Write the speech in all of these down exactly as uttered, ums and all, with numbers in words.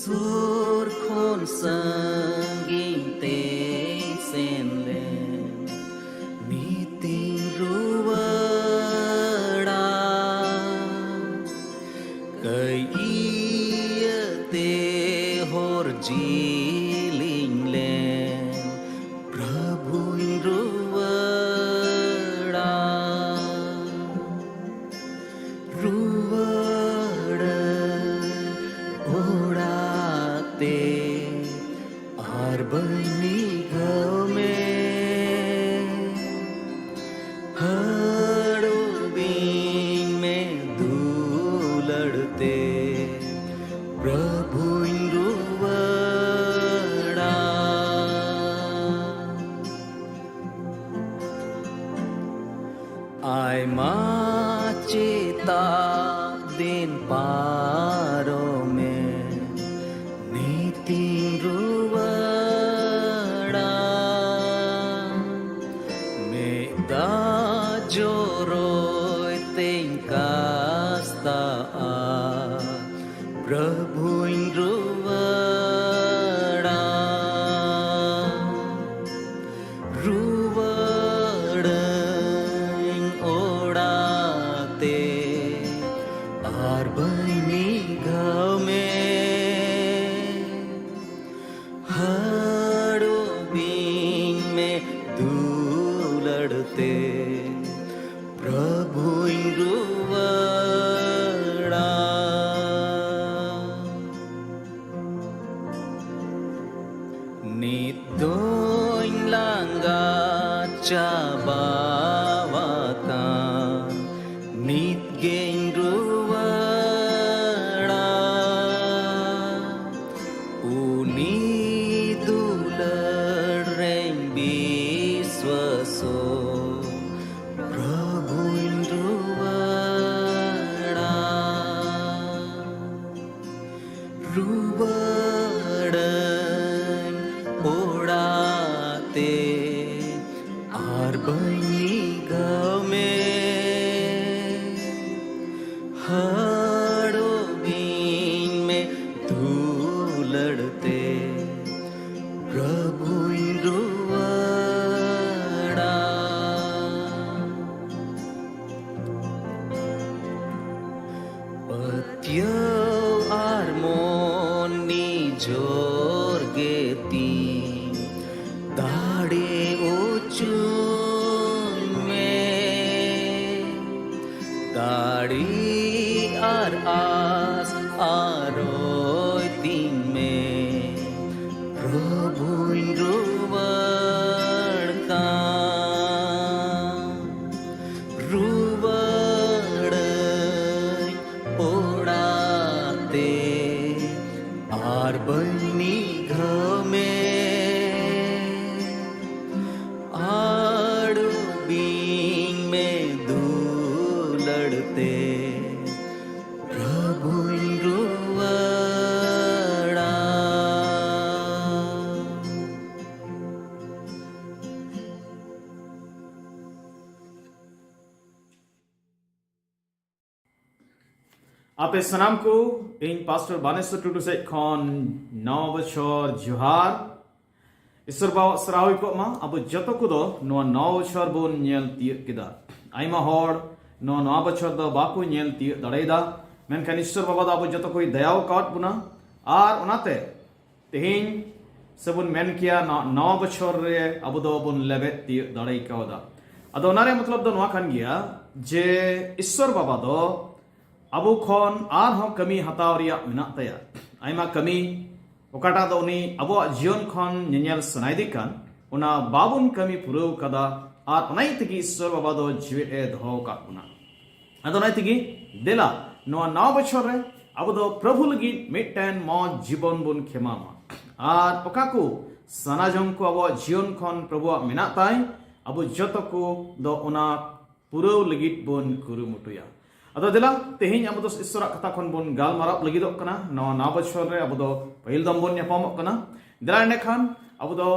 ᱥᱩᱨ ᱠᱷᱚᱱ ᱥᱟᱺᱜᱤᱧ ᱛᱮᱧ ᱥᱮᱱ ᱞᱮᱱ, ᱱᱤᱛᱤᱧ ᱨᱩᱣᱟᱹᱲᱟ᱾ ᱠᱟᱹᱭ ᱤᱭᱟᱹᱛᱮ ᱦᱚᱨ ᱡᱤᱞᱤᱧ ᱞᱮᱱ, ᱯᱨᱚᱵᱷᱩᱧ ᱨᱩᱣᱟᱹᱲᱟ᱾ ᱨᱩᱣᱟᱹᱲᱟᱹᱧ ᱚᱲᱟᱜ ᱛᱮ, ᱟᱨ ᱵᱟᱹᱧ ᱱᱤᱜᱷᱟᱹᱣ ᱢᱮ᱾ ᱦᱟᱹᱲᱩᱵᱤᱧ ᱢᱮ ᱫᱩᱞᱟᱹᱲ ᱛᱮ, ᱯᱨᱚᱵᱷᱩᱧ ᱨᱩᱣᱟᱹᱲᱟ᱾ ᱟᱭᱢᱟ ᱪᱮᱛᱟᱜ ᱫᱤᱱ ᱯᱟᱨᱚᱢᱮᱱ, ᱱᱤᱛᱤᱧ ᱨᱩᱣᱟᱹᱲᱟ᱾ ᱢᱮᱫ ᱫᱟᱜ ᱡᱚᱨᱚᱭ ᱛᱮᱧ ᱠᱟᱥᱛᱟᱜᱼᱟ, ᱯᱨᱚᱵᱷᱩᱧ ᱨᱩᱣᱟᱹᱲᱟ᱾ ᱨᱩᱣᱟᱹᱲᱟᱹᱧ ᱚᱲᱟᱜ ᱛᱮ, ᱟᱨ ᱵᱟᱹᱧ ᱱᱤᱜᱷᱟᱹᱣ ᱢᱮ᱾ ᱦᱟᱹᱲᱩᱵᱤᱧ ᱢᱮ ᱫᱩᱞᱟᱹᱲ ᱛᱮ, ᱯᱨᱚᱵᱷᱩᱧ ᱨᱩᱣᱟᱹᱲᱟ᱾ ᱱᱤᱛ ᱫᱚᱧ ᱞᱟᱸᱜᱟ ᱪᱟᱵᱟᱣᱟᱠᱟᱱ, ᱱᱤᱛ ᱜᱮᱧ ᱨᱩᱣᱟᱹᱲᱟ᱾ ᱩᱱᱤ ᱫᱩᱞᱟᱹᱲ ᱨᱮᱧ ᱵᱤᱥᱣᱟᱥᱚᱜ, ᱯᱨᱚᱵᱷᱩᱧ ᱨᱩᱣᱟᱹᱲᱟ᱾ ᱨᱩᱣᱟᱹᱲᱟᱹᱧ ᱚᱲᱟᱜ ᱛᱮ, ᱟᱨ ᱵᱟᱹᱧ ᱱᱤᱜᱷᱟᱹᱣ ᱢᱮ᱾ ᱦᱟᱹᱲᱩᱵᱤᱧ ᱢᱮ ᱫᱩ ᱛᱮ ᱯᱨᱚᱵᱷᱩᱧ ᱨᱩᱣᱟᱹᱲᱟ᱾ ᱯᱟᱹᱛᱭᱟᱹᱣ ᱟᱨ ᱢᱚᱱ ᱱᱤᱡᱚᱨ ᱜᱮ ᱛᱤᱧ ᱫᱟᱲᱮ ᱚᱪᱚᱧ ᱢᱮ᱾ ᱫᱟᱲᱮ ᱟᱨ ᱟᱥ ᱟᱨᱚᱭ ᱛᱤᱧ ᱢᱮ, ᱯᱨᱚᱵᱷᱩᱧ ᱨᱩᱣᱟᱹᱲ ᱠᱟᱱ, ᱨᱩᱣᱟᱹᱲᱟᱹᱧ ᱚᱲᱟᱜ ᱛᱮ ᱟᱨ ᱵᱟᱹᱧ ᱱᱤᱜᱷᱟᱹᱢᱮ᱾ ᱟᱲᱩᱵᱤᱧ ᱢᱮ ᱫᱩᱞᱟᱹᱲ ᱛᱮ, ᱯᱨᱚᱵᱷᱩᱧ ᱨᱩᱣᱟᱹᱲᱟ᱾ ᱟᱯᱮ ᱥᱟᱱᱟᱢ ᱠᱚ ᱤᱧ ᱯᱟᱥᱴᱚᱨ ᱵᱟᱱᱮᱥᱚᱨ ᱴᱩᱰᱩ ᱥᱮᱫ ᱠᱷᱚᱱ ᱱᱟᱣᱟ ᱵᱚᱪᱷᱚᱨ ᱡᱚᱦᱟᱨ᱾ ᱤᱥᱚᱨ ᱵᱟᱵᱟᱣᱟᱜ ᱥᱟᱨᱦᱟᱣ ᱦᱩᱭ ᱠᱚᱜ ᱢᱟ᱾ ᱟᱵᱚ ᱡᱚᱛᱚ ᱠᱚᱫᱚ ᱱᱚᱣᱟ ᱱᱟᱣᱟ ᱵᱚᱪᱷᱚᱨ ᱵᱚᱱ ᱧᱮᱞ ᱛᱤᱭᱳᱜ ᱠᱮᱫᱟ᱾ ᱟᱭᱢᱟ ᱦᱚᱲ ᱱᱚᱣᱟ ᱱᱟᱣᱟ ᱵᱚᱪᱷᱚᱨ ᱫᱚ ᱵᱟᱠᱚ ᱧᱮᱞ ᱛᱤᱭᱳᱜ ᱫᱟᱲᱮᱭᱟᱫᱟ, ᱢᱮᱱᱠᱷᱟᱱ ᱤᱥᱚᱨ ᱵᱟᱵᱟ ᱫᱚ ᱟᱵᱚ ᱡᱚᱛᱚ ᱠᱚᱭ ᱫᱟᱭᱟ ᱟᱠᱟᱫ ᱵᱚᱱᱟ᱾ ᱟᱨ ᱚᱱᱟᱛᱮ ᱛᱮᱦᱮᱧ ᱥᱮᱵᱚᱱ ᱢᱮᱱ ᱠᱮᱭᱟ, ᱱᱟ-, ᱱᱟᱣᱟ ᱵᱚᱪᱷᱚᱨ ᱨᱮ ᱟᱵᱚ ᱫᱚᱵᱚᱱ ᱞᱮᱵᱮᱫ ᱛᱤᱭᱳᱜ ᱫᱟᱲᱮ ᱠᱟᱣᱫᱟ᱾ ᱟᱫᱚ ᱚᱱᱟ ᱨᱮᱭᱟᱜ ᱢᱚᱛᱞᱚᱵ ᱫᱚ ᱱᱚᱣᱟ ᱠᱟᱱ ᱜᱮᱭᱟ ᱡᱮ ᱤᱥᱥᱚᱨ ᱵᱟᱵᱟ ᱫᱚ ᱟᱵᱚ ᱠᱷᱚᱱ ᱟᱨᱦᱚᱸ ᱠᱟᱹᱢᱤ ᱦᱟᱛᱟᱣ ᱨᱮᱭᱟᱜ ᱢᱮᱱᱟᱜ ᱛᱟᱭᱟ᱾ ᱟᱭᱢᱟ ᱠᱟᱹᱢᱤ, ᱚᱠᱟᱴᱟᱜ ᱫᱚ ᱩᱱᱤ ᱟᱵᱚᱣᱟᱜ ᱡᱤᱭᱚᱱ ᱠᱷᱚᱱ ᱧᱮᱧᱮᱞ ᱥᱟᱱᱟᱭᱮᱫᱮ ᱠᱟᱱ, ᱚᱱᱟ ᱵᱟᱵᱚᱱ ᱠᱟᱹᱢᱤ ᱯᱩᱨᱟᱹᱣ ᱠᱟᱫᱟ᱾ ᱟᱨ ᱚᱱᱟ ᱤᱭᱟᱹ ᱛᱮᱜᱮ ᱤᱥᱥᱚᱨ ᱵᱟᱵᱟ ᱫᱚ ᱡᱤᱣᱮᱫ ᱮ ᱫᱚᱦᱚ ᱟᱠᱟᱫ ᱵᱚᱱᱟ᱾ ᱟᱫᱚ ᱚᱱᱟ ᱛᱮᱜᱮ ᱫᱮᱞᱟ ᱱᱚᱣᱟ ᱱᱟᱣᱟ ᱵᱚᱪᱷᱚᱨ ᱨᱮ ᱟᱵᱚ ᱫᱚ ᱯᱨᱚᱵᱷᱩ ᱞᱟᱹᱜᱤᱫ ᱢᱤᱫᱴᱮᱱ ᱢᱚᱡᱽ ᱡᱤᱵᱚᱱ ᱵᱚᱱ ᱠᱷᱮᱢᱟᱣᱟ᱾ ᱟᱨ ᱚᱠᱟ ᱠᱚ ᱥᱟᱱᱟ ᱡᱚᱝ ᱠᱚ ᱟᱵᱚᱣᱟᱜ ᱡᱤᱭᱚᱱ ᱠᱷᱚᱱ ᱯᱨᱚᱵᱷᱩᱣᱟᱜ ᱢᱮᱱᱟᱜ ᱛᱟᱭ, ᱟᱵᱚ ᱡᱚᱛᱚ ᱠᱚ ᱫᱚ ᱚᱱᱟ ᱯᱩᱨᱟᱹᱣ ᱞᱟᱹᱜᱤᱫ ᱵᱚᱱ ᱠᱩᱨᱩᱢᱩᱴᱩᱭᱟ᱾ ᱟᱫᱚ ᱫᱮᱞᱟ, ᱛᱮᱦᱮᱧ ᱟᱵᱚ ᱫᱚ ᱤᱥᱥᱚᱨᱟᱜ ᱠᱟᱛᱷᱟ ᱠᱷᱚᱱ ᱵᱚᱱ ᱜᱟᱞᱢᱟᱨᱟᱣ ᱞᱟᱹᱜᱤᱫᱚᱜ ᱠᱟᱱᱟ᱾ ᱱᱚᱣᱟ ᱱᱟᱣᱟ ᱵᱚᱪᱷᱚᱨ ᱨᱮ ᱟᱵᱚ ᱫᱚ ᱯᱟᱹᱦᱤᱞ ᱫᱚᱢ ᱵᱚᱱ ᱧᱟᱯᱟᱢᱚᱜ ᱠᱟᱱᱟ᱾ ᱫᱮᱞᱟ ᱮᱸᱰᱮᱠᱷᱟᱱ ᱟᱵᱚ ᱫᱚ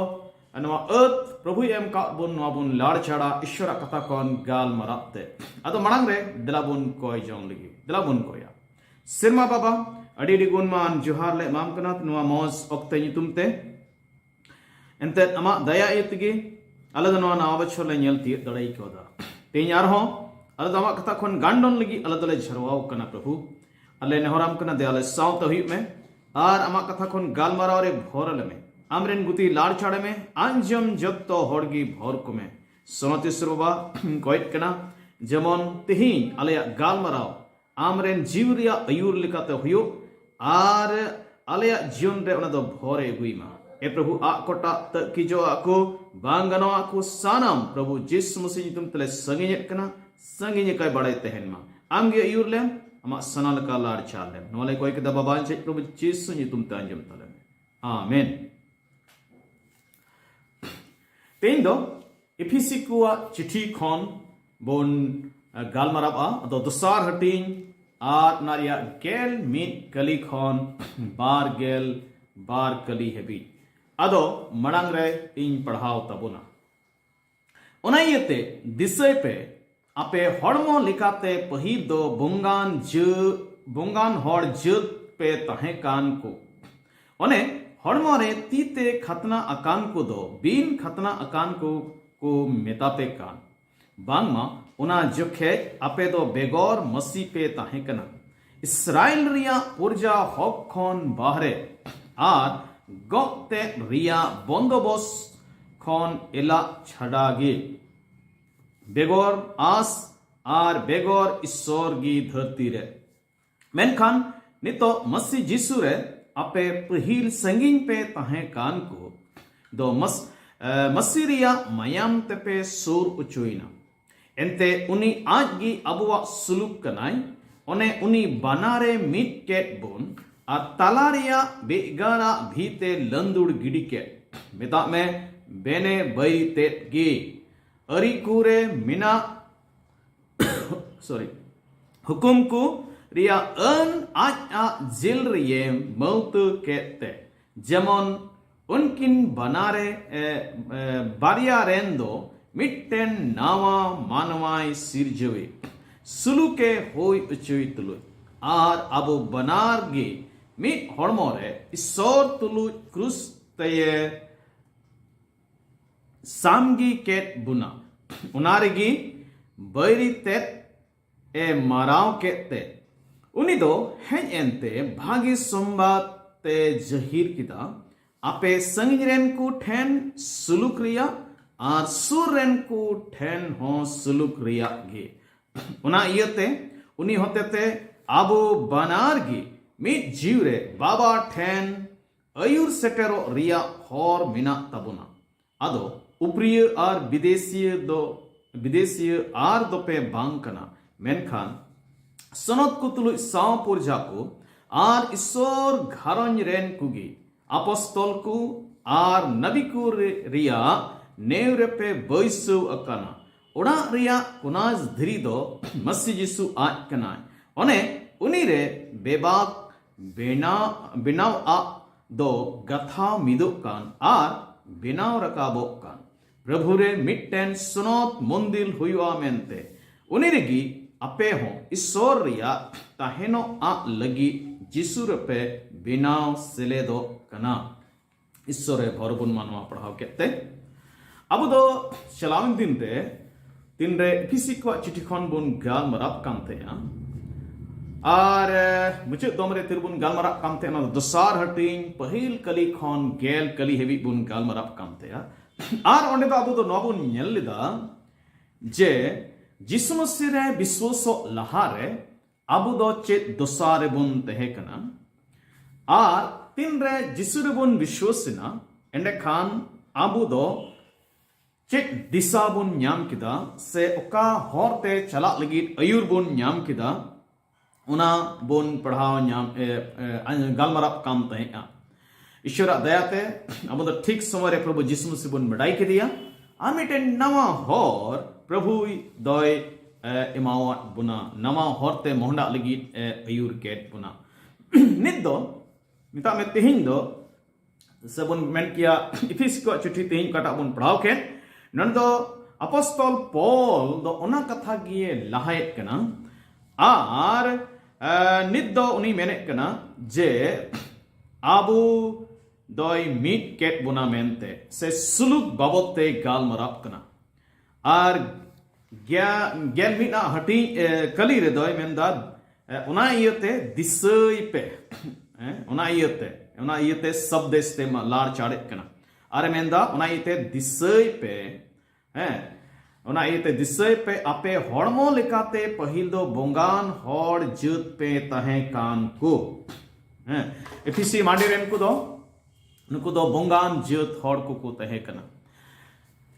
ᱱᱚᱣᱟ ᱟᱹᱛ ᱯᱨᱚᱵᱷᱩᱭ ᱮᱢ ᱠᱟᱜ ᱵᱚᱱ, ᱱᱚᱣᱟ ᱵᱚᱱ ᱞᱟᱲ ᱪᱷᱟᱲᱟ ᱤᱥᱥᱚᱨᱟᱜ ᱠᱟᱛᱷᱟ ᱠᱷᱚᱱ ᱜᱟᱞᱢᱟᱨᱟᱣ ᱛᱮ᱾ ᱟᱫᱚ ᱢᱟᱲᱟᱝ ᱨᱮ ᱫᱮᱞᱟ ᱵᱚᱱ ᱠᱚᱭ ᱡᱚᱝ ᱞᱟᱹᱜᱤᱫ, ᱫᱮᱞᱟ ᱵᱚᱱ ᱠᱚᱭᱟ᱾ ᱥᱮᱨᱢᱟ ᱵᱟᱵᱟ, ᱟᱹᱰᱤ ᱟᱹᱰᱤ ᱜᱩᱱᱢᱟᱱ ᱡᱚᱦᱟᱨ ᱞᱮ ᱮᱢᱟᱢ ᱠᱟᱱᱟ ᱱᱚᱣᱟ ᱢᱚᱡᱽ ᱚᱠᱛᱮ ᱧᱩᱛᱩᱢ ᱛᱮ᱾ ᱮᱱᱛᱮᱫ, ᱟᱢᱟᱜ ᱫᱟᱭᱟ ᱤᱭᱟᱹ ᱛᱮᱜᱮ ᱟᱞᱮ ᱫᱚ ᱱᱚᱣᱟ ᱱᱟᱣᱟ ᱵᱚᱪᱷᱚᱨ ᱞᱮ ᱧᱮᱞ ᱛᱤᱭᱳᱜ ᱫᱟᱲᱮ ᱠᱟᱣᱫᱟ᱾ ᱛᱮᱦᱮᱧ ᱟᱨᱦᱚᱸ ᱟᱞᱮ ᱫᱚ ᱟᱢᱟᱜ ᱠᱟᱛᱷᱟ ᱠᱷᱚᱱ ᱜᱟᱱᱰᱚᱱ ᱞᱟᱹᱜᱤᱫ ᱟᱞᱮ ᱫᱚᱞᱮ ᱡᱷᱟᱨᱣᱟᱣ ᱠᱟᱱᱟ, ᱯᱨᱚᱵᱷᱩ᱾ ᱟᱞᱮ ᱱᱮᱦᱚᱨᱟᱢ ᱠᱟᱱᱟ, ᱫᱮ ᱟᱞᱮ ᱥᱟᱶᱛᱮ ᱦᱩᱭᱩᱜ ᱢᱮ ᱟᱨ ᱟᱢᱟᱜ ᱠᱟᱛᱷᱟ ᱠᱷᱚᱱ ᱜᱟᱞᱢᱟᱨᱟᱣ ᱨᱮ ᱵᱷᱚᱨ ᱟᱞᱮ ᱢᱮ᱾ ᱟᱢᱨᱮᱱ ᱜᱩᱛᱤ ᱞᱟᱲ ᱪᱷᱟᱲ ᱢᱮ, ᱟᱸᱡᱚᱢ ᱡᱚᱛᱚ ᱦᱚᱲ ᱜᱮ ᱵᱷᱚᱨ ᱠᱚᱢᱮ᱾ ᱥᱚᱱᱚᱛ ᱤᱥᱚᱨ ᱵᱟᱵᱟ, ᱠᱚᱭᱮᱫ ᱠᱟᱱᱟ ᱡᱮᱢᱚᱱ ᱛᱮᱦᱮᱧ ᱟᱞᱮᱭᱟᱜ ᱜᱟᱞᱢᱟᱨᱟᱣ ᱟᱢᱨᱮᱱ ᱡᱤᱣᱤ ᱨᱮᱭᱟᱜ ᱟᱹᱭᱩᱨ ᱞᱮᱠᱟᱛᱮ ᱦᱩᱭᱩᱜ ᱟᱨ ᱟᱞᱮᱭᱟᱜ ᱡᱤᱭᱚᱱ ᱨᱮ ᱚᱱᱟ ᱫᱚ ᱵᱷᱚᱨ ᱮ ᱟᱹᱜᱩᱭ ᱢᱟ᱾ ᱮ ᱯᱨᱚᱵᱷᱩ, ᱟᱜ ᱠᱚᱴᱟᱜ ᱛᱟᱹᱠᱤᱡᱚᱜ ᱟᱜ ᱠᱚ ᱵᱟᱝ ᱜᱟᱱᱚᱜ ᱟᱜ ᱠᱚ ᱥᱟᱱᱟᱢ ᱯᱨᱚᱵᱷᱩ ᱡᱤᱥᱩ ᱢᱟᱥᱤ ᱧᱩᱛᱩᱢ ᱛᱮᱞᱮ ᱥᱟᱺᱜᱤᱧᱮᱫ ᱠᱟᱱᱟ, ᱥᱟᱺᱜᱤᱧ ᱮᱠᱟᱭ ᱵᱟᱲᱟᱭ ᱛᱟᱦᱮᱱ ᱢᱟ᱾ ᱟᱢᱜᱮ ᱟᱹᱭᱩᱨ ᱞᱮᱢ, ᱟᱢᱟᱜ ᱥᱟᱱᱟ ᱞᱮᱠᱟ ᱞᱟᱲ ᱪᱷᱟᱲ ᱞᱮᱢ᱾ ᱱᱚᱣᱟ ᱞᱮ ᱠᱚᱭ ᱠᱮᱫᱟ ᱵᱟᱵᱟ ᱟᱢ ᱪᱮᱫ ᱯᱨᱚᱵᱷᱩ ᱡᱤᱥᱩ ᱧᱩᱛᱩᱢ ᱛᱮ ᱟᱸᱡᱚᱢ ᱛᱟᱞᱮ ᱢᱮ᱾ ᱟᱢᱮᱱ᱾ ᱛᱮᱦᱮᱧ ᱫᱚ ᱮᱯᱷᱤᱥᱤ ᱠᱚᱣᱟᱜ ᱪᱤᱴᱷᱤ ᱠᱷᱚᱱ ᱵᱚᱱ, ᱮ, ᱜᱟᱞᱢᱟᱨᱟᱣᱟ᱾ ᱟᱫᱚ ᱫᱚᱥᱟᱨ ᱦᱟᱹᱴᱤᱧ ᱟᱨ ᱚᱱᱟ ᱨᱮᱭᱟᱜ ᱜᱮᱞ ᱢᱤᱫ ᱠᱟᱹᱞᱤ ᱠᱷᱚᱱ ᱵᱟᱨ ᱜᱮᱞ ᱵᱟᱨ ᱠᱟᱹᱞᱤ ᱦᱟᱹᱵᱤᱡ᱾ ᱟᱫᱚ ᱢᱟᱲᱟᱝ ᱨᱮ ᱤᱧ ᱯᱟᱲᱦᱟᱣ ᱛᱟᱵᱚᱱᱟ᱾ ᱚᱱᱟ ᱤᱭᱟᱹᱛᱮ ᱫᱤᱥᱟᱹᱭ ᱯᱮ, ᱟᱯᱮ ᱦᱚᱲᱢᱚ ᱞᱮᱠᱟᱛᱮ ᱯᱟᱹᱦᱤᱞ ᱫᱚ ᱵᱚᱸᱜᱟᱱ ᱡᱟᱹ-, ᱵᱚᱸᱜᱟᱱ ᱦᱚᱲ ᱡᱟᱹᱛ ᱯᱮ ᱛᱟᱦᱮᱸ ᱠᱟᱱ ᱠᱚ᱾ ᱚᱱᱮ ᱦᱚᱲᱢᱚ ᱨᱮ ᱛᱤ ᱛᱮ ᱠᱷᱟᱛᱱᱟ ᱟᱠᱟᱱ ᱠᱚᱫᱚ ᱵᱤᱱ ᱠᱷᱟᱛᱱᱟ ᱟᱠᱟᱱ ᱠᱚ ᱠᱚ ᱢᱮᱛᱟᱯᱮ ᱠᱟᱱ᱾ ᱵᱟᱝᱢᱟ ᱚᱱᱟ ᱡᱚᱠᱷᱮᱡ ᱟᱯᱮ ᱫᱚ ᱵᱮᱜᱚᱨ ᱢᱟᱹᱥᱤ ᱯᱮ ᱛᱟᱦᱮᱸ ᱠᱟᱱᱟ, ᱤᱥᱨᱟᱭᱮᱞ ᱨᱮᱭᱟᱜ ᱯᱨᱚᱡᱟ ᱦᱚᱠ ᱠᱷᱚᱱ ᱵᱟᱦᱨᱮ ᱟᱨ ᱜᱚᱜ ᱛᱮᱫ ᱨᱮᱭᱟᱜ ᱵᱚᱱᱫᱚᱵᱚᱥ ᱠᱷᱚᱱ ᱮᱞᱟᱜ ᱪᱷᱟᱰᱟ ᱜᱮ, ᱵᱮᱜᱚᱨ ᱟᱸᱥ ᱟᱨ ᱵᱮᱜᱚᱨ ᱤᱥᱥᱚᱨ ᱜᱮ ᱫᱷᱟᱹᱨᱛᱤ ᱨᱮ᱾ ᱢᱮᱱᱠᱷᱟᱱ ᱱᱤᱛᱚᱜ ᱢᱟᱹᱥᱤ ᱡᱤᱥᱩ ᱨᱮ ᱟᱯᱮ ᱯᱟᱹᱦᱤᱞ ᱥᱟᱺᱜᱤᱧ ᱯᱮ ᱛᱟᱦᱮᱸ ᱠᱟᱱ ᱠᱚ ᱫᱚ ᱢᱟᱹᱥ-, ᱮ, ᱢᱟᱹᱥᱤ ᱨᱮᱭᱟᱜ ᱢᱟᱭᱟᱢ ᱛᱮᱯᱮ ᱥᱩᱨ ᱚᱪᱚᱭᱮᱱᱟ᱾ ᱮᱱᱛᱮ ᱩᱱᱤ ᱟᱡ ᱜᱮ ᱟᱵᱚᱣᱟᱜ ᱥᱩᱞᱩᱠ ᱠᱟᱱᱟᱭ᱾ ᱚᱱᱮ ᱩᱱᱤ ᱵᱟᱱᱟᱨᱮ ᱢᱤᱫ ᱠᱮᱫ ᱵᱚᱱ ᱟᱨ ᱛᱟᱞᱟ ᱨᱮᱭᱟᱜ ᱵᱮᱜᱟᱨᱟᱜ ᱵᱷᱤᱛᱮ ᱞᱟᱹᱱᱫᱩᱲ ᱜᱤᱰᱤ ᱠᱮᱫ᱾ ᱢᱮᱛᱟᱜ ᱢᱮ, ᱵᱮᱱᱮ ᱵᱟᱹᱭᱨᱤ ᱛᱮᱫ ᱜᱮ᱾ ᱟᱹᱨᱤ ᱠᱚᱨᱮ ᱢᱮᱱᱟᱜ, sorry, ᱦᱩᱠᱩᱢ ᱠᱚ ᱨᱮᱭᱟᱜ ᱟᱹᱱ ᱟᱡ ᱟᱜ ᱡᱤᱞ ᱨᱮᱭᱮ ᱢᱟᱹᱣᱛᱟᱹ ᱠᱮᱫ ᱛᱮ, ᱡᱮᱢᱚᱱ ᱩᱱᱠᱤᱱ ᱵᱟᱱᱟᱨᱮ, ᱮ, ᱮ, ᱵᱟᱨᱭᱟ ᱨᱮᱱ ᱫᱚ ᱢᱤᱫᱴᱮᱱ ᱱᱟᱣᱟ ᱢᱟᱱᱣᱟᱭ ᱥᱤᱨᱡᱟᱹᱣᱮ, ᱥᱩᱞᱩᱠᱮ ᱦᱩᱭ ᱚᱪᱚᱭ ᱛᱩᱞᱩᱡ᱾ ᱟᱨ ᱟᱵᱚ ᱵᱟᱱᱟᱨ ᱜᱮ ᱢᱤᱫ ᱦᱚᱲᱢᱚ ᱨᱮ ᱤᱥᱥᱚᱨ ᱛᱩᱞᱩᱡ ᱠᱨᱩᱥ ᱛᱮᱭᱮ ᱥᱟᱢᱜᱤ ᱠᱮᱫ ᱵᱚᱱᱟ᱾ ᱚᱱᱟ ᱨᱮᱜᱮ ᱵᱟᱹᱭᱨᱤ ᱛᱮᱫ ᱮ ᱢᱟᱨᱟᱣ ᱠᱮᱫ ᱛᱮ, ᱩᱱᱤ ᱫᱚ ᱦᱮᱡ ᱮᱱᱛᱮ ᱵᱷᱟᱜᱮ ᱥᱚᱢᱵᱟᱫ ᱛᱮ ᱡᱟᱹᱦᱤᱨ ᱠᱮᱫᱟ, ᱟᱯᱮ ᱥᱟᱺᱜᱤᱧ ᱨᱮᱱ ᱠᱚ ᱴᱷᱮᱱ ᱥᱩᱞᱩᱠ ᱨᱮᱭᱟᱜ ᱟᱨ ᱥᱩᱨ ᱨᱮᱱ ᱠᱚ ᱴᱷᱮᱱ ᱦᱚᱸ ᱥᱩᱞᱩᱠ ᱨᱮᱭᱟᱜ ᱜᱮ᱾ ᱚᱱᱟ ᱤᱭᱟᱹᱛᱮ ᱩᱱᱤ ᱦᱚᱛᱮᱛᱮ ᱟᱵᱚ ᱵᱟᱱᱟᱨ ᱜᱮ ᱢᱤᱫ ᱡᱤᱣᱤ ᱨᱮ ᱵᱟᱵᱟ ᱴᱷᱮᱱ ᱟᱹᱭᱩᱨ ᱥᱮᱴᱮᱨᱚᱜ ᱨᱮᱭᱟᱜ ᱦᱚᱨ ᱢᱮᱱᱟᱜ ᱛᱟᱵᱚᱱᱟ᱾ ᱟᱫᱚ ᱩᱯᱨᱤᱭᱟᱹ ᱟᱨ ᱵᱤᱫᱮᱥᱤᱭᱟᱹ ᱫᱚ, ᱵᱤᱫᱮᱥᱤᱭᱟᱹ ᱟᱨ ᱫᱚᱯᱮ ᱵᱟᱝ ᱠᱟᱱᱟ, ᱢᱮᱱᱠᱷᱟᱱ ᱥᱚᱱᱚᱛ ᱠᱚ ᱛᱩᱞᱩᱡ ᱥᱟᱶ ᱯᱚᱨᱡᱟ ᱠᱚ ᱟᱨ ᱤᱥᱚᱨ ᱜᱷᱟᱨᱚᱸᱡᱽ ᱨᱮᱱ ᱠᱚᱜᱮ, ᱟᱯᱚᱥᱛᱚᱞ ᱠᱚ ᱟᱨ ᱱᱟᱵᱤ ᱠᱚ ᱨᱮ-, ᱨᱮᱭᱟᱜ ᱱᱮᱣ ᱨᱮᱯᱮ ᱵᱟᱹᱭᱥᱟᱹᱣ ᱟᱠᱟᱱᱟ᱾ ᱚᱲᱟᱜ ᱨᱮᱭᱟᱜ ᱠᱚᱱᱟᱡᱽ ᱫᱷᱤᱨᱤ ᱫᱚ ᱢᱟᱹᱥᱤ ᱡᱤᱥᱩ ᱟᱡ ᱠᱟᱱᱟᱭ᱾ ᱚᱱᱮ ᱩᱱᱤ ᱨᱮ ᱵᱮᱵᱟᱠ ᱵᱮᱱᱟᱣ, ᱵᱮᱱᱟᱣ ᱟᱜ ᱫᱚ ᱜᱟᱛᱷᱟᱣ ᱢᱤᱫᱚᱜ ᱠᱟᱱ ᱟᱨ ᱵᱮᱱᱟᱣ ᱨᱟᱠᱟᱵᱚᱜ ᱠᱟᱱ᱾ ᱯᱨᱚᱵᱷᱩ ᱨᱮ ᱢᱤᱫᱴᱮᱱ ᱥᱚᱱᱚᱛ ᱢᱚᱱᱫᱤᱨ ᱦᱩᱭᱩᱜᱼᱟ ᱢᱮᱱᱛᱮ, ᱩᱱᱤ ᱨᱮᱜᱮ ᱟᱯᱮ ᱦᱚᱸ ᱤᱥᱚᱨ ᱨᱮᱭᱟᱜ ᱛᱟᱦᱮᱱᱚᱜ ᱟᱜ ᱞᱟᱹᱜᱤᱫ ᱡᱤᱥᱩ ᱨᱮᱯᱮ ᱵᱮᱱᱟᱣ ᱥᱮᱞᱮᱫᱚᱜ ᱠᱟᱱᱟ᱾ ᱤᱥᱚᱨ ᱨᱮ ᱵᱷᱚᱨ ᱵᱚᱱ ᱢᱟᱱᱣᱟ ᱯᱟᱲᱦᱟᱣ ᱠᱮᱫ ᱛᱮ, ᱟᱵᱚ ᱫᱚ ᱪᱟᱞᱟᱣᱮᱱ ᱫᱤᱱ ᱨᱮ ᱛᱤᱱᱨᱮ ᱮᱯᱷᱤᱥᱤ ᱠᱚᱣᱟᱜ ᱪᱤᱴᱷᱤ ᱠᱷᱚᱱ ᱵᱚᱱ ᱜᱟᱞᱢᱟᱨᱟᱣ ᱠᱟᱱ ᱛᱟᱦᱮᱸᱜᱼᱟ, ᱟᱨ ᱮ, ᱢᱩᱪᱟᱹᱫ ᱫᱚᱢ ᱨᱮ ᱛᱤᱨ ᱵᱚᱱ ᱜᱟᱞᱢᱟᱨᱟᱜ ᱠᱟᱱ ᱛᱟᱦᱮᱸᱜᱼᱟ, ᱚᱱᱟ ᱫᱚ ᱫᱚᱥᱟᱨ ᱦᱟᱹᱴᱤᱧ ᱯᱟᱹᱦᱤᱞ ᱠᱟᱹᱞᱤ ᱠᱷᱚᱱ ᱜᱮᱞ ᱠᱟᱹᱞᱤ ᱦᱟᱹᱵᱤᱡ ᱵᱚᱱ ᱜᱟᱞᱢᱟᱨᱟᱣ ᱠᱟᱱ ᱛᱟᱦᱮᱸᱜᱼᱟ᱾ ᱟᱨ ᱚᱸᱰᱮ ᱫᱚ ᱟᱵᱚ ᱫᱚ ᱱᱚᱣᱟ ᱵᱚᱱ ᱧᱮᱞ ᱞᱮᱫᱟ ᱡᱮ ᱡᱤᱥᱩ ᱢᱟᱹᱥᱤ ᱨᱮ ᱵᱤᱥᱣᱟᱥᱚᱜ ᱞᱟᱦᱟᱨᱮ ᱟᱵᱚ ᱫᱚ ᱪᱮᱫ ᱫᱚᱥᱟ ᱨᱮᱵᱚᱱ ᱛᱟᱦᱮᱸ ᱠᱟᱱᱟ, ᱟᱨ ᱛᱤᱱᱨᱮ ᱡᱤᱥᱩ ᱨᱮᱵᱚᱱ ᱵᱤᱥᱣᱟᱥ ᱮᱱᱟ, ᱮᱸᱰᱮᱠᱷᱟᱱ ᱟᱵᱚ ᱫᱚ ᱪᱮᱫ ᱫᱤᱥᱟ ᱵᱚᱱ ᱧᱟᱢ ᱠᱮᱫᱟ ᱥᱮ ᱚᱠᱟ ᱦᱚᱨ ᱛᱮ ᱪᱟᱞᱟᱜ ᱞᱟᱹᱜᱤᱫ ᱟᱹᱭᱩᱨ ᱵᱚᱱ ᱧᱟᱢ ᱠᱮᱫᱟ, ᱚᱱᱟ ᱵᱚᱱ ᱯᱟᱲᱦᱟᱣ ᱧᱟᱢ, ᱮ, ᱮ, ᱜᱟᱞᱢᱟᱨᱟᱣ ᱠᱟᱱ ᱛᱟᱦᱮᱸᱜᱼᱟ᱾ ᱤᱥᱚᱨᱟᱜ ᱫᱟᱭᱟᱛᱮ ᱟᱵᱚ ᱫᱚ ᱴᱷᱤᱠ ᱥᱚᱢᱚᱭ ᱨᱮ ᱯᱨᱚᱵᱷᱩ ᱡᱤᱥᱩ ᱢᱟᱹᱥᱤ ᱵᱚᱱ ᱵᱟᱰᱟᱭ ᱠᱮᱫᱮᱭᱟ, ᱟᱨ ᱢᱤᱫᱴᱮᱱ ᱱᱟᱣᱟ ᱦᱚᱨ ᱯᱨᱚᱵᱷᱩ ᱫᱚᱭ, ᱮ, ᱮᱢᱟᱣᱟᱫ ᱵᱚᱱᱟ, ᱱᱟᱣᱟ ᱦᱚᱨ ᱛᱮ ᱢᱚᱦᱰᱟᱜ ᱞᱟᱹᱜᱤᱫ ᱮ ᱟᱹᱭᱩᱨ ᱠᱮᱫ ᱵᱚᱱᱟ᱾ ᱱᱤᱛ ᱫᱚ ᱢᱮᱛᱟᱜ ᱢᱮ, ᱛᱮᱦᱮᱧ ᱫᱚ ᱥᱮᱵᱚᱱ ᱢᱮᱱ ᱠᱮᱭᱟ, ᱤᱯᱷᱤᱥᱤ ᱠᱚᱣᱟᱜ ᱪᱤᱴᱷᱤ ᱛᱮᱦᱮᱧ ᱚᱠᱟᱴᱟᱜ ᱵᱚᱱ ᱯᱟᱲᱦᱟᱣ ᱠᱮᱫ, ᱱᱚᱸᱰᱮ ᱫᱚ ᱟᱯᱚᱥᱛᱚᱞ ᱯᱚᱞ ᱫᱚ ᱚᱱᱟ ᱠᱟᱛᱷᱟ ᱜᱮ ᱞᱟᱦᱟᱭᱮᱫ ᱠᱟᱱᱟ᱾ ᱟᱨ ᱮ, ᱱᱤᱛ ᱫᱚ ᱩᱱᱤ ᱢᱮᱱᱮᱫ ᱠᱟᱱᱟ ᱡᱮ ᱟᱵᱚ ᱫᱚᱭ ᱢᱤᱫ ᱠᱮᱫ ᱵᱚᱱᱟ ᱢᱮᱱᱛᱮ, ᱥᱮ ᱥᱩᱞᱩᱠ ᱵᱟᱵᱚᱫ ᱛᱮ ᱜᱟᱞᱢᱟᱨᱟᱣ ᱠᱟᱱᱟ᱾ ᱟᱨ ᱜᱮ-, ᱜᱮᱞ ᱢᱤᱫ ᱟᱜ ᱦᱟᱹᱴᱤᱧ, ᱮ, ᱠᱟᱹᱞᱤ ᱨᱮᱫᱚᱭ ᱢᱮᱱᱫᱟ, ᱮ, ᱚᱱᱟ ᱤᱭᱟᱹᱛᱮ ᱫᱤᱥᱟᱹᱭ ᱯᱮ᱾ ᱦᱮᱸ, ᱚᱱᱟ ᱤᱭᱟᱹᱛᱮ, ᱚᱱᱟ ᱤᱭᱟᱹᱛᱮ ᱥᱟᱵᱫᱮᱥ ᱛᱮ ᱢᱟ ᱞᱟᱲ ᱪᱟᱲᱮᱜ ᱠᱟᱱᱟ᱾ ᱟᱨᱮ ᱢᱮᱱᱫᱟ, ᱚᱱᱟ ᱤᱭᱟᱹᱛᱮ ᱫᱤᱥᱟᱹᱭ ᱯᱮ᱾ ᱦᱮᱸ, ᱚᱱᱟ ᱤᱭᱟᱹᱛᱮ ᱫᱤᱥᱟᱹᱭ ᱯᱮ, ᱟᱯᱮ ᱦᱚᱲᱢᱚ ᱞᱮᱠᱟᱛᱮ ᱯᱟᱹᱦᱤᱞ ᱫᱚ ᱵᱚᱸᱜᱟᱱ ᱦᱚᱲ ᱡᱟᱹᱛ ᱯᱮ ᱛᱟᱦᱮᱸ ᱠᱟᱱ ᱠᱚ᱾ ᱦᱮᱸ, ᱮᱯᱷᱤᱥᱤ ᱢᱟᱸᱰᱮ ᱨᱮᱱ ᱠᱚᱫᱚ, ᱱᱩᱠᱩ ᱫᱚ ᱵᱚᱸᱜᱟᱱ ᱡᱟᱹᱛ ᱦᱚᱲ ᱠᱚᱠᱚ ᱛᱟᱦᱮᱸ ᱠᱟᱱᱟ᱾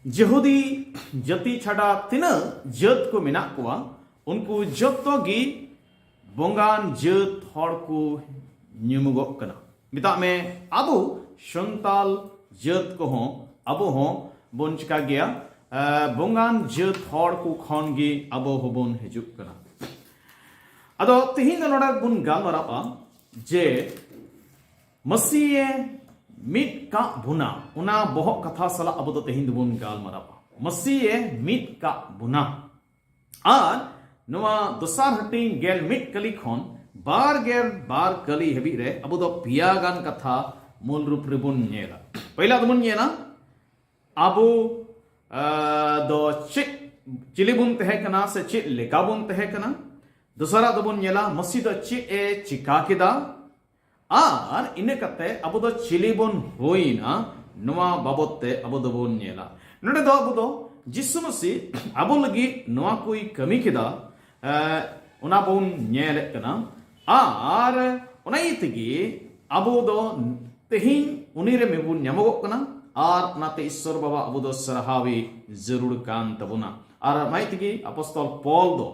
ᱡᱮᱦᱩᱫᱤ ᱡᱟᱹᱛᱤ ᱪᱷᱟᱰᱟ ᱛᱤᱱᱟᱹᱜ ᱡᱟᱹᱛ ᱠᱚ ᱢᱮᱱᱟᱜ ᱠᱚᱣᱟ, ᱩᱱᱠᱩ ᱡᱚᱛᱚ ᱜᱮ ᱵᱚᱸᱜᱟᱱ ᱡᱟᱹᱛ ᱦᱚᱲ ᱠᱚ ᱧᱩᱢᱩᱜᱚᱜ ᱠᱟᱱᱟ᱾ ᱢᱮᱛᱟᱜ ᱢᱮ, ᱟᱵᱚ ᱥᱟᱱᱛᱟᱞ ᱡᱟᱹᱛ ᱠᱚᱦᱚᱸ, ᱟᱵᱚ ᱦᱚᱸ ᱵᱚᱱ ᱪᱤᱠᱟ ᱜᱮᱭᱟ, ᱮ, ᱵᱚᱸᱜᱟᱱ ᱡᱟᱹᱛ ᱦᱚᱲ ᱠᱚ ᱠᱷᱚᱱ ᱜᱮ ᱟᱵᱚ ᱦᱚᱸᱵᱚᱱ ᱦᱤᱡᱩᱜ ᱠᱟᱱᱟ᱾ ᱟᱫᱚ ᱛᱮᱦᱮᱧ ᱫᱚ ᱱᱚᱰᱮ ᱵᱚᱱ ᱜᱟᱞᱢᱟᱨᱟᱣᱟ ᱡᱮ ᱢᱟᱹᱥᱤ ᱮ ᱢᱤᱫ ᱠᱟᱜ ᱵᱚᱱᱟ, ᱚᱱᱟ ᱵᱚᱦᱚᱜ ᱠᱟᱛᱷᱟ ᱥᱟᱞᱟᱜ ᱟᱵᱚ ᱫᱚ ᱛᱮᱦᱮᱧ ᱫᱚᱵᱚᱱ ᱜᱟᱞᱢᱟᱨᱟᱣᱟ᱾ ᱢᱟᱹᱥᱤ ᱮ ᱢᱤᱫ ᱠᱟᱜ ᱵᱚᱱᱟ᱾ ᱟᱨ ᱱᱚᱣᱟ ᱫᱚᱥᱟᱨ ᱦᱟᱹᱴᱤᱧ ᱜᱮᱞ ᱢᱤᱫ ᱠᱟᱹᱞᱤ ᱠᱷᱚᱱ ᱵᱟᱨ ᱜᱮᱞ ᱵᱟᱨ ᱠᱟᱹᱞᱤ ᱦᱟᱹᱵᱤᱡ ᱨᱮ ᱟᱵᱚ ᱫᱚ ᱯᱮᱭᱟ ᱜᱟᱱ ᱠᱟᱛᱷᱟ ᱢᱩᱞ ᱨᱩᱯ ᱨᱮᱵᱚᱱ ᱧᱮᱞᱟ᱾ ᱯᱟᱹᱭᱞᱟ ᱫᱚᱵᱚᱱ ᱧᱮᱞᱟ, ᱟᱵᱚ, ᱟ, ᱫᱚ ᱪᱮᱫ, ᱪᱤᱞᱤ ᱵᱚᱱ ᱛᱟᱦᱮᱸ ᱠᱟᱱᱟ ᱥᱮ ᱪᱮᱫ ᱞᱮᱠᱟ ᱵᱚᱱ ᱛᱟᱦᱮᱸ ᱠᱟᱱᱟ᱾ ᱫᱚᱥᱟᱨᱟᱜ ᱫᱚᱵᱚᱱ ᱧᱮᱞᱟ, ᱢᱟᱹᱥᱤ ᱫᱚ ᱪᱮᱫ ᱮ ᱪᱤᱠᱟ ᱠᱮᱫᱟ, ᱟᱨ ᱤᱱᱟᱹ ᱠᱟᱛᱮ ᱟᱵᱚ ᱫᱚ ᱪᱤᱞᱤ ᱵᱚᱱ ᱦᱩᱭᱱᱟ, ᱱᱚᱣᱟ ᱵᱟᱵᱚᱛ ᱛᱮ ᱟᱵᱚ ᱫᱚᱵᱚᱱ ᱧᱮᱞᱟ᱾ ᱱᱚᱰᱮ ᱫᱚ ᱟᱵᱚ ᱫᱚ ᱡᱤᱥᱩ ᱢᱟᱹᱥᱤ ᱟᱵᱚ ᱞᱟᱹᱜᱤᱫ ᱱᱚᱣᱟ ᱠᱚᱭ ᱠᱟᱹᱢᱤ ᱠᱮᱫᱟ, ᱮ, ᱚᱱᱟ ᱵᱚᱱ ᱧᱮᱞᱮᱫ ᱠᱟᱱᱟ᱾ ᱟᱨ ᱚᱱᱟ ᱤᱭᱟᱹ ᱛᱮᱜᱮ ᱟᱵᱚ ᱫᱚ ᱛᱮᱦᱮᱧ ᱩᱱᱤ ᱨᱮ ᱵᱚᱱ ᱧᱟᱢᱚᱜᱚᱜ ᱠᱟᱱᱟ᱾ ᱟᱨ ᱚᱱᱟᱛᱮ ᱤᱥᱥᱚᱨ ᱵᱟᱵᱟ ᱟᱵᱚ ᱫᱚ ᱥᱟᱨᱦᱟᱣᱤ ᱡᱟᱹᱨᱩᱲ ᱠᱟᱱ ᱛᱟᱵᱚᱱᱟ᱾ ᱟᱨ ᱚᱱᱟ ᱤᱭᱟᱹ ᱛᱮᱜᱮ ᱟᱯᱚᱥᱛᱚᱞ ᱯᱚᱞ ᱫᱚ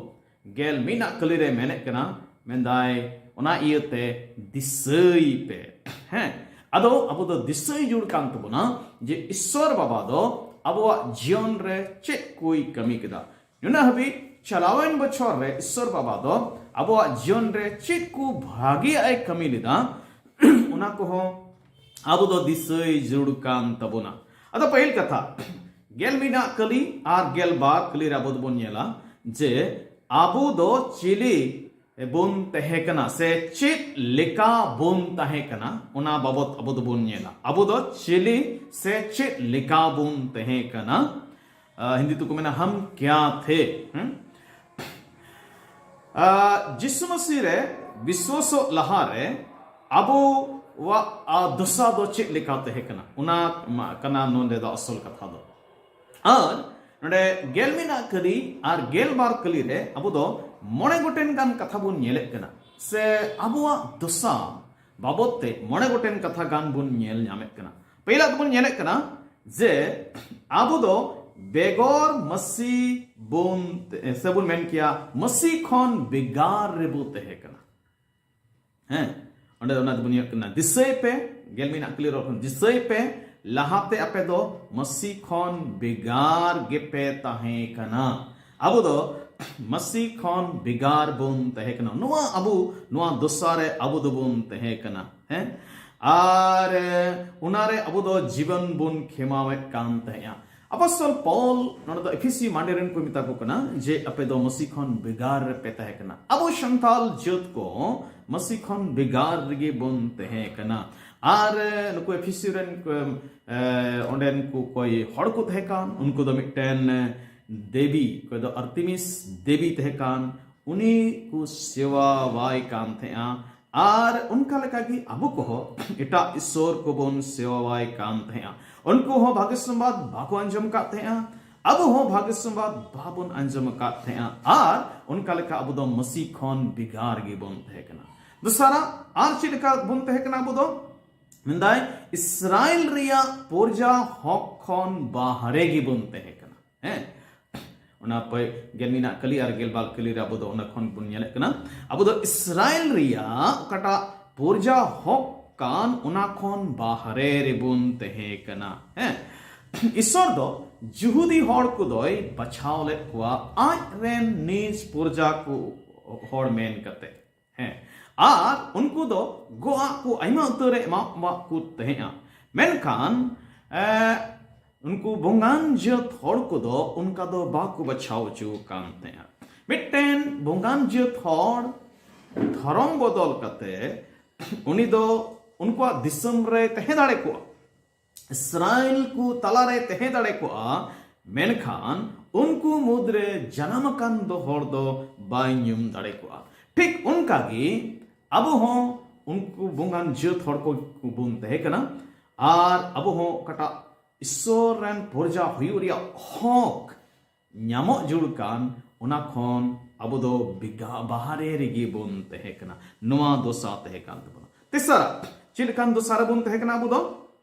ᱜᱮᱞ ᱢᱤᱫ ᱟᱜ ᱠᱟᱹᱞᱤ ᱨᱮ ᱢᱮᱱᱮᱫ ᱠᱟᱱᱟ, ᱢᱮᱱᱫᱟᱭ, ᱚᱱᱟ ᱤᱭᱟᱹᱛᱮ ᱫᱤᱥᱟᱹᱭ ᱯᱮ᱾ ᱦᱮᱸ, ᱟᱫᱚ ᱟᱵᱚ ᱫᱚ ᱫᱤᱥᱟᱹᱭ ᱡᱩᱲ ᱠᱟᱱ ᱛᱟᱵᱚᱱᱟ ᱡᱮ ᱤᱥᱥᱚᱨ ᱵᱟᱵᱟ ᱫᱚ ᱟᱵᱚᱣᱟᱜ ᱡᱤᱭᱚᱱ ᱨᱮ ᱪᱮᱫ ᱠᱚᱭ ᱠᱟᱹᱢᱤ ᱠᱮᱫᱟ᱾ ᱱᱩᱱᱟᱹᱜ ᱦᱟᱹᱵᱤᱡ ᱪᱟᱞᱟᱣᱮᱱ ᱵᱚᱪᱷᱚᱨ ᱨᱮ ᱤᱥᱥᱚᱨ ᱵᱟᱵᱟ ᱫᱚ ᱟᱵᱚᱣᱟᱜ ᱡᱤᱭᱚᱱ ᱨᱮ ᱪᱮᱫ ᱠᱚ ᱵᱷᱟᱜᱮᱭᱟᱜ ᱮ ᱠᱟᱹᱢᱤ ᱞᱮᱫᱟ, ᱚᱱᱟ ᱠᱚᱦᱚᱸ ᱟᱵᱚ ᱫᱚ ᱫᱤᱥᱟᱹᱭ ᱡᱟᱹᱨᱩᱲ ᱠᱟᱱ ᱛᱟᱵᱚᱱᱟ᱾ ᱟᱫᱚ ᱯᱟᱹᱦᱤᱞ ᱠᱟᱛᱷᱟ, ᱜᱮᱞ ᱢᱤᱫ ᱟᱜ ᱠᱟᱹᱞᱤ ᱟᱨ ᱜᱮᱞ ᱵᱟᱨ ᱠᱟᱹᱞᱤ ᱨᱮ ᱟᱵᱚ ᱫᱚᱵᱚᱱ ᱧᱮᱞᱟ ᱡᱮ ᱟᱵᱚ ᱫᱚ ᱪᱤᱞᱤ ᱵᱚᱱ ᱛᱟᱦᱮᱸ ᱠᱟᱱᱟ ᱥᱮ ᱪᱮᱫ ᱞᱮᱠᱟ ᱵᱚᱱ ᱛᱟᱦᱮᱸ ᱠᱟᱱᱟ, ᱚᱱᱟ ᱵᱟᱵᱚᱛ ᱟᱵᱚ ᱫᱚᱵᱚᱱ ᱧᱮᱞᱟ᱾ ᱟᱵᱚ ᱫᱚ ᱪᱤᱞᱤ ᱥᱮ ᱪᱮᱫ ᱞᱮᱠᱟ ᱵᱚᱱ ᱛᱟᱦᱮᱸ ᱠᱟᱱᱟ? ᱟ, ᱦᱤᱱᱫᱤ ᱛᱮᱠᱚ ᱢᱮᱱᱟ, ᱦᱟᱢ ᱠᱭᱟ ᱛᱷᱮ? ᱦᱮᱸ? ᱟ, ᱡᱤᱥᱩ ᱢᱟᱹᱥᱤ ᱨᱮ ᱵᱤᱥᱣᱟᱥᱚᱜ ᱞᱟᱦᱟᱨᱮ ᱟᱵᱚᱣᱟᱜ, ᱟ, ᱫᱚᱥᱟ ᱫᱚ ᱪᱮᱫ ᱞᱮᱠᱟ ᱛᱟᱦᱮᱸ ᱠᱟᱱᱟ? ᱚᱱᱟ ᱢᱟ ᱠᱟᱱᱟ ᱱᱚᱰᱮ ᱫᱚ ᱟᱥᱚᱞ ᱠᱟᱛᱷᱟ ᱫᱚ᱾ ᱟᱨ ᱱᱚᱰᱮ ᱜᱮᱞ ᱢᱤᱫ ᱟᱜ ᱠᱟᱹᱞᱤ ᱟᱨ ᱜᱮᱞ ᱵᱟᱨ ᱠᱟᱹᱞᱤ ᱨᱮ ᱟᱵᱚ ᱫᱚ ᱢᱚᱬᱮ ᱜᱚᱴᱮᱱ ᱜᱟᱱ ᱠᱟᱛᱷᱟ ᱵᱚᱱ ᱧᱮᱞᱮᱫ ᱠᱟᱱᱟ, ᱥᱮ ᱟᱵᱚᱣᱟᱜ ᱫᱚᱥᱟ ᱵᱟᱵᱚᱛ ᱛᱮ ᱢᱚᱬᱮ ᱜᱚᱴᱮᱱ ᱠᱟᱛᱷᱟ ᱜᱟᱱ ᱵᱚᱱ ᱧᱮᱞ ᱧᱟᱢᱮᱫ ᱠᱟᱱᱟ᱾ ᱯᱟᱹᱭᱞᱟ ᱫᱚᱵᱚᱱ ᱧᱮᱞᱮᱫ ᱠᱟᱱᱟ ᱡᱮ ᱟᱵᱚ ᱫᱚ ᱵᱮᱜᱚᱨ ᱢᱟᱹᱥᱤ ᱵᱚᱱ, ᱥᱮ ᱵᱚᱱ ᱢᱮᱱ ᱠᱮᱭᱟ, ᱢᱟᱹᱥᱤ ᱠᱷᱚᱱ ᱵᱮᱜᱟᱨ ᱨᱮᱵᱚ ᱛᱟᱦᱮᱸ ᱠᱟᱱᱟ᱾ ᱦᱮᱸ, ᱚᱸᱰᱮ ᱚᱱᱟ ᱫᱚᱵᱚᱱ ᱧᱮᱞ ᱠᱟᱱᱟ, ᱫᱤᱥᱟᱹᱭ ᱯᱮ, ᱜᱮᱞ ᱢᱤᱫ ᱟᱜ ᱠᱟᱹᱞᱤ ᱨᱚᱲ ᱠᱷᱚᱱ, ᱫᱤᱥᱟᱹᱭ ᱯᱮ, ᱞᱟᱦᱟᱛᱮ ᱟᱯᱮ ᱫᱚ ᱢᱟᱹᱥᱤ ᱠᱷᱚᱱ ᱵᱮᱜᱟᱨ ᱜᱮᱯᱮ ᱛᱟᱦᱮᱸ ᱠᱟᱱᱟ᱾ ᱟᱵᱚ ᱫᱚ ᱢᱟᱹᱥᱤ ᱠᱷᱚᱱ ᱵᱮᱜᱟᱨ ᱵᱚᱱ ᱛᱟᱦᱮᱸ ᱠᱟᱱᱟ᱾ ᱱᱚᱣᱟ ᱟᱵᱚ, ᱱᱚᱣᱟ ᱫᱚᱥᱟ ᱨᱮ ᱟᱵᱚ ᱫᱚᱵᱚᱱ ᱛᱟᱦᱮᱸ ᱠᱟᱱᱟ᱾ ᱦᱮᱸ, ᱟᱨ, ᱮ, ᱚᱱᱟᱨᱮ ᱟᱵᱚ ᱫᱚ ᱡᱤᱵᱚᱱ ᱵᱚᱱ ᱠᱷᱮᱢᱟᱣᱮᱫ ᱠᱟᱱ ᱛᱟᱦᱮᱸᱜᱼᱟ᱾ ᱟᱯᱚᱥᱛᱚᱞ ᱯᱚᱞ ᱱᱚᱰᱮ ᱫᱚ ᱮᱯᱷᱤᱥᱤ ᱢᱟᱸᱰᱮ ᱨᱮᱱ ᱠᱚ ᱢᱮᱛᱟ ᱠᱚ ᱠᱟᱱᱟ ᱡᱮ ᱟᱯᱮ ᱫᱚ ᱢᱟᱹᱥᱤ ᱠᱷᱚᱱ ᱵᱮᱜᱟᱨ ᱨᱮᱯᱮ ᱛᱟᱦᱮᱸ ᱠᱟᱱᱟ᱾ ᱟᱵᱚ ᱥᱟᱱᱛᱟᱞ ᱡᱟᱹᱛ ᱠᱚ ᱢᱟᱹᱥᱤ ᱠᱷᱚᱱ ᱵᱮᱜᱟᱨ ᱨᱮᱜᱮ ᱵᱚᱱ ᱛᱟᱦᱮᱸ ᱠᱟᱱᱟ᱾ ᱟᱨ, ᱮ, ᱱᱩᱠᱩ ᱮᱯᱷᱤᱥᱤ ᱨᱮᱱ ᱠᱚ, ᱮ, ᱚᱸᱰᱮᱱ ᱠᱚ ᱚᱠᱚᱭ ᱦᱚᱲ ᱠᱚ ᱛᱟᱦᱮᱸ ᱠᱟᱱ, ᱩᱱᱠᱩ ᱫᱚ ᱢᱤᱫᱴᱮᱱ, ᱮ, ᱫᱮᱵᱤ, ᱚᱠᱚᱭ ᱫᱚ ᱟᱨᱛᱮᱢᱤᱥ ᱫᱮᱵᱤ ᱛᱟᱦᱮᱸ ᱠᱟᱱ, ᱩᱱᱤ ᱠᱚ ᱥᱮᱣᱟᱣᱟᱭ ᱠᱟᱱ ᱛᱟᱦᱮᱸᱜᱼᱟ᱾ ᱟᱨ ᱚᱱᱠᱟ ᱞᱮᱠᱟᱜᱮ ᱟᱵᱚ ᱠᱚᱦᱚᱸ ᱮᱴᱟᱜ ᱤᱥᱚᱨ ᱠᱚᱵᱚᱱ ᱥᱮᱣᱟᱣᱟᱭ ᱠᱟᱱ ᱛᱟᱦᱮᱸᱜᱼᱟ᱾ ᱩᱱᱠᱩ ᱦᱚᱸ ᱵᱷᱟᱜᱮ ᱥᱚᱢᱵᱟᱫ ᱵᱟᱠᱚ ᱟᱸᱡᱚᱢ ᱠᱟᱫ ᱛᱟᱦᱮᱸᱜᱼᱟ, ᱟᱵᱚ ᱦᱚᱸ ᱵᱷᱟᱜᱮ ᱥᱚᱢᱵᱟᱫ ᱵᱟᱵᱚᱱ ᱟᱸᱡᱚᱢ ᱟᱠᱟᱫ ᱛᱟᱦᱮᱸᱜᱼᱟ᱾ ᱟᱨ ᱚᱱᱠᱟ ᱞᱮᱠᱟ ᱟᱵᱚ ᱫᱚ ᱢᱟᱹᱥᱤ ᱠᱷᱚᱱ ᱵᱷᱮᱜᱟᱨ ᱜᱮᱵᱚᱱ ᱛᱟᱦᱮᱸ ᱠᱟᱱᱟ᱾ ᱫᱚᱥᱟᱨᱟᱜ, ᱟᱨ ᱪᱮᱫ ᱞᱮᱠᱟ ᱵᱚᱱ ᱛᱟᱦᱮᱸ ᱠᱟᱱᱟ ᱟᱵᱚ ᱫᱚ? ᱢᱮᱱᱫᱟᱭ, ᱤᱥᱨᱟᱭᱮᱞ ᱨᱮᱭᱟᱜ ᱯᱚᱨᱡᱟ ᱦᱚᱠ ᱠᱷᱚᱱ ᱵᱟᱦᱨᱮ ᱜᱮᱵᱚᱱ ᱛᱟᱦᱮᱸ ᱠᱟᱱᱟ᱾ ᱦᱮᱸ, ᱚᱱᱟ ᱯᱮ-, ᱜᱮᱞ ᱢᱤᱫ ᱟᱜ ᱠᱟᱹᱞᱤ ᱟᱨ ᱜᱮᱞ ᱵᱟᱨ ᱠᱟᱹᱞᱤ ᱨᱮ ᱟᱵᱚ ᱫᱚ ᱚᱱᱟ ᱠᱷᱚᱱ ᱵᱚᱱ ᱧᱮᱞᱮᱫ ᱠᱟᱱᱟ, ᱟᱵᱚ ᱫᱚ ᱤᱥᱨᱟᱭᱮᱞ ᱨᱮᱭᱟᱜ ᱚᱠᱟᱴᱟᱜ ᱯᱚᱨᱡᱟ ᱦᱚᱠ ᱠᱟᱱ, ᱚᱱᱟ ᱠᱷᱚᱱ ᱵᱟᱦᱨᱮ ᱨᱮᱵᱚᱱ ᱛᱟᱦᱮᱸ ᱠᱟᱱᱟ᱾ ᱦᱮᱸ, ᱤᱥᱚᱨ ᱫᱚ ᱡᱩᱦᱩᱫᱤ ᱦᱚᱲ ᱠᱚᱫᱚᱭ ᱵᱟᱪᱷᱟᱣ ᱞᱮᱫ ᱠᱚᱣᱟ ᱟᱡ ᱨᱮᱱ ᱱᱤᱡ ᱯᱚᱨᱡᱟ ᱠᱚ ᱦᱚᱲ ᱢᱮᱱ ᱠᱟᱛᱮ᱾ ᱦᱮᱸ, ᱟᱨ ᱩᱱᱠᱩ ᱫᱚ ᱜᱚᱜ ᱟᱜ ᱠᱚ ᱟᱭᱢᱟ ᱩᱛᱟᱹᱨ ᱮ ᱮᱢᱟᱜ ᱠᱚ ᱛᱟᱦᱮᱸᱜᱼᱟ᱾ ᱢᱮᱱᱠᱷᱟᱱ, ᱮ, ᱩᱱᱠᱩ ᱵᱚᱸᱜᱟᱱ ᱡᱟᱹᱛ ᱦᱚᱲ ᱠᱚᱫᱚ ᱚᱱᱠᱟ ᱫᱚ ᱵᱟᱠᱚ ᱵᱟᱪᱷᱟᱣ ᱦᱚᱪᱚ ᱟᱠᱟᱱ ᱛᱟᱦᱮᱸᱜᱼᱟ᱾ ᱢᱤᱫᱴᱮᱱ ᱵᱚᱸᱜᱟᱱ ᱡᱟᱹᱛ ᱦᱚᱲ ᱫᱷᱚᱨᱚᱢ ᱵᱚᱫᱚᱞ ᱠᱟᱛᱮ ᱩᱱᱤ ᱫᱚ ᱩᱱᱠᱩᱣᱟᱜ ᱫᱤᱥᱚᱢ ᱨᱮ ᱛᱟᱦᱮᱸ ᱫᱟᱲᱮ ᱠᱚᱜᱼᱟ, ᱤᱥᱨᱟᱭᱮᱞ ᱠᱚ ᱛᱟᱞᱟᱨᱮ ᱛᱟᱦᱮᱸ ᱫᱟᱲᱮ ᱠᱚᱜᱼᱟ, ᱢᱮᱱᱠᱷᱟᱱ ᱩᱱᱠᱩ ᱢᱩᱫᱽᱨᱮ ᱡᱟᱱᱟᱢ ᱟᱠᱟᱱ ᱫᱚ ᱦᱚᱲ ᱫᱚ ᱵᱟᱭ ᱧᱩᱢ ᱫᱟᱲᱮ ᱠᱚᱜᱼᱟ᱾ ᱴᱷᱤᱠ ᱚᱱᱠᱟᱜᱮ ᱟᱵᱚ ᱦᱚᱸ ᱩᱱᱠᱩ ᱵᱚᱸᱜᱟᱱ ᱡᱟᱹᱛ ᱦᱚᱲ ᱠᱚ ᱵᱚᱱ ᱛᱟᱦᱮᱸ ᱠᱟᱱᱟ, ᱟᱨ ᱟᱵᱚ ᱦᱚᱸ ᱚᱠᱟᱴᱟᱜ ᱤᱥᱥᱚᱨ ᱨᱮᱱ ᱯᱨᱚᱡᱟ ᱦᱩᱭᱩᱜ ᱨᱮᱭᱟᱜ ᱦᱚᱠ ᱧᱟᱢᱚᱜ ᱡᱩᱲ ᱠᱟᱱ, ᱚᱱᱟ ᱠᱷᱚᱱ ᱟᱵᱚ ᱫᱚ ᱵᱮᱜᱟ-, ᱵᱟᱦᱨᱮ ᱨᱮᱜᱮ ᱵᱚᱱ ᱛᱟᱦᱮᱸ ᱠᱟᱱᱟ᱾ ᱱᱚᱣᱟ ᱫᱚᱥᱟ ᱛᱟᱦᱮᱸ ᱠᱟᱱ ᱛᱟᱵᱚᱱᱟ᱾ ᱛᱮᱥᱟᱨᱟ, ᱪᱮᱫ ᱞᱮᱠᱟᱱ ᱫᱚᱥᱟ ᱨᱮᱵᱚᱱ ᱛᱟᱦᱮᱸ ᱠᱟᱱᱟ ᱟᱵᱚ ᱫᱚ?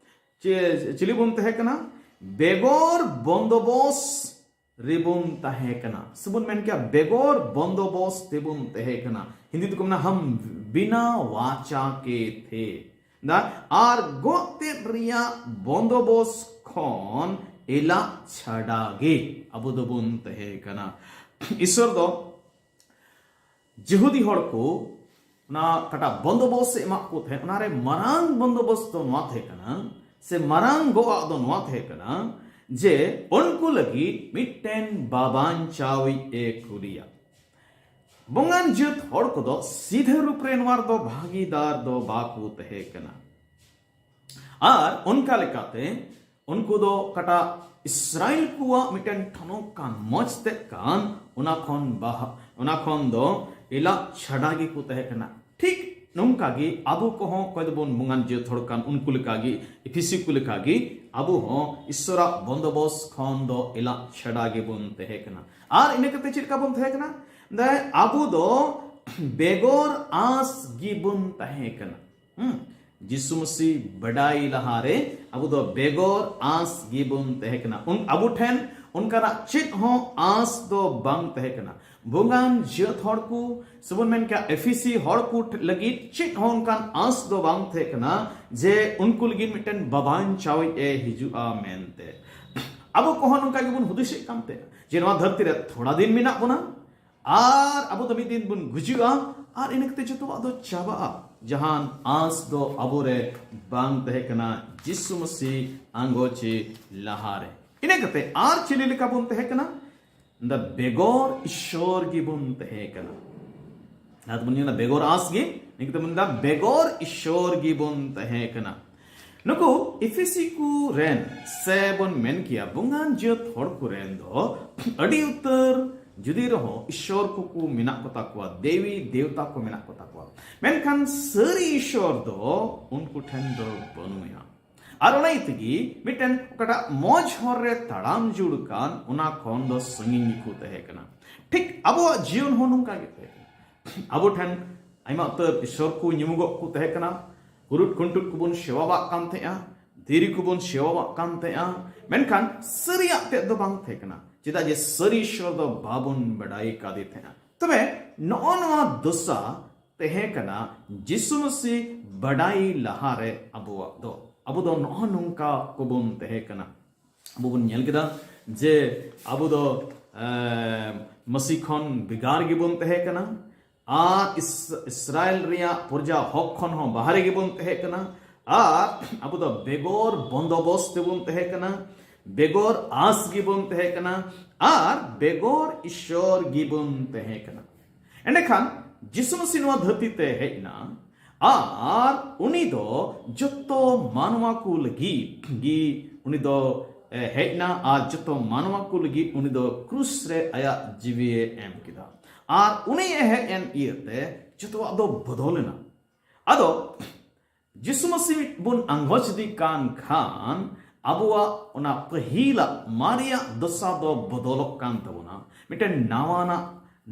ᱪᱮ-, ᱪᱤᱞᱤ ᱵᱚᱱ ᱛᱟᱦᱮᱸ ᱠᱟᱱᱟ? ᱵᱮᱜᱚᱨ ᱵᱚᱱᱫᱚᱵᱚᱥ ᱨᱮᱵᱚᱱ ᱛᱟᱦᱮᱸ ᱠᱟᱱᱟ, ᱥᱮᱵᱚᱱ ᱢᱮᱱ ᱠᱮᱭᱟ ᱵᱮᱜᱚᱨ ᱵᱚᱱᱫᱚᱵᱚᱥ ᱛᱮᱵᱚᱱ ᱛᱟᱦᱮᱸ ᱠᱟᱱᱟ᱾ ᱦᱤᱱᱫᱤ ᱛᱮᱠᱚ ᱢᱮᱱᱟ ᱦᱟᱢ ᱵᱤᱱᱟ ᱣᱟᱪᱟ ᱠᱮ ᱛᱷᱮ᱾ ᱫᱟ, ᱟᱨ ᱜᱚᱜ ᱛᱮᱫ ᱨᱮᱭᱟᱜ ᱵᱚᱱᱫᱚᱵᱚᱥ ᱠᱷᱚᱱ ᱮᱞᱟᱜ ᱪᱷᱟᱰᱟ ᱜᱮ ᱟᱵᱚ ᱫᱚᱵᱚᱱ ᱛᱟᱦᱮᱸ ᱠᱟᱱᱟ᱾ ᱤᱥᱥᱚᱨ ᱫᱚ ᱡᱤᱦᱩᱫᱤ ᱦᱚᱲ ᱠᱚ ᱚᱱᱟ ᱚᱠᱟᱴᱟᱜ ᱵᱚᱱᱫᱚᱵᱚᱥ ᱮ ᱮᱢᱟᱜ ᱠᱚ ᱛᱟᱦᱮᱸᱫ, ᱚᱱᱟᱨᱮ ᱢᱟᱨᱟᱝ ᱵᱚᱱᱫᱚᱵᱚᱥ ᱫᱚ ᱱᱚᱣᱟ ᱛᱟᱦᱮᱸ ᱠᱟᱱᱟ, ᱥᱮ ᱢᱟᱨᱟᱝ ᱜᱚᱜ ᱟᱜ ᱫᱚ ᱱᱚᱣᱟ ᱛᱟᱦᱮᱸ ᱠᱟᱱᱟ ᱡᱮ ᱩᱱᱠᱩ ᱞᱟᱹᱜᱤᱫ ᱢᱤᱫᱴᱮᱱ ᱵᱟᱵᱟᱧᱪᱟᱣᱤᱡ ᱮ ᱠᱩᱞᱤᱭᱟ᱾ ᱵᱚᱸᱜᱟᱱ ᱡᱟᱹᱛ ᱦᱚᱲ ᱠᱚᱫᱚ ᱥᱤᱫᱷᱟᱹ ᱨᱩᱯ ᱨᱮ ᱱᱚᱣᱟ ᱨᱮᱫᱚ ᱵᱷᱟᱹᱜᱤᱫᱟᱨ ᱫᱚ ᱵᱟᱠᱚ ᱛᱟᱦᱮᱸ ᱠᱟᱱᱟ᱾ ᱟᱨ ᱚᱱᱠᱟ ᱞᱮᱠᱟᱛᱮ ᱩᱱᱠᱩ ᱫᱚ ᱚᱠᱟᱴᱟᱜ ᱤᱥᱨᱟᱭᱮᱞ ᱠᱚᱣᱟᱜ ᱢᱤᱫᱴᱮᱱ ᱴᱷᱚᱱᱚᱠ ᱠᱟᱱ, ᱢᱚᱡᱽ ᱛᱮᱫ ᱠᱟᱱ, ᱚᱱᱟ ᱠᱷᱚᱱ ᱵᱟᱦᱟ-, ᱚᱱᱟ ᱠᱷᱚᱱ ᱫᱚ ᱮᱞᱟᱜ ᱪᱷᱟᱰᱟ ᱜᱮᱠᱚ ᱛᱟᱦᱮᱸ ᱠᱟᱱᱟ᱾ ᱴᱷᱤᱠ ᱱᱚᱝᱠᱟ ᱜᱮ ᱟᱵᱚ ᱠᱚᱦᱚᱸ ᱚᱠᱚᱭ ᱫᱚᱵᱚᱱ ᱵᱚᱸᱜᱟᱱ ᱡᱟᱹᱛ ᱦᱚᱲ ᱠᱟᱱ, ᱩᱱᱠᱩ ᱞᱮᱠᱟᱜᱮ, ᱮᱯᱷᱤᱥᱤ ᱠᱚ ᱞᱮᱠᱟᱜᱮ ᱟᱵᱚ ᱦᱚᱸ ᱤᱥᱥᱚᱨᱟᱜ ᱵᱚᱱᱫᱚᱵᱚᱥ ᱠᱷᱚᱱ ᱫᱚ ᱮᱞᱟᱜ ᱪᱷᱟᱰᱟ ᱜᱮᱵᱚᱱ ᱛᱟᱦᱮᱸ ᱠᱟᱱᱟ᱾ ᱟᱨ ᱤᱱᱟᱹ ᱠᱟᱛᱮ ᱪᱮᱫ ᱞᱮᱠᱟ ᱵᱚᱱ ᱛᱟᱦᱮᱸ ᱠᱟᱱᱟ? ᱫᱮ, ᱟᱵᱚ ᱫᱚ ᱵᱮᱜᱚᱨ ᱟᱸᱥ ᱜᱮᱵᱚᱱ ᱛᱟᱦᱮᱸ ᱠᱟᱱᱟ᱾ ᱦᱩᱸ? ᱡᱤᱥᱩ ᱢᱟᱹᱥᱤ ᱵᱟᱰᱟᱭ ᱞᱟᱦᱟᱨᱮ ᱟᱵᱚ ᱫᱚ ᱵᱮᱜᱚᱨ ᱟᱸᱥ ᱜᱮᱵᱚᱱ ᱛᱟᱦᱮᱸ ᱠᱟᱱᱟ᱾ ᱩᱱ-, ᱟᱵᱚ ᱴᱷᱮᱱ ᱚᱱᱠᱟᱱᱟᱜ ᱪᱮᱫ ᱦᱚᱸ ᱟᱸᱥ ᱫᱚ ᱵᱟᱝ ᱛᱟᱦᱮᱸ ᱠᱟᱱᱟ᱾ ᱵᱚᱸᱜᱟᱱ ᱡᱟᱹᱛ ᱦᱚᱲ ᱠᱚ ᱥᱮᱵᱚᱱ ᱢᱮᱱ ᱠᱮᱭᱟ, ᱮᱯᱷᱤᱥᱤ ᱦᱚᱲ ᱠᱚ ᱴᱷ-, ᱞᱟᱹᱜᱤᱫ ᱪᱮᱫ ᱦᱚᱸ ᱚᱱᱠᱟᱱ ᱟᱸᱥ ᱫᱚ ᱵᱟᱝ ᱛᱟᱦᱮᱸ ᱠᱟᱱᱟ ᱡᱮ ᱩᱱᱠᱩ ᱞᱟᱹᱜᱤᱫ ᱢᱤᱫᱴᱮᱱ ᱵᱟᱵᱟᱧᱪᱟᱣᱤᱡ ᱮ ᱦᱤᱡᱩᱜᱼᱟ ᱢᱮᱱᱛᱮ᱾ ᱟᱵᱚ ᱠᱚᱦᱚᱸ ᱱᱚᱝᱠᱟ ᱜᱮᱵᱚᱱ ᱦᱩᱫᱤᱥᱮᱫ ᱠᱟᱱ ᱛᱟᱦᱮᱸ ᱡᱮ ᱱᱚᱣᱟ ᱫᱷᱟᱹᱨᱛᱤ ᱨᱮ ᱛᱷᱚᱲᱟ ᱫᱤᱱ ᱢᱮᱱᱟᱜ ᱵᱚᱱᱟ, ᱟᱨ ᱟᱵᱚ ᱫᱚ ᱢᱤᱫ ᱫᱤᱱ ᱵᱚᱱ ᱜᱩᱡᱩᱜᱼᱟ, ᱟᱨ ᱤᱱᱟᱹ ᱠᱟᱛᱮ ᱡᱚᱛᱚᱣᱟᱜ ᱫᱚ ᱪᱟᱵᱟᱜᱼᱟ᱾ ᱡᱟᱦᱟᱱ ᱟᱸᱥ ᱫᱚ ᱟᱵᱚᱨᱮ ᱵᱟᱝ ᱛᱟᱦᱮᱸ ᱠᱟᱱᱟ ᱡᱤᱥᱩ ᱢᱟᱹᱥᱤ ᱟᱸᱜᱚᱪᱮ ᱞᱟᱦᱟᱨᱮ᱾ ᱤᱱᱟᱹ ᱠᱟᱛᱮ ᱟᱨ ᱪᱤᱞᱤ ᱞᱮᱠᱟ ᱵᱚᱱ ᱛᱟᱦᱮᱸ ᱠᱟᱱᱟ? ᱫᱟ, ᱵᱮᱜᱚᱨ ᱤᱥᱥᱚᱨ ᱜᱮᱵᱚᱱ ᱛᱟᱦᱮᱸ ᱠᱟᱱᱟ᱾ ᱡᱟᱦᱟᱸ ᱛᱮᱵᱚᱱ ᱧᱮᱞᱟ ᱵᱮᱜᱚᱨ ᱟᱸᱥ ᱜᱮ, ᱱᱤᱭᱟᱹ ᱠᱟᱛᱮ ᱵᱚᱱ ᱢᱮᱱᱫᱟ ᱵᱮᱜᱚᱨ ᱤᱥᱚᱨ ᱜᱮᱵᱚᱱ ᱛᱟᱦᱮᱸ ᱠᱟᱱᱟ᱾ ᱱᱩᱠᱩ ᱤᱯᱷᱤᱥᱤ ᱠᱚ ᱨᱮᱱ ᱥᱮ ᱵᱚᱱ ᱢᱮᱱ ᱠᱮᱭᱟ ᱵᱚᱸᱜᱟᱱ ᱡᱟᱹᱛ ᱦᱚᱲ ᱠᱚ ᱨᱮᱱ ᱫᱚ ᱟᱹᱰᱤ ᱩᱛᱟᱹᱨ ᱡᱩᱫᱤ ᱨᱮᱦᱚᱸ ᱤᱥᱚᱨ ᱠᱚᱠᱚ ᱢᱮᱱᱟᱜ ᱠᱚᱛᱟ ᱠᱚᱣᱟ, ᱫᱮᱵᱤ ᱫᱮᱣᱛᱟ ᱠᱚ ᱢᱮᱱᱟᱜ ᱠᱚᱛᱟ ᱠᱚᱣᱟ, ᱢᱮᱱᱠᱷᱟᱱ ᱥᱟᱹᱨᱤ ᱤᱥᱚᱨ ᱫᱚ ᱩᱱᱠᱩ ᱴᱷᱮᱱ ᱫᱚ ᱵᱟᱹᱱᱩᱭᱟ᱾ ᱟᱨ ᱚᱱᱟ ᱤᱭᱟᱹ ᱛᱮᱜᱮ ᱢᱤᱫᱴᱮᱱ ᱚᱠᱟᱴᱟᱜ ᱢᱚᱡᱽ ᱦᱚᱨ ᱨᱮ ᱛᱟᱲᱟᱢ ᱡᱩᱲ ᱠᱟᱱ, ᱚᱱᱟ ᱠᱷᱚᱱ ᱫᱚ ᱥᱟᱺᱜᱤᱧ ᱜᱮᱠᱚ ᱛᱟᱦᱮᱸ ᱠᱟᱱᱟ᱾ ᱴᱷᱤᱠ ᱟᱵᱚᱣᱟᱜ ᱡᱤᱭᱚᱱ ᱦᱚᱸ ᱱᱚᱝᱠᱟ ᱜᱮ ᱛᱟᱦᱮᱸ ᱠᱟᱱᱟ᱾ ᱟᱵᱚ ᱴᱷᱮᱱ ᱟᱭᱢᱟ ᱩᱛᱟᱹᱨ ᱤᱥᱚᱨ ᱠᱚ ᱧᱩᱢᱩᱜᱚᱜ ᱠᱚ ᱛᱟᱦᱮᱸ ᱠᱟᱱᱟ᱾ ᱦᱩᱨᱩᱴ ᱠᱷᱩᱱᱴᱩᱴ ᱠᱚᱵᱚᱱ ᱥᱮᱣᱟᱣᱟᱜ ᱠᱟᱱ ᱛᱟᱦᱮᱸᱜᱼᱟ, ᱫᱷᱤᱨᱤ ᱠᱚᱵᱚᱱ ᱥᱮᱣᱟᱣᱟᱜ ᱠᱟᱱ ᱛᱟᱦᱮᱸᱜᱼᱟ, ᱢᱮᱱᱠᱷᱟᱱ ᱥᱟᱹᱨᱤᱭᱟᱜ ᱛᱮᱫ ᱫᱚ ᱵᱟᱝ ᱛᱟᱦᱮᱸ ᱠᱟᱱᱟ᱾ ᱪᱮᱫᱟᱜ ᱡᱮ ᱥᱟᱹᱨᱤ ᱤᱥᱚᱨ ᱫᱚ ᱵᱟᱵᱚᱱ ᱵᱟᱰᱟᱭ ᱠᱟᱫᱮ ᱛᱟᱦᱮᱸᱜᱼᱟ᱾ ᱛᱚᱵᱮ ᱱᱚᱜᱼᱚ ᱱᱚᱣᱟ ᱫᱚᱥᱟ ᱛᱟᱦᱮᱸ ᱠᱟᱱᱟ ᱡᱤᱥᱩ ᱢᱟᱹᱥᱤ ᱵᱟᱰᱟᱭ ᱞᱟᱦᱟᱨᱮ ᱟᱵᱚᱣᱟᱜ ᱫᱚ, ᱟᱵᱚ ᱫᱚ ᱱᱚᱜᱼᱚ ᱱᱚᱝᱠᱟ ᱠᱚᱵᱚᱱ ᱛᱟᱦᱮᱸ ᱠᱟᱱᱟ᱾ ᱟᱵᱚ ᱵᱚᱱ ᱧᱮᱞ ᱠᱮᱫᱟ ᱡᱮ ᱟᱵᱚ ᱫᱚ, ᱮ, ᱢᱟᱹᱥᱤ ᱠᱷᱚᱱ ᱵᱷᱮᱜᱟᱨ ᱜᱮᱵᱚᱱ ᱛᱟᱦᱮᱸ ᱠᱟᱱᱟ᱾ ᱟᱨ ᱤᱥ-, ᱤᱥᱨᱟᱭᱮᱞ ᱨᱮᱭᱟᱜ ᱯᱨᱚᱡᱟ ᱦᱚᱠ ᱠᱷᱚᱱ ᱦᱚᱸ ᱵᱟᱦᱨᱮ ᱜᱮᱵᱚᱱ ᱛᱟᱦᱮᱸ ᱠᱟᱱᱟ᱾ ᱟᱨ ᱟᱵᱚ ᱫᱚ ᱵᱮᱜᱚᱨ ᱵᱚᱱᱫᱚᱵᱚᱥ ᱛᱮᱵᱚᱱ ᱛᱟᱦᱮᱸ ᱠᱟᱱᱟ, ᱵᱮᱜᱚᱨ ᱟᱸᱥ ᱜᱮᱵᱚᱱ ᱛᱟᱦᱮᱸ ᱠᱟᱱᱟ, ᱟᱨ ᱵᱮᱜᱚᱨ ᱤᱥᱚᱨ ᱜᱮᱵᱚᱱ ᱛᱟᱦᱮᱸ ᱠᱟᱱᱟ᱾ ᱮᱸᱰᱮᱠᱷᱟᱱ ᱡᱤᱥᱩ ᱢᱟᱹᱥᱤ ᱱᱚᱣᱟ ᱫᱷᱟᱹᱨᱛᱤ ᱛᱮ ᱦᱮᱡ ᱮᱱᱟ, ᱟᱨ ᱩᱱᱤ ᱫᱚ ᱡᱚᱛᱚ ᱢᱟᱱᱣᱟ ᱠᱚ ᱞᱟᱹᱜᱤᱫ ᱜᱮ ᱩᱱᱤ ᱫᱚ, ᱮ, ᱦᱮᱡ ᱮᱱᱟ, ᱟᱨ ᱡᱚᱛᱚ ᱢᱟᱱᱣᱟ ᱠᱚ ᱞᱟᱹᱜᱤᱫ ᱩᱱᱤ ᱫᱚ ᱠᱨᱩᱥ ᱨᱮ ᱟᱭᱟᱜ ᱡᱤᱣᱤᱭᱮ ᱮᱢ ᱠᱮᱫᱟ᱾ ᱟᱨ ᱩᱱᱤ ᱦᱮᱡ ᱮᱱ ᱤᱭᱟᱹᱛᱮ ᱡᱚᱛᱚᱣᱟᱜ ᱫᱚ ᱵᱚᱫᱚᱞ ᱮᱱᱟ᱾ ᱟᱫᱚ ᱡᱤᱥᱩ ᱢᱟᱹᱥᱤ ᱵᱚᱱ ᱟᱸᱜᱚᱪ ᱤᱫᱤ ᱠᱟᱱ ᱠᱷᱟᱱ ᱟᱵᱚᱣᱟᱜ ᱚᱱᱟ ᱯᱟᱹᱦᱤᱞᱟᱜ ᱢᱟᱨᱮᱭᱟᱜ ᱫᱚᱥᱟ ᱫᱚ ᱵᱚᱫᱚᱞᱚᱜ ᱠᱟᱱ ᱛᱟᱵᱚᱱᱟ, ᱢᱤᱫᱴᱮᱱ ᱱᱟᱣᱟᱱᱟᱜ,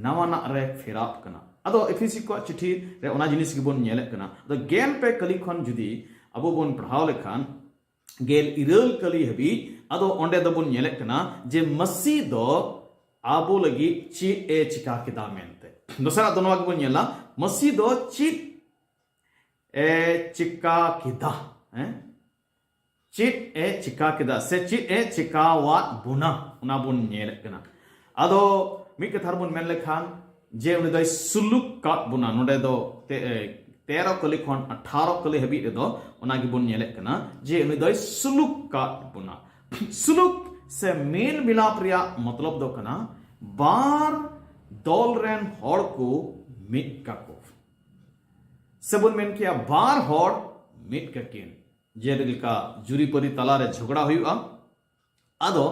ᱱᱟᱣᱟᱱᱟᱜ ᱨᱮ ᱯᱷᱮᱨᱟᱣ ᱠᱟᱱᱟ᱾ ᱟᱫᱚ ᱮᱯᱷᱤᱥᱤ ᱠᱚᱣᱟᱜ ᱪᱤᱴᱷᱤ ᱨᱮ ᱚᱱᱟ ᱡᱤᱱᱤᱥ ᱜᱮᱵᱚᱱ ᱧᱮᱞᱮᱫ ᱠᱟᱱᱟ᱾ ᱟᱫᱚ ᱜᱮᱞ ᱯᱮ ᱠᱟᱹᱞᱤ ᱠᱷᱚᱱ ᱡᱩᱫᱤ ᱟᱵᱚ ᱵᱚᱱ ᱯᱟᱲᱦᱟᱣ ᱞᱮᱠᱷᱟᱱ ᱜᱮᱞ ᱤᱨᱟᱹᱞ ᱠᱟᱹᱞᱤ ᱦᱟᱹᱵᱤᱡ, ᱟᱫᱚ ᱚᱸᱰᱮ ᱫᱚᱵᱚᱱ ᱧᱮᱞᱮᱫ ᱠᱟᱱᱟ ᱡᱮ ᱢᱟᱹᱥᱤ ᱫᱚ ᱟᱵᱚ ᱞᱟᱹᱜᱤᱫ ᱪᱮᱫ ᱮ ᱪᱤᱠᱟ ᱠᱮᱫᱟ ᱢᱮᱱᱛᱮ᱾ ᱫᱚᱥᱟᱨᱟᱜ ᱫᱚ ᱱᱚᱣᱟ ᱜᱮᱵᱚᱱ ᱧᱮᱞᱟ, ᱢᱟᱹᱥᱤ ᱫᱚ ᱪᱮᱫ ᱮ ᱪᱤᱠᱟ ᱠᱮᱫᱟ, ᱦᱮᱸ? ᱪᱮᱫ ᱮ ᱪᱤᱠᱟ ᱠᱮᱫᱟ ᱥᱮ ᱪᱮᱫ ᱮ ᱪᱤᱠᱟᱣᱟᱫ ᱵᱚᱱᱟ, ᱚᱱᱟ ᱵᱚᱱ ᱧᱮᱞᱮᱫ ᱠᱟᱱᱟ᱾ ᱟᱫᱚ ᱢᱤᱫ ᱠᱟᱛᱷᱟ ᱨᱮᱵᱚᱱ ᱢᱮᱱ ᱞᱮᱠᱷᱟᱱ ᱡᱮ ᱩᱱᱤ ᱫᱚᱭ ᱥᱩᱞᱩᱠ ᱠᱟᱫ ᱵᱚᱱᱟ᱾ ᱱᱚᱰᱮ ᱫᱚ ᱛᱮ-, ᱮ, ᱛᱮᱨᱚ ᱠᱟᱹᱞᱤ ᱠᱷᱚᱱ ᱟᱴᱷᱟᱨᱚ ᱠᱟᱹᱞᱤ ᱦᱟᱹᱵᱤᱡ ᱨᱮᱫᱚ ᱚᱱᱟ ᱜᱮᱵᱚᱱ ᱧᱮᱞᱮᱫ ᱠᱟᱱᱟ ᱡᱮ ᱩᱱᱤ ᱫᱚᱭ ᱥᱩᱞᱩᱠ ᱠᱟᱫ ᱵᱚᱱᱟ᱾ ᱥᱩᱞᱩᱠ ᱥᱮ ᱢᱮᱞ ᱢᱤᱞᱟᱯ ᱨᱮᱭᱟᱜ ᱢᱚᱛᱞᱚᱵ ᱫᱚ ᱠᱟᱱᱟ ᱵᱟᱨ ᱫᱚᱞ ᱨᱮᱱ ᱦᱚᱲ ᱠᱚ ᱢᱤᱫ ᱠᱟᱠᱚ, ᱥᱮᱵᱚᱱ ᱢᱮᱱ ᱠᱮᱭᱟ ᱵᱟᱨ ᱦᱚᱲ ᱢᱤᱫ ᱠᱟᱹᱠᱤᱱ᱾ ᱡᱮᱞᱮᱠᱟ ᱡᱩᱨᱤᱯᱟᱹᱨᱤ ᱛᱟᱞᱟᱨᱮ ᱡᱷᱚᱜᱽᱲᱟ ᱦᱩᱭᱩᱜᱼᱟ, ᱟᱫᱚ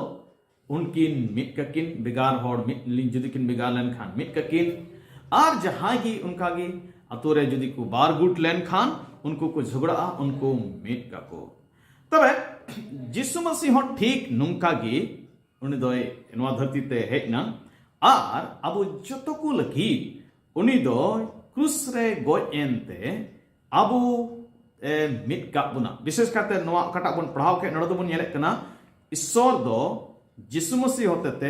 ᱩᱱᱠᱤᱱ ᱢᱤᱫ ᱠᱟᱹᱠᱤᱱ, ᱵᱷᱮᱜᱟᱨ ᱦᱚᱲ ᱢᱤᱫ ᱡᱩᱫᱤ ᱠᱤᱱ ᱵᱷᱮᱜᱟᱨ ᱞᱮᱱᱠᱷᱟᱱ ᱢᱤᱫ ᱠᱟᱹᱠᱤᱱ, ᱟᱨ ᱡᱟᱦᱟᱸᱭ ᱜᱮ ᱚᱱᱠᱟ ᱜᱮ ᱟᱛᱳ ᱨᱮ ᱡᱩᱫᱤ ᱠᱚ ᱵᱟᱨ ᱜᱩᱴ ᱞᱮᱱᱠᱷᱟᱱ ᱩᱱᱠᱩ ᱠᱚ ᱡᱷᱚᱜᱽᱲᱟᱜᱼᱟ, ᱩᱱᱠᱩ ᱢᱤᱫ ᱠᱟᱠᱚ᱾ ᱛᱚᱵᱮ ᱡᱤᱥᱩ ᱢᱟᱹᱥᱤ ᱦᱚᱸ ᱴᱷᱤᱠ ᱱᱚᱝᱠᱟ ᱜᱮ ᱩᱱᱤ ᱫᱚᱭ ᱱᱚᱣᱟ ᱫᱷᱟᱹᱨᱛᱤ ᱛᱮ ᱦᱮᱡ ᱮᱱᱟ, ᱟᱨ ᱟᱵᱚ ᱡᱚᱛᱚ ᱠᱚ ᱞᱟᱹᱜᱤᱫ ᱩᱱᱤ ᱫᱚ ᱠᱨᱩᱥ ᱨᱮ ᱜᱚᱡ ᱮᱱᱛᱮ ᱟᱵᱚ ᱮ ᱢᱤᱫ ᱠᱟᱜ ᱵᱚᱱᱟ᱾ ᱵᱤᱥᱮᱥ ᱠᱟᱛᱮ ᱱᱚᱣᱟ ᱚᱠᱟᱴᱟᱜ ᱵᱚᱱ ᱯᱟᱲᱦᱟᱣ ᱠᱮᱫ, ᱱᱚᱰᱮ ᱫᱚᱵᱚᱱ ᱧᱮᱞᱮᱫ ᱠᱟᱱᱟ ᱤᱥᱥᱚᱨ ᱫᱚ ᱡᱤᱥᱩ ᱢᱟᱹᱥᱤ ᱦᱚᱛᱮᱛᱮ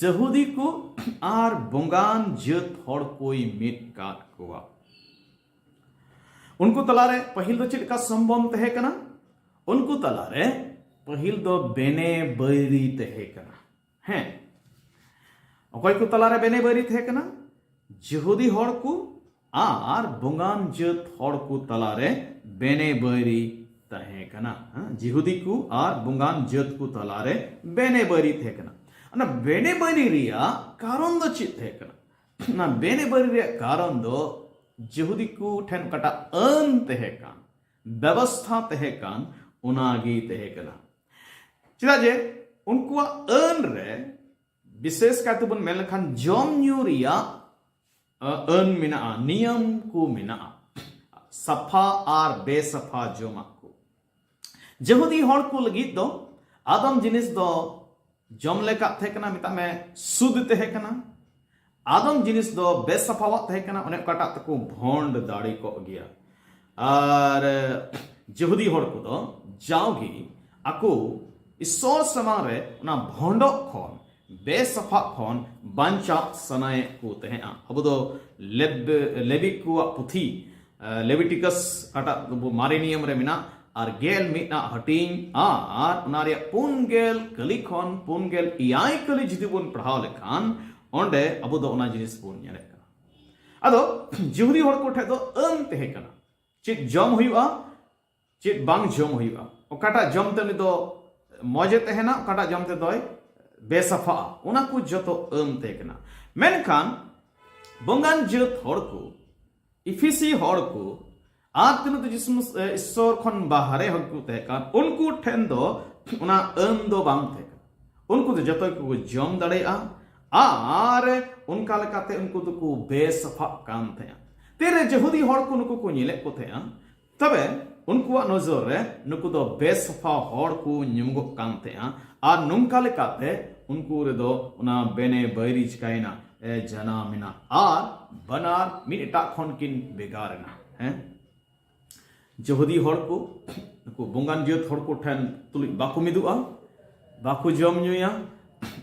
ᱡᱟᱹᱦᱩᱫᱤ ᱠᱚ ᱟᱨ ᱵᱚᱸᱜᱟᱱ ᱡᱟᱹᱛ ᱦᱚᱲ ᱠᱚᱭ ᱢᱤᱫ ᱠᱟᱫ ᱠᱚᱣᱟ᱾ ᱩᱱᱠᱩ ᱛᱟᱞᱟᱨᱮ ᱯᱟᱹᱦᱤᱞ ᱫᱚ ᱪᱮᱫ ᱞᱮᱠᱟ ᱥᱚᱢᱵᱚᱱ ᱛᱟᱦᱮᱸ ᱠᱟᱱᱟ? ᱩᱱᱠᱩ ᱛᱟᱞᱟᱨᱮ ᱯᱟᱹᱦᱤᱞ ᱫᱚ ᱵᱮᱱᱮ ᱵᱟᱹᱭᱨᱤ ᱛᱟᱦᱮᱸ ᱠᱟᱱᱟ᱾ ᱦᱮᱸ, ᱚᱠᱚᱭ ᱠᱚ ᱛᱟᱞᱟᱨᱮ ᱵᱮᱱᱮ ᱵᱟᱹᱭᱨᱤ ᱛᱟᱦᱮᱸ ᱠᱟᱱᱟ? ᱡᱤᱦᱩᱫᱤ ᱦᱚᱲ ᱠᱚ ᱟᱨ ᱵᱚᱸᱜᱟᱱ ᱡᱟᱹᱛ ᱦᱚᱲ ᱠᱚ ᱛᱟᱞᱟᱨᱮ ᱵᱮᱱᱮ ᱵᱟᱹᱭᱨᱤ ᱛᱟᱦᱮᱸ ᱠᱟᱱᱟ᱾ ᱦᱮᱸ, ᱡᱤᱦᱩᱫᱤ ᱠᱚ ᱟᱨ ᱵᱚᱸᱜᱟᱱ ᱡᱟᱹᱛ ᱠᱚ ᱛᱟᱞᱟᱨᱮ ᱵᱮᱱᱮ ᱵᱟᱹᱭᱨᱤ ᱛᱟᱦᱮᱸ ᱠᱟᱱᱟ᱾ ᱚᱱᱟ ᱵᱮᱱᱮ ᱵᱟᱹᱭᱨᱤ ᱨᱮᱭᱟᱜ ᱠᱟᱨᱚᱱ ᱫᱚ ᱪᱮᱫ ᱛᱟᱦᱮᱸ ᱠᱟᱱᱟ? ᱚᱱᱟ ᱵᱮᱱᱮ ᱵᱟᱹᱭᱨᱤ ᱨᱮᱭᱟᱜ ᱠᱟᱨᱚᱱ ᱫᱚ ᱡᱤᱦᱩᱫᱤ ᱠᱚ ᱴᱷᱮᱱ ᱚᱠᱟᱴᱟᱜ ᱟᱹᱱ ᱛᱟᱦᱮᱸ ᱠᱟᱱ, ᱵᱮᱵᱚᱥᱛᱷᱟ ᱛᱟᱦᱮᱸ ᱠᱟᱱ, ᱚᱱᱟᱜᱮ ᱛᱟᱦᱮᱸ ᱠᱟᱱᱟ᱾ ᱪᱮᱫᱟᱜ ᱡᱮ ᱩᱱᱠᱩᱣᱟᱜ ᱟᱹᱱ ᱨᱮ ᱵᱤᱥᱮᱥ ᱠᱟᱭᱛᱮ ᱵᱚᱱ ᱢᱮᱱ ᱞᱮᱠᱷᱟᱱ ᱡᱚᱢ ᱧᱩ ᱨᱮᱭᱟᱜ, ᱟ, ᱟᱹᱱ ᱢᱮᱱᱟᱜᱼᱟ, ᱱᱤᱭᱚᱢ ᱠᱚ ᱢᱮᱱᱟᱜᱼᱟ, ᱥᱟᱯᱷᱟ ᱟᱨ ᱵᱮᱥᱟᱯᱷᱟ ᱡᱚᱢᱟᱜ ᱠᱚ᱾ ᱡᱤᱦᱩᱫᱤ ᱦᱚᱲ ᱠᱚ ᱞᱟᱹᱜᱤᱫ ᱫᱚ ᱟᱫᱚᱢ ᱡᱤᱱᱤᱥ ᱫᱚ ᱡᱚᱢ ᱞᱮᱠᱟᱜ ᱛᱟᱦᱮᱸ ᱠᱟᱱᱟ, ᱢᱮᱛᱟᱜ ᱢᱮ ᱥᱩᱫ ᱛᱟᱦᱮᱸ ᱠᱟᱱᱟ, ᱟᱫᱚᱢ ᱡᱤᱱᱤᱥ ᱫᱚ ᱵᱮᱥᱟᱯᱷᱟᱣᱟᱜ ᱛᱟᱦᱮᱸ ᱠᱟᱱᱟ, ᱚᱱᱮ ᱚᱠᱟᱴᱟᱜ ᱛᱮᱠᱚ ᱵᱷᱚᱸᱰ ᱫᱟᱲᱮ ᱠᱚᱜ ᱜᱮᱭᱟ᱾ ᱟᱨ ᱡᱤᱦᱩᱫᱤ ᱦᱚᱲ ᱠᱚᱫᱚ ᱡᱟᱣᱜᱮ ᱟᱠᱚ ᱤᱥᱥᱚᱨ ᱥᱟᱢᱟᱝ ᱨᱮ ᱚᱱᱟ ᱵᱷᱚᱸᱰᱚᱜ ᱠᱷᱚᱱ, ᱵᱮᱥᱟᱯᱷᱟᱜ ᱠᱷᱚᱱ ᱵᱟᱧᱪᱟᱜ ᱥᱟᱱᱟᱭᱮᱫ ᱠᱚ ᱛᱟᱦᱮᱸᱜᱼᱟ᱾ ᱟᱵᱚ ᱫᱚ ᱞᱮᱵ-, ᱞᱮᱵᱤᱠ ᱠᱚᱣᱟᱜ ᱯᱩᱛᱷᱤ, ᱞᱮᱵᱤᱴᱤᱠᱟᱥ, ᱚᱠᱟᱴᱟᱜ ᱟᱵᱚ ᱢᱟᱨᱮ ᱱᱤᱭᱚᱢ ᱨᱮ ᱢᱮᱱᱟᱜ, ᱟᱨ ᱜᱮᱞ ᱢᱤᱫ ᱟᱜ ᱦᱟᱹᱴᱤᱧ ᱟᱨ ᱚᱱᱟ ᱨᱮᱭᱟᱜ ᱯᱩᱱ ᱜᱮᱞ ᱠᱟᱹᱞᱤ ᱠᱷᱚᱱ ᱯᱩᱱ ᱜᱮᱞ ᱮᱭᱟᱭ ᱠᱟᱹᱞᱤ ᱡᱩᱫᱤ ᱵᱚᱱ ᱯᱟᱲᱦᱟᱣ ᱞᱮᱠᱷᱟᱱ, ᱚᱸᱰᱮ ᱟᱵᱚ ᱫᱚ ᱚᱱᱟ ᱡᱤᱱᱤᱥ ᱵᱚᱱ ᱧᱮᱞᱮᱫ ᱠᱟᱱᱟ᱾ ᱟᱫᱚ ᱡᱤᱦᱩᱫᱤ ᱦᱚᱲ ᱠᱚ ᱴᱷᱮᱱ ᱫᱚ ᱟᱹᱱ ᱛᱟᱦᱮᱸ ᱠᱟᱱᱟ, ᱪᱮᱫ ᱡᱚᱢ ᱦᱩᱭᱩᱜᱼᱟ, ᱪᱮᱫ ᱵᱟᱝ ᱡᱚᱢ ᱦᱩᱭᱩᱜᱼᱟ, ᱚᱠᱟᱴᱟᱜ ᱡᱚᱢ ᱛᱮ ᱩᱱᱤ ᱫᱚ ᱢᱚᱡᱮ ᱛᱟᱦᱮᱱᱟ, ᱚᱠᱟᱴᱟᱜ ᱡᱚᱢ ᱛᱮᱫᱚᱭ ᱵᱮᱥᱟᱯᱷᱟᱜᱼᱟ, ᱚᱱᱟ ᱠᱚ ᱡᱚᱛᱚ ᱟᱹᱱ ᱛᱟᱦᱮᱸ ᱠᱟᱱᱟ᱾ ᱢᱮᱱᱠᱷᱟᱱ ᱵᱚᱸᱜᱟᱱ ᱡᱟᱹᱛ ᱦᱚᱲ ᱠᱚ, ᱤᱯᱷᱤᱥᱤ ᱦᱚᱲ ᱠᱚ, ᱟᱨ ᱛᱤᱱᱟᱹᱜ ᱫᱚ ᱡᱤᱥᱩ ᱢᱟᱥ-, ᱮ, ᱤᱥᱥᱚᱨ ᱠᱷᱚᱱ ᱵᱟᱦᱨᱮ ᱦᱚᱲ ᱠᱚ ᱛᱟᱦᱮᱸ ᱠᱟᱱ, ᱩᱱᱠᱩ ᱴᱷᱮᱱ ᱫᱚ ᱚᱱᱟ ᱟᱹᱱ ᱫᱚ ᱵᱟᱝ ᱛᱟᱦᱮᱸ ᱠᱟᱱᱟ᱾ ᱩᱱᱠᱩ ᱫᱚ ᱡᱚᱛᱚ ᱜᱮᱠᱚ ᱡᱚᱢ ᱫᱟᱲᱮᱭᱟᱜᱼᱟ ᱟᱨ ᱚᱱᱠᱟ ᱞᱮᱠᱟᱛᱮ ᱩᱱᱠᱩ ᱫᱚᱠᱚ ᱵᱮᱥᱟᱯᱷᱟᱜ ᱠᱟᱱ ᱛᱟᱦᱮᱸᱜᱼᱟ᱾ ᱛᱤᱨᱮ ᱡᱤᱦᱩᱫᱤ ᱦᱚᱲ ᱠᱚ ᱱᱩᱠᱩ ᱠᱚ ᱧᱮᱞᱮᱫ ᱠᱚ ᱛᱟᱦᱮᱸᱜᱼᱟ, ᱛᱚᱵᱮ ᱩᱱᱠᱩᱣᱟᱜ ᱱᱚᱡᱚᱨ ᱨᱮ ᱱᱩᱠᱩ ᱫᱚ ᱵᱮᱥᱟᱯᱷᱟ ᱦᱚᱲ ᱠᱚ ᱧᱩᱢᱚᱜᱚᱜ ᱠᱟᱱ ᱛᱟᱦᱮᱸᱜᱼᱟ᱾ ᱟᱨ ᱱᱚᱝᱠᱟ ᱞᱮᱠᱟᱛᱮ ᱩᱱᱠᱩ ᱨᱮᱫᱚ ᱚᱱᱟ ᱵᱮᱱᱮ ᱵᱟᱹᱭᱨᱤ ᱪᱤᱠᱟᱭᱮᱱᱟ, ᱮ, ᱡᱟᱱᱟᱢ ᱮᱱᱟ ᱟᱨ ᱵᱟᱱᱟᱨ ᱢᱤᱫ ᱮᱴᱟᱜ ᱠᱷᱚᱱ ᱠᱤᱱ ᱵᱷᱮᱜᱟᱨ ᱮᱱᱟ᱾ ᱦᱮᱸ, ᱡᱤᱦᱩᱫᱤ ᱦᱚᱲ ᱠᱚ ᱱᱩᱠᱩ ᱵᱚᱸᱜᱟᱱ ᱡᱟᱹᱛ ᱦᱚᱲ ᱠᱚ ᱴᱷᱮᱱ ᱛᱩᱞᱩᱡ ᱵᱟᱠᱚ ᱢᱤᱫᱚᱜᱼᱟ, ᱵᱟᱠᱚ ᱡᱚᱢ ᱧᱩᱭᱟ,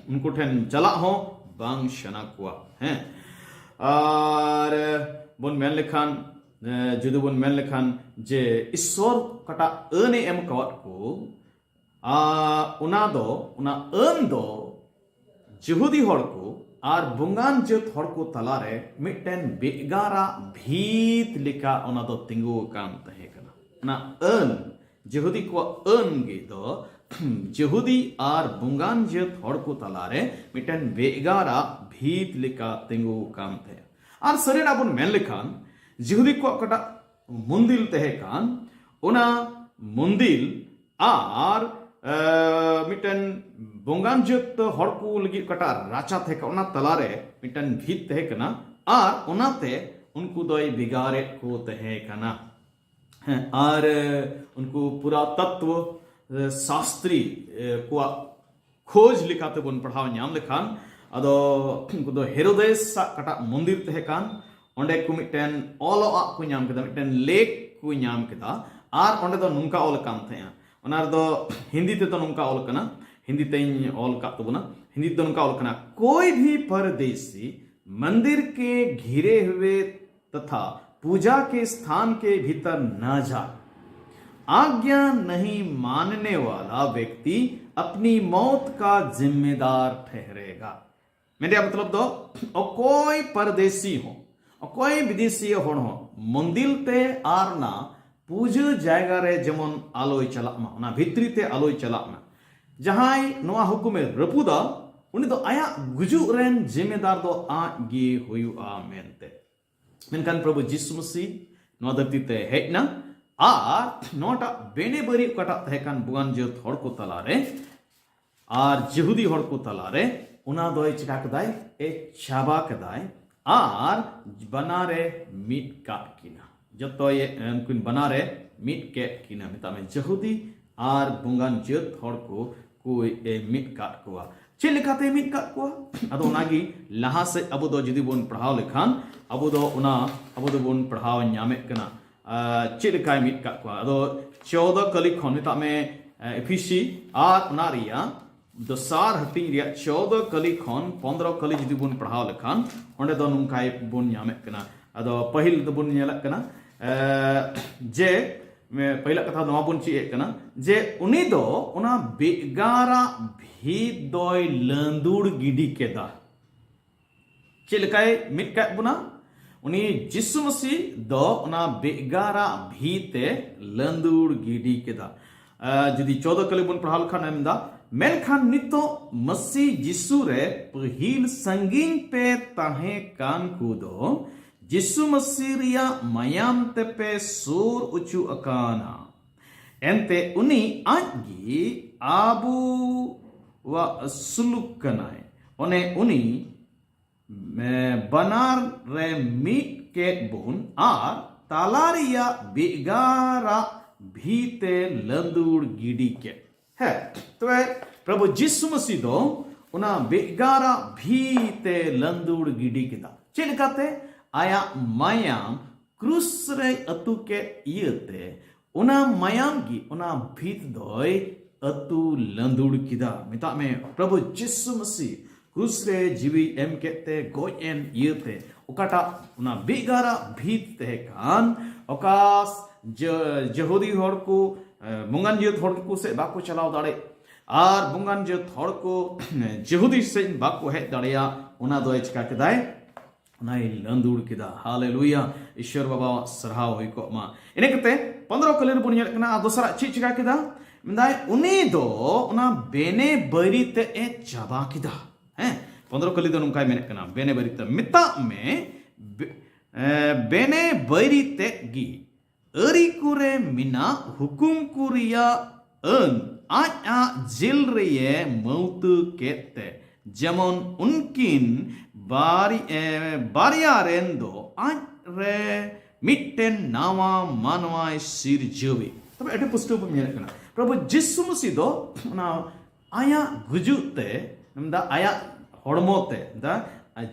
ᱩᱱᱠᱩ ᱴᱷᱮᱱ ᱪᱟᱞᱟᱜ ᱦᱚᱸ ᱵᱟᱝ ᱥᱟᱱᱟ ᱠᱚᱣᱟ᱾ ᱦᱮᱸ, ᱟᱨ ᱵᱚᱱ ᱢᱮᱱ ᱞᱮᱠᱷᱟᱱ, ᱮ, ᱡᱩᱫᱤ ᱵᱚᱱ ᱢᱮᱱ ᱞᱮᱠᱷᱟᱱ ᱡᱮ ᱤᱥᱥᱚᱨ ᱚᱠᱟᱴᱟᱜ ᱟᱹᱱ ᱮ ᱮᱢ ᱟᱠᱟᱣᱟᱫ ᱠᱚ, ᱟ, ᱚᱱᱟ ᱫᱚ, ᱚᱱᱟ ᱟᱹᱱ ᱫᱚ ᱡᱤᱦᱩᱫᱤ ᱦᱚᱲ ᱠᱚ ᱟᱨ ᱵᱚᱸᱜᱟᱱ ᱡᱟᱹᱛ ᱦᱚᱲ ᱠᱚ ᱛᱟᱞᱟᱨᱮ ᱢᱤᱫᱴᱮᱱ ᱵᱮᱜᱟᱨᱟᱜ ᱵᱷᱤᱛ ᱞᱮᱠᱟ ᱚᱱᱟ ᱫᱚ ᱛᱤᱸᱜᱩ ᱟᱠᱟᱱ ᱛᱟᱦᱮᱸ ᱠᱟᱱᱟ᱾ ᱚᱱᱟ ᱟᱹᱱ, ᱡᱤᱦᱩᱫᱤ ᱠᱚᱣᱟᱜ ᱟᱹᱱ ᱜᱮ ᱫᱚ ᱡᱤᱦᱩᱫᱤ ᱟᱨ ᱵᱚᱸᱜᱟᱱ ᱡᱟᱹᱛ ᱦᱚᱲ ᱠᱚ ᱛᱟᱞᱟᱨᱮ ᱢᱤᱫᱴᱮᱱ ᱵᱮᱜᱟᱨᱟᱜ ᱵᱷᱤᱛ ᱞᱮᱠᱟ ᱛᱤᱸᱜᱩ ᱟᱠᱟᱱ ᱛᱟᱦᱮᱸᱫ᱾ ᱟᱨ ᱥᱟᱹᱨᱤᱱᱟᱜ ᱵᱚᱱ ᱢᱮᱱ ᱞᱮᱠᱷᱟᱱ, ᱡᱤᱦᱩᱫᱤ ᱠᱚᱣᱟᱜ ᱚᱠᱟᱴᱟᱜ ᱢᱚᱱᱫᱤᱨ ᱛᱟᱦᱮᱸ ᱠᱟᱱ, ᱚᱱᱟ ᱢᱚᱱᱫᱤᱨ ᱟᱨ, ᱮ, ᱢᱤᱫᱴᱮᱱ ᱵᱚᱸᱜᱟᱱ ᱡᱟᱹᱛ ᱦᱚᱲ ᱠᱚ ᱞᱟᱹᱜᱤᱫ ᱚᱠᱟᱴᱟᱜ ᱨᱟᱪᱟ ᱛᱟᱦᱮᱸ ᱠᱟᱱᱟ, ᱚᱱᱟ ᱛᱟᱞᱟᱨᱮ ᱢᱤᱫᱴᱮᱱ ᱵᱷᱤᱛ ᱛᱟᱦᱮᱸ ᱠᱟᱱᱟ ᱟᱨ ᱚᱱᱟᱛᱮ ᱩᱱᱠᱩ ᱫᱚᱭ ᱵᱷᱮᱜᱟᱨᱮᱫ ᱠᱚ ᱛᱟᱦᱮᱸ ᱠᱟᱱᱟ᱾ ᱦᱮᱸ, ᱟᱨ, ᱮ, ᱩᱱᱠᱩ ᱯᱩᱨᱟᱛᱚᱛᱛᱣᱚ, ᱮ, ᱥᱟᱥᱛᱨᱤ, ᱮ, ᱠᱚᱣᱟᱜ ᱠᱷᱳᱡᱽ ᱞᱮᱠᱟᱛᱮ ᱵᱚᱱ ᱯᱟᱲᱦᱟᱣ ᱧᱟᱢ ᱞᱮᱠᱷᱟᱱ, ᱟᱫᱚ ᱩᱱᱠᱩ ᱫᱚ ᱦᱮᱨᱳᱫᱮᱥ ᱟᱜ ᱚᱠᱟᱴᱟᱜ ᱢᱚᱱᱫᱤᱨ ᱛᱟᱦᱮᱸ ᱠᱟᱱ, ᱚᱸᱰᱮ ᱠᱚ ᱢᱤᱫᱴᱮᱱ ᱚᱞᱚᱜ ᱟᱜ ᱠᱚ ᱧᱟᱢ ᱠᱮᱫᱟ, ᱢᱤᱫᱴᱮᱱ ᱞᱮᱠ ᱠᱚ ᱧᱟᱢ ᱠᱮᱫᱟ᱾ ᱟᱨ ᱚᱸᱰᱮ ᱫᱚ ᱱᱚᱝᱠᱟ ᱚᱞ ᱟᱠᱟᱱ ᱛᱟᱦᱮᱸᱜᱼᱟ, ᱚᱱᱟ ᱨᱮᱫᱚ ᱦᱤᱱᱫᱤ ᱛᱮᱫᱚ ᱱᱚᱝᱠᱟ ᱚᱞ ᱟᱠᱟᱱᱟ, ᱦᱤᱱᱫᱤ ᱛᱮᱧ ᱚᱞ ᱟᱠᱟᱫ ᱛᱟᱵᱚᱱᱟ, ᱦᱤᱱᱫᱤ ᱛᱮᱫᱚ ᱱᱚᱝᱠᱟ ᱚᱞ ᱟᱠᱟᱱᱟ, "कोई भी परदेसी मंदिर के घिरे हुए तथा पूजा के स्थान के भीतर न जाए। आज्ञा नहीं मानने वाला व्यक्ति अपनी मौत का जिम्मेदार ठहरेगा।" ᱢᱮᱱ ᱨᱮᱭᱟᱜ ᱢᱚᱛᱞᱚᱵ ᱫᱚ, ᱚᱠᱚᱭ ᱯᱟᱨᱫᱮᱥᱤ ᱦᱚᱸ, ᱚᱠᱚᱭ ᱵᱤᱫᱮᱥᱤ ᱦᱚᱲ ᱦᱚᱸ ᱢᱚᱱᱫᱤᱨ ᱛᱮ ᱟᱨ ᱚᱱᱟ ᱯᱩᱡᱟᱹ ᱡᱟᱭᱜᱟ ᱨᱮ ᱡᱮᱢᱚᱱ ᱟᱞᱚᱭ ᱪᱟᱞᱟᱜ ᱢᱟ, ᱚᱱᱟ ᱵᱷᱤᱛᱨᱤ ᱛᱮ ᱟᱞᱚᱭ ᱪᱟᱞᱟᱜ ᱢᱟ᱾ ᱡᱟᱦᱟᱸᱭ ᱱᱚᱣᱟ ᱦᱩᱠᱩᱢᱮ ᱨᱟᱹᱯᱩᱫᱟ, ᱩᱱᱤ ᱫᱚ ᱟᱭᱟᱜ ᱜᱩᱡᱩᱜ ᱨᱮᱱ ᱡᱤᱢᱮᱫᱟᱨ ᱫᱚ ᱟᱡ ᱜᱮ ᱦᱩᱭᱩᱜᱼᱟ ᱢᱮᱱᱛᱮ᱾ ᱢᱮᱱᱠᱷᱟᱱ ᱯᱨᱚᱵᱷᱩ ᱡᱤᱥᱩ ᱢᱟᱹᱥᱤ ᱱᱚᱣᱟ ᱫᱷᱟᱹᱨᱛᱤ ᱛᱮ ᱦᱮᱡ ᱮᱱᱟ, ᱟᱨ ᱱᱚᱣᱟᱴᱟᱜ ᱵᱮᱱᱮ ᱵᱟᱹᱨᱤ ᱚᱠᱟᱴᱟᱜ ᱛᱟᱦᱮᱸ ᱠᱟᱱ ᱵᱚᱸᱜᱟᱱ ᱡᱟᱹᱛ ᱦᱚᱲ ᱠᱚ ᱛᱟᱞᱟᱨᱮ ᱟᱨ ᱡᱤᱦᱩᱫᱤ ᱦᱚᱲ ᱠᱚ ᱛᱟᱞᱟᱨᱮ, ᱚᱱᱟ ᱫᱚᱭ ᱪᱤᱠᱟ ᱠᱮᱫᱟᱭ? ᱮ ᱪᱟᱵᱟ ᱠᱮᱫᱟᱭ᱾ ᱟᱨ ᱵᱟᱱᱟᱨᱮ ᱢᱤᱫ ᱠᱟᱫ ᱠᱤᱱᱟ᱾ ᱡᱚᱛᱚᱭᱮ ᱩᱱᱠᱤᱱ ᱵᱟᱱᱟᱨᱮ ᱢᱤᱫ ᱠᱮᱫ ᱠᱤᱱᱟ, ᱢᱮᱛᱟᱜ ᱢᱮ ᱡᱤᱦᱩᱫᱤ ᱟᱨ ᱵᱚᱸᱜᱟᱱ ᱡᱟᱹᱛ ᱦᱚᱲ ᱠᱚ ᱠᱚᱭ ᱮ ᱢᱤᱫ ᱠᱟᱫ ᱠᱚᱣᱟ᱾ ᱪᱮᱫ ᱞᱮᱠᱟᱛᱮ ᱢᱤᱫ ᱠᱟᱫ ᱠᱚᱣᱟ? ᱟᱫᱚ ᱚᱱᱟᱜᱮ ᱞᱟᱦᱟ ᱥᱮᱫ ᱟᱵᱚ ᱫᱚ ᱡᱩᱫᱤ ᱵᱚᱱ ᱯᱟᱲᱦᱟᱣ ᱞᱮᱠᱷᱟᱱ, ᱟᱵᱚ ᱫᱚ ᱚᱱᱟ ᱟᱵᱚ ᱫᱚᱵᱚᱱ ᱯᱟᱲᱦᱟᱣ ᱧᱟᱢᱮᱫ ᱠᱟᱱᱟ᱾ ᱟᱨ ᱪᱮᱫ ᱞᱮᱠᱟᱭ ᱢᱤᱫ ᱠᱟᱫ ᱠᱚᱣᱟ? ᱟᱫᱚ ᱪᱳᱫᱚ ᱠᱟᱹᱞᱤ ᱠᱷᱚᱱ, ᱢᱮᱛᱟᱜ ᱢᱮ, ᱮ, ᱮᱯᱷᱤᱥᱤ ᱟᱨ ᱚᱱᱟ ᱨᱮᱭᱟᱜ ᱫᱚᱥᱟᱨ ᱦᱟᱹᱴᱤᱧ ᱨᱮᱭᱟᱜ ᱪᱳᱫᱚ ᱠᱟᱹᱞᱤ ᱠᱷᱚᱱ ᱯᱚᱱᱫᱽᱨᱚ ᱠᱟᱹᱞᱤ ᱡᱩᱫᱤ ᱵᱚᱱ ᱯᱟᱲᱦᱟᱣ ᱞᱮᱠᱷᱟᱱ, ᱚᱸᱰᱮ ᱫᱚ ᱱᱚᱝᱠᱟᱭ ᱵᱚᱱ ᱧᱟᱢᱮᱫ ᱠᱟᱱᱟ᱾ ᱟᱫᱚ ᱯᱟᱹᱦᱤᱞ ᱫᱚᱵᱚᱱ ᱧᱮᱞᱮᱫ ᱠᱟᱱᱟ, ᱮ, ᱡᱮ, ᱮ, ᱯᱟᱹᱦᱤᱞᱟᱜ ᱠᱟᱛᱷᱟ ᱱᱚᱣᱟ ᱵᱚᱱ ᱪᱮᱫ ᱮᱫ ᱠᱟᱱᱟ, ᱡᱮ ᱩᱱᱤ ᱫᱚ ᱚᱱᱟ ᱵᱮᱜᱟᱨᱟᱜ ᱵᱷᱤᱛ ᱫᱚᱭ ᱞᱟᱹᱸᱫᱩᱲ ᱜᱤᱰᱤ ᱠᱮᱫᱟ᱾ ᱪᱮᱫ ᱞᱮᱠᱟᱭ ᱢᱤᱫ ᱠᱟᱫ ᱵᱚᱱᱟ? ᱩᱱᱤ ᱡᱤᱥᱩ ᱢᱟᱹᱥᱤ ᱫᱚ ᱚᱱᱟ ᱵᱮᱜᱟᱨᱟᱜ ᱵᱷᱤᱛ ᱮ ᱞᱟᱹᱸᱫᱩᱲ ᱜᱤᱰᱤ ᱠᱮᱫᱟ᱾ ᱟᱨ ᱡᱩᱫᱤ ᱪᱳᱫᱚ ᱠᱟᱹᱞᱤ ᱵᱚᱱ ᱯᱟᱲᱦᱟᱣ ᱞᱮᱠᱷᱟᱱ ᱮᱢ ᱫᱟ, ᱢᱮᱱᱠᱷᱟᱱ ᱱᱤᱛᱚᱜ ᱢᱟᱹᱥᱤ ᱡᱤᱥᱩ ᱨᱮ ᱯᱟᱹᱦᱤᱞ ᱥᱟᱺᱜᱤᱧ ᱯᱮ ᱛᱟᱦᱮᱸ ᱠᱟᱱ ᱠᱚᱫᱚ ᱡᱤᱥᱩ ᱢᱟᱹᱥᱤ ᱨᱮᱭᱟᱜ ᱢᱟᱭᱟᱢ ᱛᱮᱯᱮ ᱥᱩᱨ ᱚᱪᱚ ᱟᱠᱟᱱᱟ᱾ ᱮᱱᱛᱮ ᱩᱱᱤ ᱟᱡ ᱜᱮ ᱟᱵᱚᱣᱟᱜ ᱥᱩᱞᱩᱠ ᱠᱟᱱᱟᱭ᱾ ᱚᱱᱮ ᱩᱱᱤ ᱮ, ᱵᱟᱱᱟᱨ ᱨᱮ ᱢᱤᱫ ᱠᱮᱫ ᱵᱚᱱ ᱟᱨ ᱛᱟᱞᱟ ᱨᱮᱭᱟᱜ ᱵᱮᱜᱟᱨᱟᱜ ᱵᱷᱤᱛ ᱮ ᱞᱟᱹᱸᱫᱩᱲ ᱜᱤᱰᱤ ᱠᱮᱫ᱾ ᱦᱮᱸ, ᱛᱚᱵᱮ ᱯᱨᱚᱵᱷᱩ ᱡᱤᱥᱩ ᱢᱟᱹᱥᱤ ᱫᱚ ᱚᱱᱟ ᱵᱮᱜᱟᱨᱟᱜ ᱵᱷᱤᱛ ᱮ ᱞᱟᱹᱸᱫᱩᱲ ᱜᱤᱰᱤ ᱠᱮᱫᱟ᱾ ᱪᱮᱫ ᱞᱮᱠᱟᱛᱮ? ᱟᱭᱟᱜ ᱢᱟᱭᱟᱢ ᱠᱨᱩᱥ ᱨᱮ ᱟᱹᱛᱩ ᱠᱮᱫ ᱤᱭᱟᱹᱛᱮ, ᱚᱱᱟ ᱢᱟᱭᱟᱢ ᱜᱮ ᱚᱱᱟ ᱵᱷᱤᱛ ᱫᱚᱭ ᱟᱹᱛᱩ ᱞᱟᱹᱸᱫᱩᱲ ᱠᱮᱫᱟ᱾ ᱢᱮᱛᱟᱜ ᱢᱮ, ᱯᱨᱚᱵᱷᱩ ᱡᱤᱥᱩ ᱢᱟᱹᱥᱤ ᱠᱨᱩᱥ ᱨᱮ ᱡᱤᱣᱤ ᱮᱢ ᱠᱮᱫ ᱛᱮ, ᱜᱚᱡ ᱮᱱ ᱤᱭᱟᱹᱛᱮ, ᱚᱠᱟᱴᱟᱜ ᱚᱱᱟ ᱵᱮᱜᱟᱨᱟᱜ ᱵᱷᱤᱛ ᱛᱟᱦᱮᱸ ᱠᱟᱱ, ᱚᱠᱟ ᱡᱮ-, ᱡᱮᱦᱩᱫᱤ ᱦᱚᱲ ᱠᱚ, ᱮ, ᱵᱚᱸᱜᱟᱱ ᱡᱟᱹᱛ ᱦᱚᱲ ᱠᱚ ᱥᱮᱫ ᱵᱟᱠᱚ ᱪᱟᱞᱟᱣ ᱫᱟᱲᱮᱭᱟᱜ, ᱟᱨ ᱵᱚᱸᱜᱟᱱ ᱡᱟᱹᱛ ᱦᱚᱲ ᱠᱚ ᱡᱮᱦᱩᱫᱤ ᱥᱮᱫ ᱵᱟᱠᱚ ᱦᱮᱡ ᱫᱟᱲᱮᱭᱟᱜ, ᱚᱱᱟ ᱫᱚᱭ ᱪᱤᱠᱟ ᱠᱮᱫᱟᱭ? ᱚᱱᱟᱭ ᱞᱟᱹᱸᱫᱩᱲ ᱠᱮᱫᱟ᱾ ᱦᱟᱞᱮᱞᱩᱭᱟ, ᱤᱥᱣᱚᱨ ᱵᱟᱵᱟᱣᱟᱜ ᱥᱟᱨᱦᱟᱣ ᱦᱩᱭ ᱠᱚᱜ ᱢᱟ᱾ ᱤᱱᱟᱹ ᱠᱟᱛᱮ ᱯᱚᱱᱫᱽᱨᱚ ᱠᱟᱹᱞᱤ ᱨᱮᱵᱚᱱ ᱧᱮᱞᱮᱫ ᱠᱟᱱᱟ, ᱟᱨ ᱫᱚᱥᱟᱨᱟᱜ ᱪᱮᱫ ᱪᱤᱠᱟ ᱠᱮᱫᱟ? ᱢᱮᱱᱫᱟᱭ, ᱩᱱᱤ ᱫᱚ ᱚᱱᱟ ᱵᱮᱱᱮ ᱵᱟᱹᱭᱨᱤ ᱛᱮᱫ ᱮ ᱪᱟᱵᱟ ᱠᱮᱫᱟ᱾ ᱦᱮᱸ, ᱯᱚᱱᱫᱽᱨᱚ ᱠᱟᱹᱞᱤ ᱫᱚ ᱱᱚᱝᱠᱟᱭ ᱢᱮᱱᱮᱫ ᱠᱟᱱᱟ, ᱵᱮᱱᱮ ᱵᱟᱹᱭᱨᱤ ᱛᱮ ᱢᱮᱛᱟᱜ ᱢᱮ, ᱵᱮ-, ᱮ, ᱵᱮᱱᱮ ᱵᱟᱹᱭᱨᱤ ᱛᱮᱫ ᱜᱮ ᱟᱹᱨᱤ ᱠᱚᱨᱮ ᱢᱮᱱᱟᱜ ᱦᱩᱠᱩᱢ ᱠᱚ ᱨᱮᱭᱟᱜ ᱟᱹᱱ ᱟᱡ ᱟᱜ ᱡᱤᱞ ᱨᱮᱭᱮ ᱢᱟᱹᱣᱛᱟᱹ ᱠᱮᱫ ᱛᱮ, ᱡᱮᱢᱚᱱ ᱩᱱᱠᱤᱱ ᱵᱟᱨ-, ᱮ, ᱵᱟᱨᱭᱟ ᱨᱮᱱ ᱫᱚ ᱟᱡ ᱨᱮ ᱢᱤᱫᱴᱮᱱ ᱱᱟᱣᱟ ᱢᱟᱱᱣᱟᱭ ᱥᱤᱨᱡᱟᱹᱣᱮ᱾ ᱛᱚᱵᱮ ᱟᱹᱰᱤ ᱯᱩᱥᱴᱟᱹᱣ ᱵᱚᱱ ᱧᱮᱞᱮᱫ ᱠᱟᱱᱟ, ᱯᱨᱚᱵᱷᱩ ᱡᱤᱥᱩ ᱢᱟᱹᱥᱤ ᱫᱚ ᱚᱱᱟ ᱟᱭᱟᱜ ᱜᱩᱡᱩᱜ ᱛᱮ, ᱢᱮᱱᱫᱟ ᱟᱭᱟᱜ ᱦᱚᱲᱢᱚ ᱛᱮ, ᱢᱮᱱᱫᱟ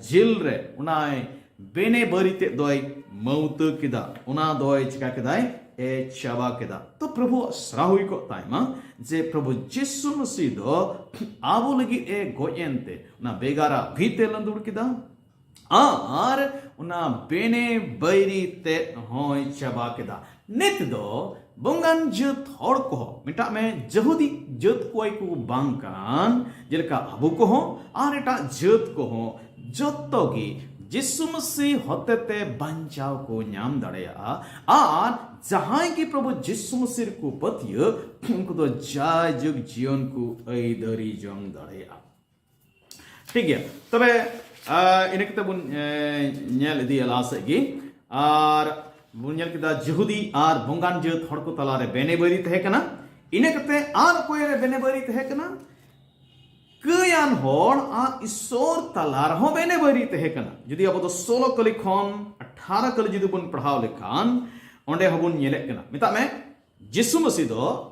ᱡᱤᱞ ᱨᱮ ᱚᱱᱟᱭ ᱵᱮᱱᱮ ᱵᱟᱹᱨᱤ ᱛᱮᱫ ᱫᱚᱭ ᱢᱟᱹᱣᱛᱟᱹ ᱠᱮᱫᱟ, ᱚᱱᱟ ᱫᱚᱭ ᱪᱤᱠᱟ ᱠᱮᱫᱟᱭ? ᱮ ᱪᱟᱵᱟ ᱠᱮᱫᱟ᱾ ᱛᱚ ᱯᱨᱚᱵᱷᱩᱣᱟᱜ ᱥᱟᱨᱦᱟᱣ ᱦᱩᱭ ᱠᱚᱜ ᱛᱟᱭ ᱢᱟ ᱡᱮ ᱯᱨᱚᱵᱷᱩ ᱡᱤᱥᱩ ᱢᱟᱹᱥᱤ ᱫᱚ ᱟᱵᱚ ᱞᱟᱹᱜᱤᱫ ᱮ ᱜᱚᱡ ᱮᱱᱛᱮ, ᱚᱱᱟ ᱵᱮᱜᱟᱨᱟᱜ ᱵᱷᱤᱛ ᱮ ᱞᱟᱹᱫᱩᱲ ᱠᱮᱫᱟ ᱟᱨ ᱚᱱᱟ ᱵᱮᱱᱮ ᱵᱟᱹᱭᱨᱤ ᱛᱮᱫ ᱦᱚᱸᱭ ᱪᱟᱵᱟ ᱠᱮᱫᱟ᱾ ᱱᱤᱛ ᱫᱚ ᱵᱚᱸᱜᱟᱱ ᱡᱟᱹᱛ ᱦᱚᱲ ᱠᱚᱦᱚᱸ, ᱢᱮᱛᱟᱜ ᱢᱮ ᱡᱟᱹᱦᱩᱫᱤ ᱡᱟᱹᱛ ᱠᱚᱭ ᱠᱚ ᱵᱟᱝ ᱠᱟᱱ, ᱡᱮᱞᱮᱠᱟ ᱟᱵᱚ ᱠᱚᱦᱚᱸ ᱟᱨ ᱮᱴᱟᱜ ᱡᱟᱹᱛ ᱠᱚᱦᱚᱸ, ᱡᱚᱛᱚ ᱜᱮ ᱡᱤᱥᱩ ᱢᱟᱹᱥᱤ ᱦᱚᱛᱮᱛᱮ ᱵᱟᱧᱪᱟᱣ ᱠᱚ ᱧᱟᱢ ᱫᱟᱲᱮᱭᱟᱜᱼᱟ᱾ ᱟᱨ ᱡᱟᱦᱟᱸᱭ ᱜᱮ ᱯᱨᱚᱵᱷᱩ ᱡᱤᱥᱩ ᱢᱟᱹᱥᱤ ᱨᱮᱠᱚ ᱯᱟᱹᱛᱭᱟᱹᱜ, ᱩᱱᱠᱩ ᱫᱚ ᱡᱟᱭᱡᱩᱜᱽ ᱡᱤᱭᱚᱱ ᱠᱚ ᱟᱹᱭᱫᱟᱹᱨᱤ ᱡᱚᱝ ᱫᱟᱲᱮᱭᱟᱜᱼᱟ᱾ ᱴᱷᱤᱠ ᱜᱮᱭᱟ, ᱛᱚᱵᱮ, ᱟ, ᱤᱱᱟᱹ ᱠᱟᱛᱮ ᱵᱚᱱ, ᱮ, ᱧᱮᱞ ᱤᱫᱤᱭᱟ ᱞᱟᱦᱟ ᱥᱮᱫ ᱜᱮ᱾ ᱟᱨ ᱵᱚᱱ ᱧᱮᱞ ᱠᱮᱫᱟ ᱡᱤᱦᱩᱫᱤ ᱟᱨ ᱵᱚᱸᱜᱟᱱ ᱡᱟᱹᱛ ᱦᱚᱲ ᱠᱚ ᱛᱟᱞᱟᱨᱮ ᱵᱮᱱᱮ ᱵᱟᱹᱭᱨᱤ ᱛᱟᱦᱮᱸ ᱠᱟᱱᱟ᱾ ᱤᱱᱟᱹ ᱠᱟᱛᱮ ᱟᱨ ᱚᱠᱚᱭ ᱨᱮ ᱵᱮᱱᱮ ᱵᱟᱹᱭᱨᱤ ᱛᱟᱦᱮᱸ ᱠᱟᱱᱟ? ᱠᱟᱹᱭᱟᱱ ᱦᱚᱲ ᱟᱨ ᱤᱥᱥᱚᱨ ᱛᱟᱞᱟ ᱨᱮᱦᱚᱸ ᱵᱮᱱᱮ ᱵᱟᱹᱭᱨᱤ ᱛᱟᱦᱮᱸ ᱠᱟᱱᱟ᱾ ᱡᱩᱫᱤ ᱟᱵᱚ ᱫᱚ ᱥᱳᱞᱳ ᱠᱟᱹᱞᱤ ᱠᱷᱚᱱ ᱟᱴᱷᱟᱨᱚ ᱠᱟᱹᱞᱤ ᱡᱩᱫᱤ ᱵᱚᱱ ᱯᱟᱲᱦᱟᱣ ᱞᱮᱠᱷᱟᱱ, ᱚᱸᱰᱮ ᱦᱚᱸᱵᱚᱱ ᱧᱮᱞᱮᱫ ᱠᱟᱱᱟ, ᱢᱮᱛᱟᱜ ᱢᱮ ᱡᱤᱥᱩ ᱢᱟᱹᱥᱤ ᱫᱚ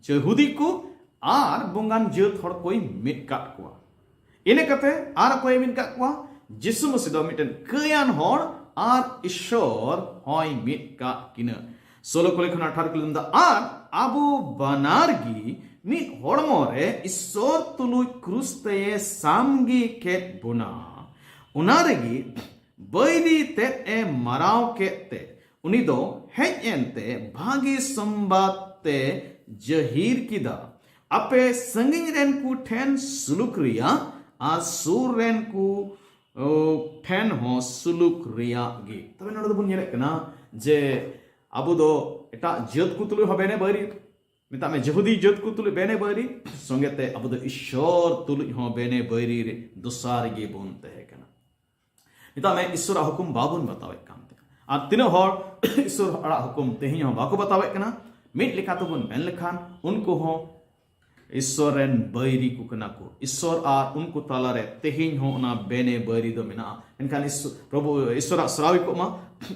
ᱡᱤᱦᱩᱫᱤ ᱠᱚ ᱟᱨ ᱵᱚᱸᱜᱟᱱ ᱡᱟᱹᱛ ᱦᱚᱲ ᱠᱚᱭ ᱢᱤᱫ ᱠᱟᱜ ᱠᱚᱣᱟ᱾ ᱤᱱᱟᱹ ᱠᱟᱛᱮ ᱟᱨ ᱚᱠᱚᱭᱮ ᱢᱤᱫ ᱠᱟᱜ ᱠᱚᱣᱟ? ᱡᱤᱥᱩ ᱢᱟᱹᱥᱤ ᱫᱚ ᱢᱤᱫᱴᱮᱱ ᱠᱟᱹᱭᱟᱱ ᱦᱚᱲ ᱟᱨ ᱤᱥᱥᱚᱨ ᱦᱚᱸᱭ ᱢᱤᱫ ᱠᱟᱜ ᱠᱤᱱᱟᱹ᱾ ᱥᱳᱞᱳ ᱠᱟᱹᱞᱤ ᱠᱷᱚᱱ ᱟᱴᱷᱟᱨᱚ ᱠᱟᱹᱞᱤ ᱢᱮᱱᱫᱟ, ᱟᱨ ᱟᱵᱚ ᱵᱟᱱᱟᱨ ᱜᱮ ᱢᱤᱫ ᱦᱚᱲᱢᱚ ᱨᱮ ᱤᱥᱥᱚᱨ ᱛᱩᱞᱩᱡ ᱠᱨᱩᱥ ᱛᱮᱭᱮ ᱥᱟᱢᱜᱮ ᱠᱮᱫ ᱵᱚᱱᱟ᱾ ᱚᱱᱟ ᱨᱮᱜᱮ ᱵᱟᱹᱭᱨᱤ ᱛᱮᱫ ᱮ ᱢᱟᱨᱟᱣ ᱠᱮᱫ ᱛᱮ, ᱩᱱᱤ ᱫᱚ ᱦᱮᱡ ᱮᱱᱛᱮ ᱵᱷᱟᱜᱮ ᱥᱚᱢᱵᱟᱫ ᱛᱮ ᱡᱟᱹᱦᱤᱨ ᱠᱮᱫᱟ, ᱟᱯᱮ ᱥᱟᱺᱜᱤᱧ ᱨᱮᱱ ᱠᱚ ᱴᱷᱮᱱ ᱥᱩᱞᱩᱠ ᱨᱮᱭᱟᱜ ᱟᱨ ᱥᱩᱨ ᱨᱮᱱ ᱠᱚ, ᱚ, ᱴᱷᱮᱱ ᱦᱚᱸ ᱥᱩᱞᱩᱠ ᱨᱮᱭᱟᱜ ᱜᱮ᱾ ᱛᱚᱵᱮ ᱱᱚᱰᱮ ᱫᱚᱵᱚᱱ ᱧᱮᱞᱮᱫ ᱠᱟᱱᱟ ᱡᱮ ᱟᱵᱚ ᱫᱚ ᱮᱴᱟᱜ ᱡᱟᱹᱛ ᱠᱚ ᱛᱩᱞᱩᱡ ᱦᱚᱸ ᱵᱮᱱᱮ ᱵᱟᱹᱭᱨᱤ ᱢᱮᱛᱟᱜ ᱢᱮ ᱡᱮᱦᱩᱫᱤ ᱡᱟᱹᱛ ᱠᱚ ᱛᱩᱞᱩᱡ ᱵᱮᱱᱮ ᱵᱟᱹᱭᱨᱤ, ᱥᱚᱸᱜᱮ ᱛᱮ ᱟᱵᱚ ᱫᱚ ᱤᱥᱥᱚᱨ ᱛᱩᱞᱩᱡ ᱦᱚᱸ ᱵᱮᱱᱮ ᱵᱟᱹᱭᱨᱤ ᱨᱮ ᱫᱚᱥᱟᱨ ᱜᱮ ᱵᱚᱱ ᱛᱟᱦᱮᱸ ᱠᱟᱱᱟ᱾ ᱢᱮᱛᱟᱜ ᱢᱮ ᱤᱥᱥᱚᱨᱟᱜ ᱦᱩᱠᱩᱢ ᱵᱟᱵᱚᱱ ᱵᱟᱛᱟᱣᱮᱫ ᱠᱟᱱ ᱛᱟᱦᱮᱸ᱾ ᱟᱨ ᱛᱤᱱᱟᱹᱜ ᱦᱚᱲ ᱤᱥᱥᱚᱨᱟᱜ ᱦᱩᱠᱩᱢ ᱛᱮᱦᱮᱧ ᱦᱚᱸ ᱵᱟᱠᱚ ᱵᱟᱛᱟᱣᱮᱫ ᱠᱟᱱᱟ, ᱢᱤᱫ ᱞᱮᱠᱟ ᱛᱮᱵᱚᱱ ᱢᱮᱱ ᱞᱮᱠᱷᱟᱱ ᱩᱱᱠᱩ ᱦᱚᱸ ᱤᱥᱥᱚᱨ ᱨᱮᱱ ᱵᱟᱹᱭᱨᱤ ᱠᱚ ᱠᱟᱱᱟ ᱠᱚ᱾ ᱤᱥᱥᱚᱨ ᱟᱨ ᱩᱱᱠᱩ ᱛᱟᱞᱟᱨᱮ ᱛᱮᱦᱮᱧ ᱦᱚᱸ ᱚᱱᱟ ᱵᱮᱱᱮ ᱵᱟᱹᱭᱨᱤ ᱫᱚ ᱢᱮᱱᱟᱜᱼᱟ᱾ ᱮᱱᱠᱷᱟᱱ ᱤᱥᱥᱚ-, ᱯᱨᱚᱵᱷᱩ ᱤᱥᱥᱚᱨᱟᱜ ᱥᱨᱟᱣᱤ ᱠᱚᱜ ᱢᱟ,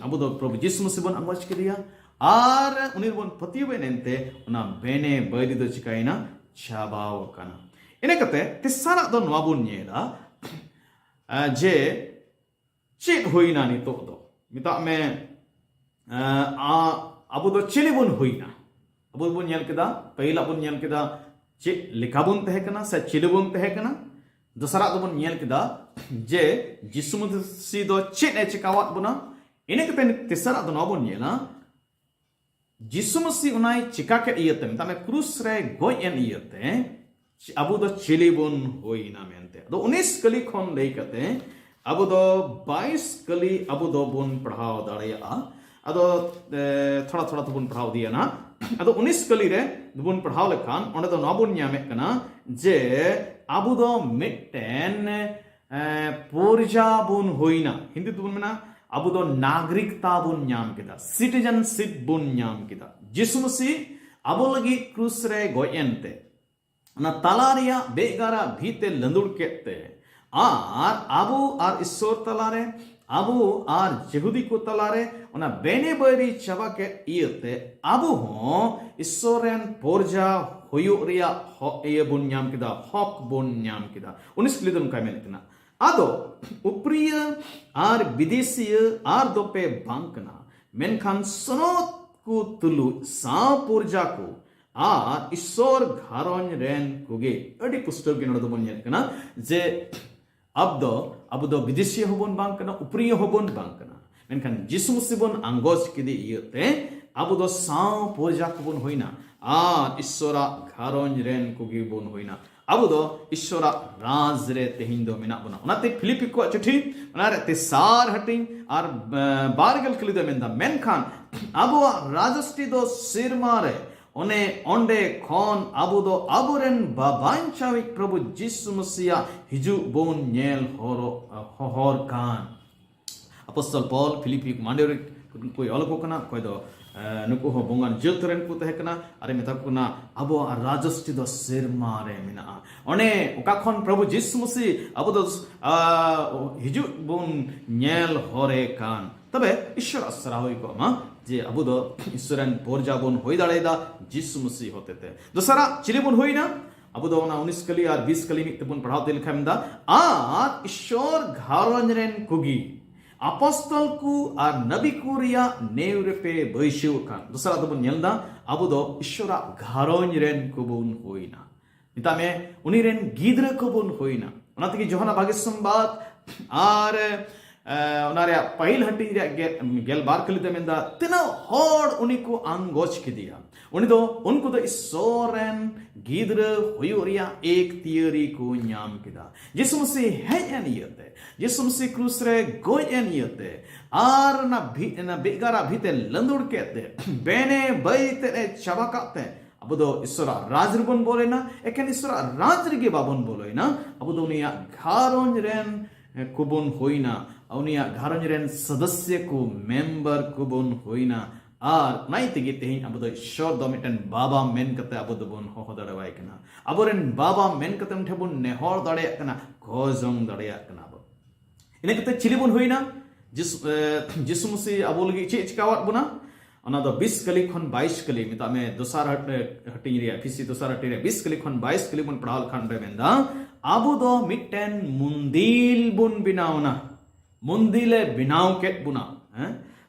ᱟᱵᱚ ᱫᱚ ᱯᱨᱚᱵᱷᱩ ᱡᱤᱥᱩ ᱢᱟᱹᱥᱤ ᱵᱚᱱ ᱟᱸᱜᱚᱪ ᱠᱮᱫᱮᱭᱟ ᱟᱨ ᱩᱱᱤ ᱵᱚᱱ ᱯᱟᱹᱛᱭᱟᱹᱣ ᱮᱱ ᱮᱱᱛᱮ ᱚᱱᱟ ᱵᱮᱱᱮ ᱵᱟᱹᱭᱨᱤ ᱫᱚ ᱪᱤᱠᱟᱭᱮᱱᱟ? ᱪᱟᱵᱟᱣ ᱟᱠᱟᱱᱟ᱾ ᱤᱱᱟᱹ ᱠᱟᱛᱮ ᱛᱮᱥᱟᱨᱟᱜ ᱫᱚ ᱱᱚᱣᱟ ᱵᱚᱱ ᱧᱮᱞᱟ, ᱟᱸ, ᱡᱮ ᱪᱮᱫ ᱦᱩᱭᱱᱟ ᱱᱤᱛᱚᱜ ᱫᱚ? ᱢᱮᱛᱟᱜ ᱢᱮ, ᱟᱸ, ᱟ-, ᱟᱵᱚ ᱫᱚ ᱪᱤᱞᱤ ᱵᱚᱱ ᱦᱩᱭᱱᱟ? ᱟᱵᱚ ᱵᱚᱱ ᱧᱮᱞ ᱠᱮᱫᱟ, ᱯᱟᱹᱦᱤᱞᱟᱜ ᱵᱚᱱ ᱧᱮᱞ ᱠᱮᱫᱟ ᱪᱮᱫ ᱞᱮᱠᱟ ᱵᱚᱱ ᱛᱟᱦᱮᱸ ᱠᱟᱱᱟ ᱥᱮ ᱪᱤᱞᱤ ᱵᱚᱱ ᱛᱟᱦᱮᱸ ᱠᱟᱱᱟ᱾ ᱫᱚᱥᱟᱨᱟᱜ ᱫᱚᱵᱚᱱ ᱧᱮᱞ ᱠᱮᱫᱟ ᱡᱮ ᱡᱤᱥᱩ ᱢᱟᱹᱥᱤ ᱫᱚ ᱪᱮᱫ ᱮ ᱪᱮᱠᱟᱣᱟᱫ ᱵᱚᱱᱟ᱾ ᱤᱱᱟᱹ ᱠᱟᱛᱮ ᱛᱮᱥᱟᱨᱟᱜ ᱫᱚ ᱱᱚᱣᱟ ᱵᱚᱱ ᱧᱮᱞᱟ, ᱡᱤᱥᱩ ᱢᱟᱹᱥᱤ ᱚᱱᱟᱭ ᱪᱮᱠᱟ ᱠᱮᱫ ᱤᱭᱟᱹᱛᱮ, ᱢᱮᱛᱟᱜ ᱢᱮ ᱠᱨᱩᱥ ᱨᱮ ᱜᱚᱡ ᱮᱱ ᱤᱭᱟᱹᱛᱮ ᱟᱵᱚ ᱫᱚ ᱪᱤᱞᱤ ᱵᱚᱱ ᱦᱩᱭᱱᱟ ᱢᱮᱱᱛᱮ᱾ ᱟᱫᱚ ᱩᱱᱤᱥ ᱠᱟᱹᱞᱤ ᱠᱷᱚᱱ ᱞᱟᱹᱭ ᱠᱟᱛᱮ ᱟᱵᱚ ᱫᱚ ᱵᱟᱭᱤᱥ ᱠᱟᱹᱞᱤ ᱟᱵᱚ ᱫᱚᱵᱚᱱ ᱯᱟᱲᱦᱟᱣ ᱫᱟᱲᱮᱭᱟᱜᱼᱟ᱾ ᱟᱫᱚ, ᱮ, ᱛᱷᱚᱲᱟ ᱛᱷᱚᱲᱟ ᱛᱮᱵᱚᱱ ᱯᱟᱲᱦᱟᱣ ᱤᱫᱤᱭᱟ ᱱᱟᱦᱟᱜ᱾ ᱟᱫᱚ ᱩᱱᱤᱥ ᱠᱟᱹᱞᱤ ᱨᱮ ᱵᱚᱱ ᱯᱟᱲᱦᱟᱣ ᱞᱮᱠᱷᱟᱱ ᱚᱸᱰᱮ ᱫᱚ ᱱᱚᱣᱟ ᱵᱚᱱ ᱧᱟᱢᱮᱫ ᱠᱟᱱᱟ ᱡᱮ ᱟᱵᱚ ᱫᱚ ᱢᱤᱫᱴᱮᱱ, ᱮ, ᱯᱚᱨᱡᱟ ᱵᱚᱱ ᱦᱩᱭᱱᱟ᱾ ᱦᱤᱱᱫᱤ ᱛᱮᱵᱚᱱ ᱢᱮᱱᱟ ᱟᱵᱚ ᱫᱚ ᱱᱟᱜᱚᱨᱤᱠᱛᱟ ᱵᱚᱱ ᱧᱟᱢ ᱠᱮᱫᱟ, ᱥᱤᱴᱤᱡᱮᱱᱥᱤᱯ ᱵᱚᱱ ᱧᱟᱢ ᱠᱮᱫᱟ᱾ ᱡᱤᱥᱩ ᱢᱟᱹᱥᱤ ᱟᱵᱚ ᱞᱟᱹᱜᱤᱫ ᱠᱨᱩᱥ ᱨᱮ ᱜᱚᱡ ᱮᱱᱛᱮ ᱚᱱᱟ ᱛᱟᱞᱟ ᱨᱮᱭᱟᱜ ᱵᱮᱜᱟᱨᱟ ᱵᱷᱤᱛ ᱮ ᱞᱟᱹᱸᱫᱩᱲ ᱠᱮᱫ ᱛᱮ ᱟᱨ ᱟᱵᱚ ᱟᱨ ᱤᱥᱥᱚᱨ ᱛᱟᱞᱟᱨᱮ, ᱟᱵᱚ ᱟᱨ ᱡᱮᱦᱩᱫᱤ ᱠᱚ ᱛᱟᱞᱟᱨᱮ ᱚᱱᱟ ᱵᱮᱱᱮ ᱵᱟᱹᱭᱨᱤ ᱪᱟᱵᱟ ᱠᱮᱫ ᱤᱭᱟᱹᱛᱮ ᱟᱵᱚ ᱦᱚᱸ ᱤᱥᱥᱚᱨ ᱨᱮᱱ ᱯᱚᱨᱡᱟ ᱦᱩᱭᱩᱜ ᱨᱮᱭᱟᱜ ᱦᱚ-, ᱤᱭᱟᱹ ᱵᱚᱱ ᱧᱟᱢ ᱠᱮᱫᱟ, ᱦᱚᱠ ᱵᱚᱱ ᱧᱟᱢ ᱠᱮᱫᱟ᱾ ᱩᱱᱤᱥ ᱠᱟᱹᱞᱤ ᱫᱚ ᱱᱚᱝᱠᱟᱭ ᱢᱮᱱᱮᱫ ᱠᱟᱱᱟ, ᱟᱫᱚ ᱩᱯᱨᱤᱭᱟᱹ ᱟᱨ ᱵᱤᱫᱮᱥᱤᱭᱟᱹ ᱟᱨ ᱫᱚᱯᱮ ᱵᱟᱝ ᱠᱟᱱᱟ, ᱢᱮᱱᱠᱷᱟᱱ ᱥᱚᱱᱚᱛ ᱠᱚ ᱛᱩᱞᱩᱡ ᱥᱟᱶ ᱯᱚᱨᱡᱟ ᱠᱚ ᱟᱨ ᱤᱥᱥᱚᱨ ᱜᱷᱟᱨᱚᱸᱡᱽ ᱨᱮᱱ ᱠᱚᱜᱮ᱾ ᱟᱹᱰᱤ ᱯᱩᱥᱴᱟᱹᱣ ᱜᱮ ᱱᱚᱰᱮ ᱫᱚᱵᱚᱱ ᱧᱮᱞ ᱠᱟᱱᱟ ᱡᱮ ᱟᱵ ᱫᱚ, ᱟᱵᱚ ᱫᱚ ᱵᱤᱫᱮᱥᱤ ᱦᱚᱸᱵᱚᱱ ᱵᱟᱝ ᱠᱟᱱᱟ, ᱩᱯᱨᱤᱭᱟᱹ ᱦᱚᱸᱵᱚᱱ ᱵᱟᱝ ᱠᱟᱱᱟ, ᱢᱮᱱᱠᱷᱟᱱ ᱡᱤᱥᱩ ᱢᱟᱹᱥᱤ ᱵᱚᱱ ᱟᱸᱜᱚᱪ ᱠᱮᱫᱮ ᱤᱭᱟᱹᱛᱮ ᱟᱵᱚ ᱫᱚ ᱥᱟᱶ ᱯᱚᱨᱡᱟ ᱠᱚᱵᱚᱱ ᱦᱩᱭᱱᱟ ᱟᱨ ᱤᱥᱥᱚᱨᱟᱜ ᱜᱷᱟᱨᱚᱸᱡᱽ ᱨᱮᱱ ᱠᱚᱜᱮ ᱵᱚᱱ ᱦᱩᱭᱱᱟ᱾ ᱟᱵᱚ ᱫᱚ ᱤᱥᱥᱚᱨᱟᱜ ᱨᱟᱡᱽ ᱨᱮ ᱛᱮᱦᱮᱧ ᱫᱚ ᱢᱮᱱᱟᱜ ᱵᱚᱱᱟ᱾ ᱚᱱᱟᱛᱮ ᱯᱷᱤᱞᱤᱯᱤ ᱠᱚᱣᱟᱜ ᱪᱤᱴᱷᱤ ᱚᱱᱟ ᱨᱮ ᱛᱮᱥᱟᱨ ᱦᱟᱹᱴᱤᱧ ᱟᱨ, ᱮ, ᱵᱟᱨ ᱜᱮᱞ ᱠᱟᱹᱞᱤ ᱫᱚ ᱢᱮᱱᱫᱟ, ᱢᱮᱱᱠᱷᱟᱱ ᱟᱵᱚᱣᱟᱜ ᱨᱟᱡᱽᱟᱹᱥᱴᱤ ᱫᱚ ᱥᱮᱨᱢᱟ ᱨᱮ ᱚᱱᱮ ᱚᱸᱰᱮ ᱠᱷᱚᱱ ᱟᱵᱚ ᱫᱚ ᱟᱵᱚᱨᱮᱱ ᱵᱟᱵᱟᱧᱪᱟᱣᱤᱡ ᱯᱨᱚᱵᱷᱩ ᱡᱤᱥᱩ ᱢᱟᱥᱤᱭᱟᱜ ᱦᱤᱡᱩᱜ ᱵᱚᱱ ᱧᱮᱞ ᱦᱚᱨᱚ-, ᱦᱚᱦᱚᱨ ᱠᱟᱱ᱾ ᱟᱯᱚᱥᱛᱚᱞ ᱯᱚᱞ ᱯᱷᱤᱞᱤᱯᱤ ᱢᱟᱱᱰᱮ ᱨᱮ ᱠᱚᱭ ᱚᱞ ᱟᱠᱚ ᱠᱟᱱᱟ, ᱚᱠᱚᱭ ᱫᱚ, ᱮ, ᱱᱩᱠᱩ ᱦᱚᱸ ᱵᱚᱸᱜᱟᱱ ᱡᱟᱹᱛ ᱨᱮᱱ ᱠᱚ ᱛᱟᱦᱮᱸ ᱠᱟᱱᱟ᱾ ᱟᱨᱮ ᱢᱮᱛᱟ ᱠᱚ ᱠᱟᱱᱟ, "ᱟᱵᱚᱣᱟᱜ ᱨᱟᱡᱽᱥᱴᱤ ᱫᱚ ᱥᱮᱨᱢᱟ ᱨᱮ ᱢᱮᱱᱟᱜᱼᱟ᱾" ᱚᱱᱮ ᱚᱠᱟ ᱠᱷᱚᱱ ᱯᱨᱚᱵᱷᱩ ᱡᱤᱥᱩ ᱢᱟᱥᱤ ᱟᱵᱚ ᱫᱚ, ᱟ, ᱦᱤᱡᱩᱜ ᱵᱚᱱ ᱧᱮᱞ ᱦᱚᱨᱮ ᱠᱟᱱ᱾ ᱛᱚᱵᱮ ᱤᱥᱚᱨᱟᱜ ᱥᱟᱨᱦᱟᱣ ᱦᱩᱭ ᱠᱚᱜ ᱢᱟ ᱡᱮ ᱟᱵᱚ ᱫᱚ ᱤᱥᱚᱨ ᱨᱮᱱ ᱯᱚᱨᱡᱟ ᱵᱚᱱ ᱦᱩᱭ ᱫᱟᱲᱮᱭᱟᱫᱟ ᱡᱤᱥᱩ ᱢᱟᱥᱤ ᱦᱚᱛᱮᱛᱮ᱾ ᱫᱚᱥᱟᱨᱟᱜ ᱪᱤᱞᱤ ᱵᱚᱱ ᱦᱩᱭᱱᱟ? ᱟᱵᱚ ᱫᱚ ᱚᱱᱟ ᱩᱱᱤᱥ ᱠᱟᱹᱞᱤ ᱟᱨ ᱵᱤᱥ ᱠᱟᱹᱞᱤ ᱢᱤᱫ ᱛᱮᱵᱚᱱ ᱯᱟᱲᱦᱟᱣ ᱤᱫᱤ ᱞᱮᱠᱷᱟᱱ ᱫᱟ, ᱟᱨ ᱤᱥᱚᱨ ᱜᱷᱟᱨᱚᱸᱡᱽ ᱨᱮᱱ ᱠᱩᱜᱤ ᱟᱯᱚᱥᱛᱚᱞ ᱠᱚ ᱟᱨ ᱱᱟᱵᱤ ᱠᱚ ᱨᱮᱭᱟᱜ ᱱᱮᱣ ᱨᱮᱯᱮ ᱵᱟᱹᱭᱥᱟᱹᱣ ᱟᱠᱟᱱ᱾ ᱫᱚᱥᱟᱨᱟᱜ ᱫᱚᱵᱚᱱ ᱧᱮᱞ ᱮᱫᱟ, ᱟᱵᱚ ᱫᱚ ᱤᱥᱚᱨᱟᱜ ᱜᱷᱟᱨᱚᱸᱡᱽ ᱨᱮᱱ ᱠᱚᱵᱚᱱ ᱦᱩᱭᱱᱟ᱾ ᱢᱮᱛᱟᱜ ᱢᱮ, ᱩᱱᱤ ᱨᱮᱱ ᱜᱤᱫᱽᱨᱟᱹ ᱠᱚᱵᱚᱱ ᱦᱩᱭᱱᱟ᱾ ᱚᱱᱟ ᱛᱮᱜᱮ ᱡᱚᱦᱟᱱᱟ ᱵᱟᱜᱮ ᱥᱚᱢᱵᱟᱫ ᱟᱨ, ᱮ, ᱚᱱᱟ ᱨᱮᱭᱟᱜ ᱯᱟᱹᱦᱤᱞ ᱦᱟᱹᱴᱤᱧ ᱨᱮᱭᱟᱜ ᱜᱮ-, ᱜᱮᱞ ᱵᱟᱨ ᱠᱟᱹᱞᱤ ᱛᱮ ᱢᱮᱱᱫᱟ, ᱛᱤᱱᱟᱹᱜ ᱦᱚᱲ ᱩᱱᱤ ᱠᱚ ᱟᱸᱜᱚᱪ ᱠᱮᱫᱮᱭᱟ᱾ ᱩᱱᱤ ᱫᱚ, ᱩᱱᱠᱩ ᱫᱚ ᱤᱥᱚᱨ ᱨᱮᱱ ᱜᱤᱫᱽᱨᱟᱹ ᱦᱩᱭᱩᱜ ᱨᱮᱭᱟᱜ ᱮᱠᱛᱤᱭᱟᱹᱨᱤ ᱠᱚ ᱧᱟᱢ ᱠᱮᱫᱟ᱾ ᱡᱤᱥᱩ ᱢᱟᱥᱤ ᱦᱮᱡ ᱮᱱ ᱤᱭᱟᱹᱛᱮ, ᱡᱤᱥᱩ ᱢᱟᱥᱤ ᱠᱨᱩᱥ ᱨᱮ ᱜᱚᱡ ᱮᱱ ᱤᱭᱟᱹᱛᱮ, ᱟᱨ ᱚᱱᱟ ᱵᱷᱤ-, ᱚᱱᱟ ᱵᱮᱜᱟᱨᱟ ᱵᱷᱤᱛᱮ ᱞᱟᱹᱸᱫᱩᱲ ᱠᱮᱫ ᱛᱮ, ᱵᱮᱱᱮ ᱵᱟᱹᱭ ᱛᱮᱫ ᱮ ᱪᱟᱵᱟ ᱠᱟᱜ ᱛᱮ, ᱟᱵᱚ ᱫᱚ ᱤᱥᱚᱨᱟᱜ ᱨᱟᱡᱽ ᱨᱮᱵᱚᱱ ᱵᱚᱞᱚᱭᱮᱱᱟ᱾ ᱮᱠᱮᱱ ᱤᱥᱚᱨᱟᱜ ᱨᱟᱡᱽ ᱨᱮᱜᱮ ᱵᱟᱵᱚᱱ ᱵᱚᱞᱚᱭᱮᱱᱟ, ᱟᱵᱚ ᱫᱚ ᱩᱱᱤᱭᱟᱜ ᱜᱷᱟᱨᱚᱸᱡᱽ ᱨᱮᱱ, ᱮ, ᱠᱚᱵᱚᱱ ᱦᱩᱭᱱᱟ, ᱩᱱᱤᱭᱟᱜ ᱜᱷᱟᱨᱚᱸᱡᱽ ᱨᱮᱱ ᱥᱚᱫᱚᱥᱭᱚ ᱠᱚ, ᱢᱮᱢᱵᱟᱨ ᱠᱚᱵᱚᱱ ᱦᱩᱭᱱᱟ᱾ ᱟᱨ ᱚᱱᱟ ᱤᱭᱟᱹ ᱛᱮᱜᱮ ᱛᱮᱦᱮᱧ ᱟᱵᱚ ᱫᱚ ᱤᱥᱚᱨ ᱫᱚ ᱢᱤᱫᱴᱮᱱ ᱵᱟᱵᱟ ᱢᱮᱱ ᱠᱟᱛᱮ ᱟᱵᱚ ᱫᱚᱵᱚᱱ ᱦᱚᱦᱚ ᱫᱟᱲᱮᱣᱟᱭ ᱠᱟᱱᱟ᱾ ᱟᱵᱚᱨᱮᱱ ᱵᱟᱵᱟ ᱢᱮᱱ ᱠᱟᱛᱮ ᱩᱱᱤ ᱴᱷᱮᱱ ᱵᱚᱱ ᱱᱮᱦᱚᱨ ᱫᱟᱲᱮᱭᱟᱜ ᱠᱟᱱᱟ, ᱠᱷᱚᱡᱚᱝ ᱫᱟᱲᱮᱭᱟᱜ ᱠᱟᱱᱟ ᱵᱚᱱ᱾ ᱤᱱᱟᱹ ᱠᱟᱛᱮ ᱪᱤᱞᱤ ᱵᱚᱱ ᱦᱩᱭᱱᱟ? ᱡᱤᱥᱩ, ᱮ, ᱡᱤᱥᱩ ᱢᱟᱥᱤ ᱟᱵᱚ ᱞᱟᱹᱜᱤᱫ ᱪᱮᱫ ᱪᱤᱠᱟᱣᱟᱫ ᱵᱚᱱᱟ? ᱚᱱᱟ ᱫᱚ ᱵᱤᱥ ᱠᱟᱹᱞᱤ ᱠᱷᱚᱱ ᱵᱟᱭᱤᱥ ᱠᱟᱹᱞᱤ, ᱢᱮᱛᱟᱜ ᱢᱮ, ᱫᱚᱥᱟᱨ ᱦᱟᱹᱴ-, ᱦᱟᱹᱴᱤᱧ ᱨᱮᱭᱟᱜ, ᱮᱯᱷᱤᱥᱤ ᱫᱚᱥᱟᱨ ᱦᱟᱹᱴᱤᱧ ᱨᱮᱭᱟᱜ ᱵᱤᱥ ᱠᱟᱹᱞᱤ ᱠᱷᱚᱱ ᱵᱟᱭᱤᱥ ᱠᱟᱹᱞᱤ ᱵᱚᱱ ᱯᱟᱲᱦᱟᱣ ᱞᱮᱠᱷᱟᱱ ᱚᱸᱰᱮ ᱢᱮᱱᱫᱟ, ᱟᱵᱚ ᱫᱚ ᱢᱤᱫᱴᱮᱱ ᱢᱩᱱᱫᱤᱞ ᱵᱚᱱ ᱵᱮᱱᱟᱣ ᱮᱱᱟ᱾ ᱢᱩᱱᱫᱤᱞᱮ ᱵᱮᱱᱟᱣ ᱠᱮᱫ ᱵᱚᱱᱟ᱾ ᱦᱮᱸ?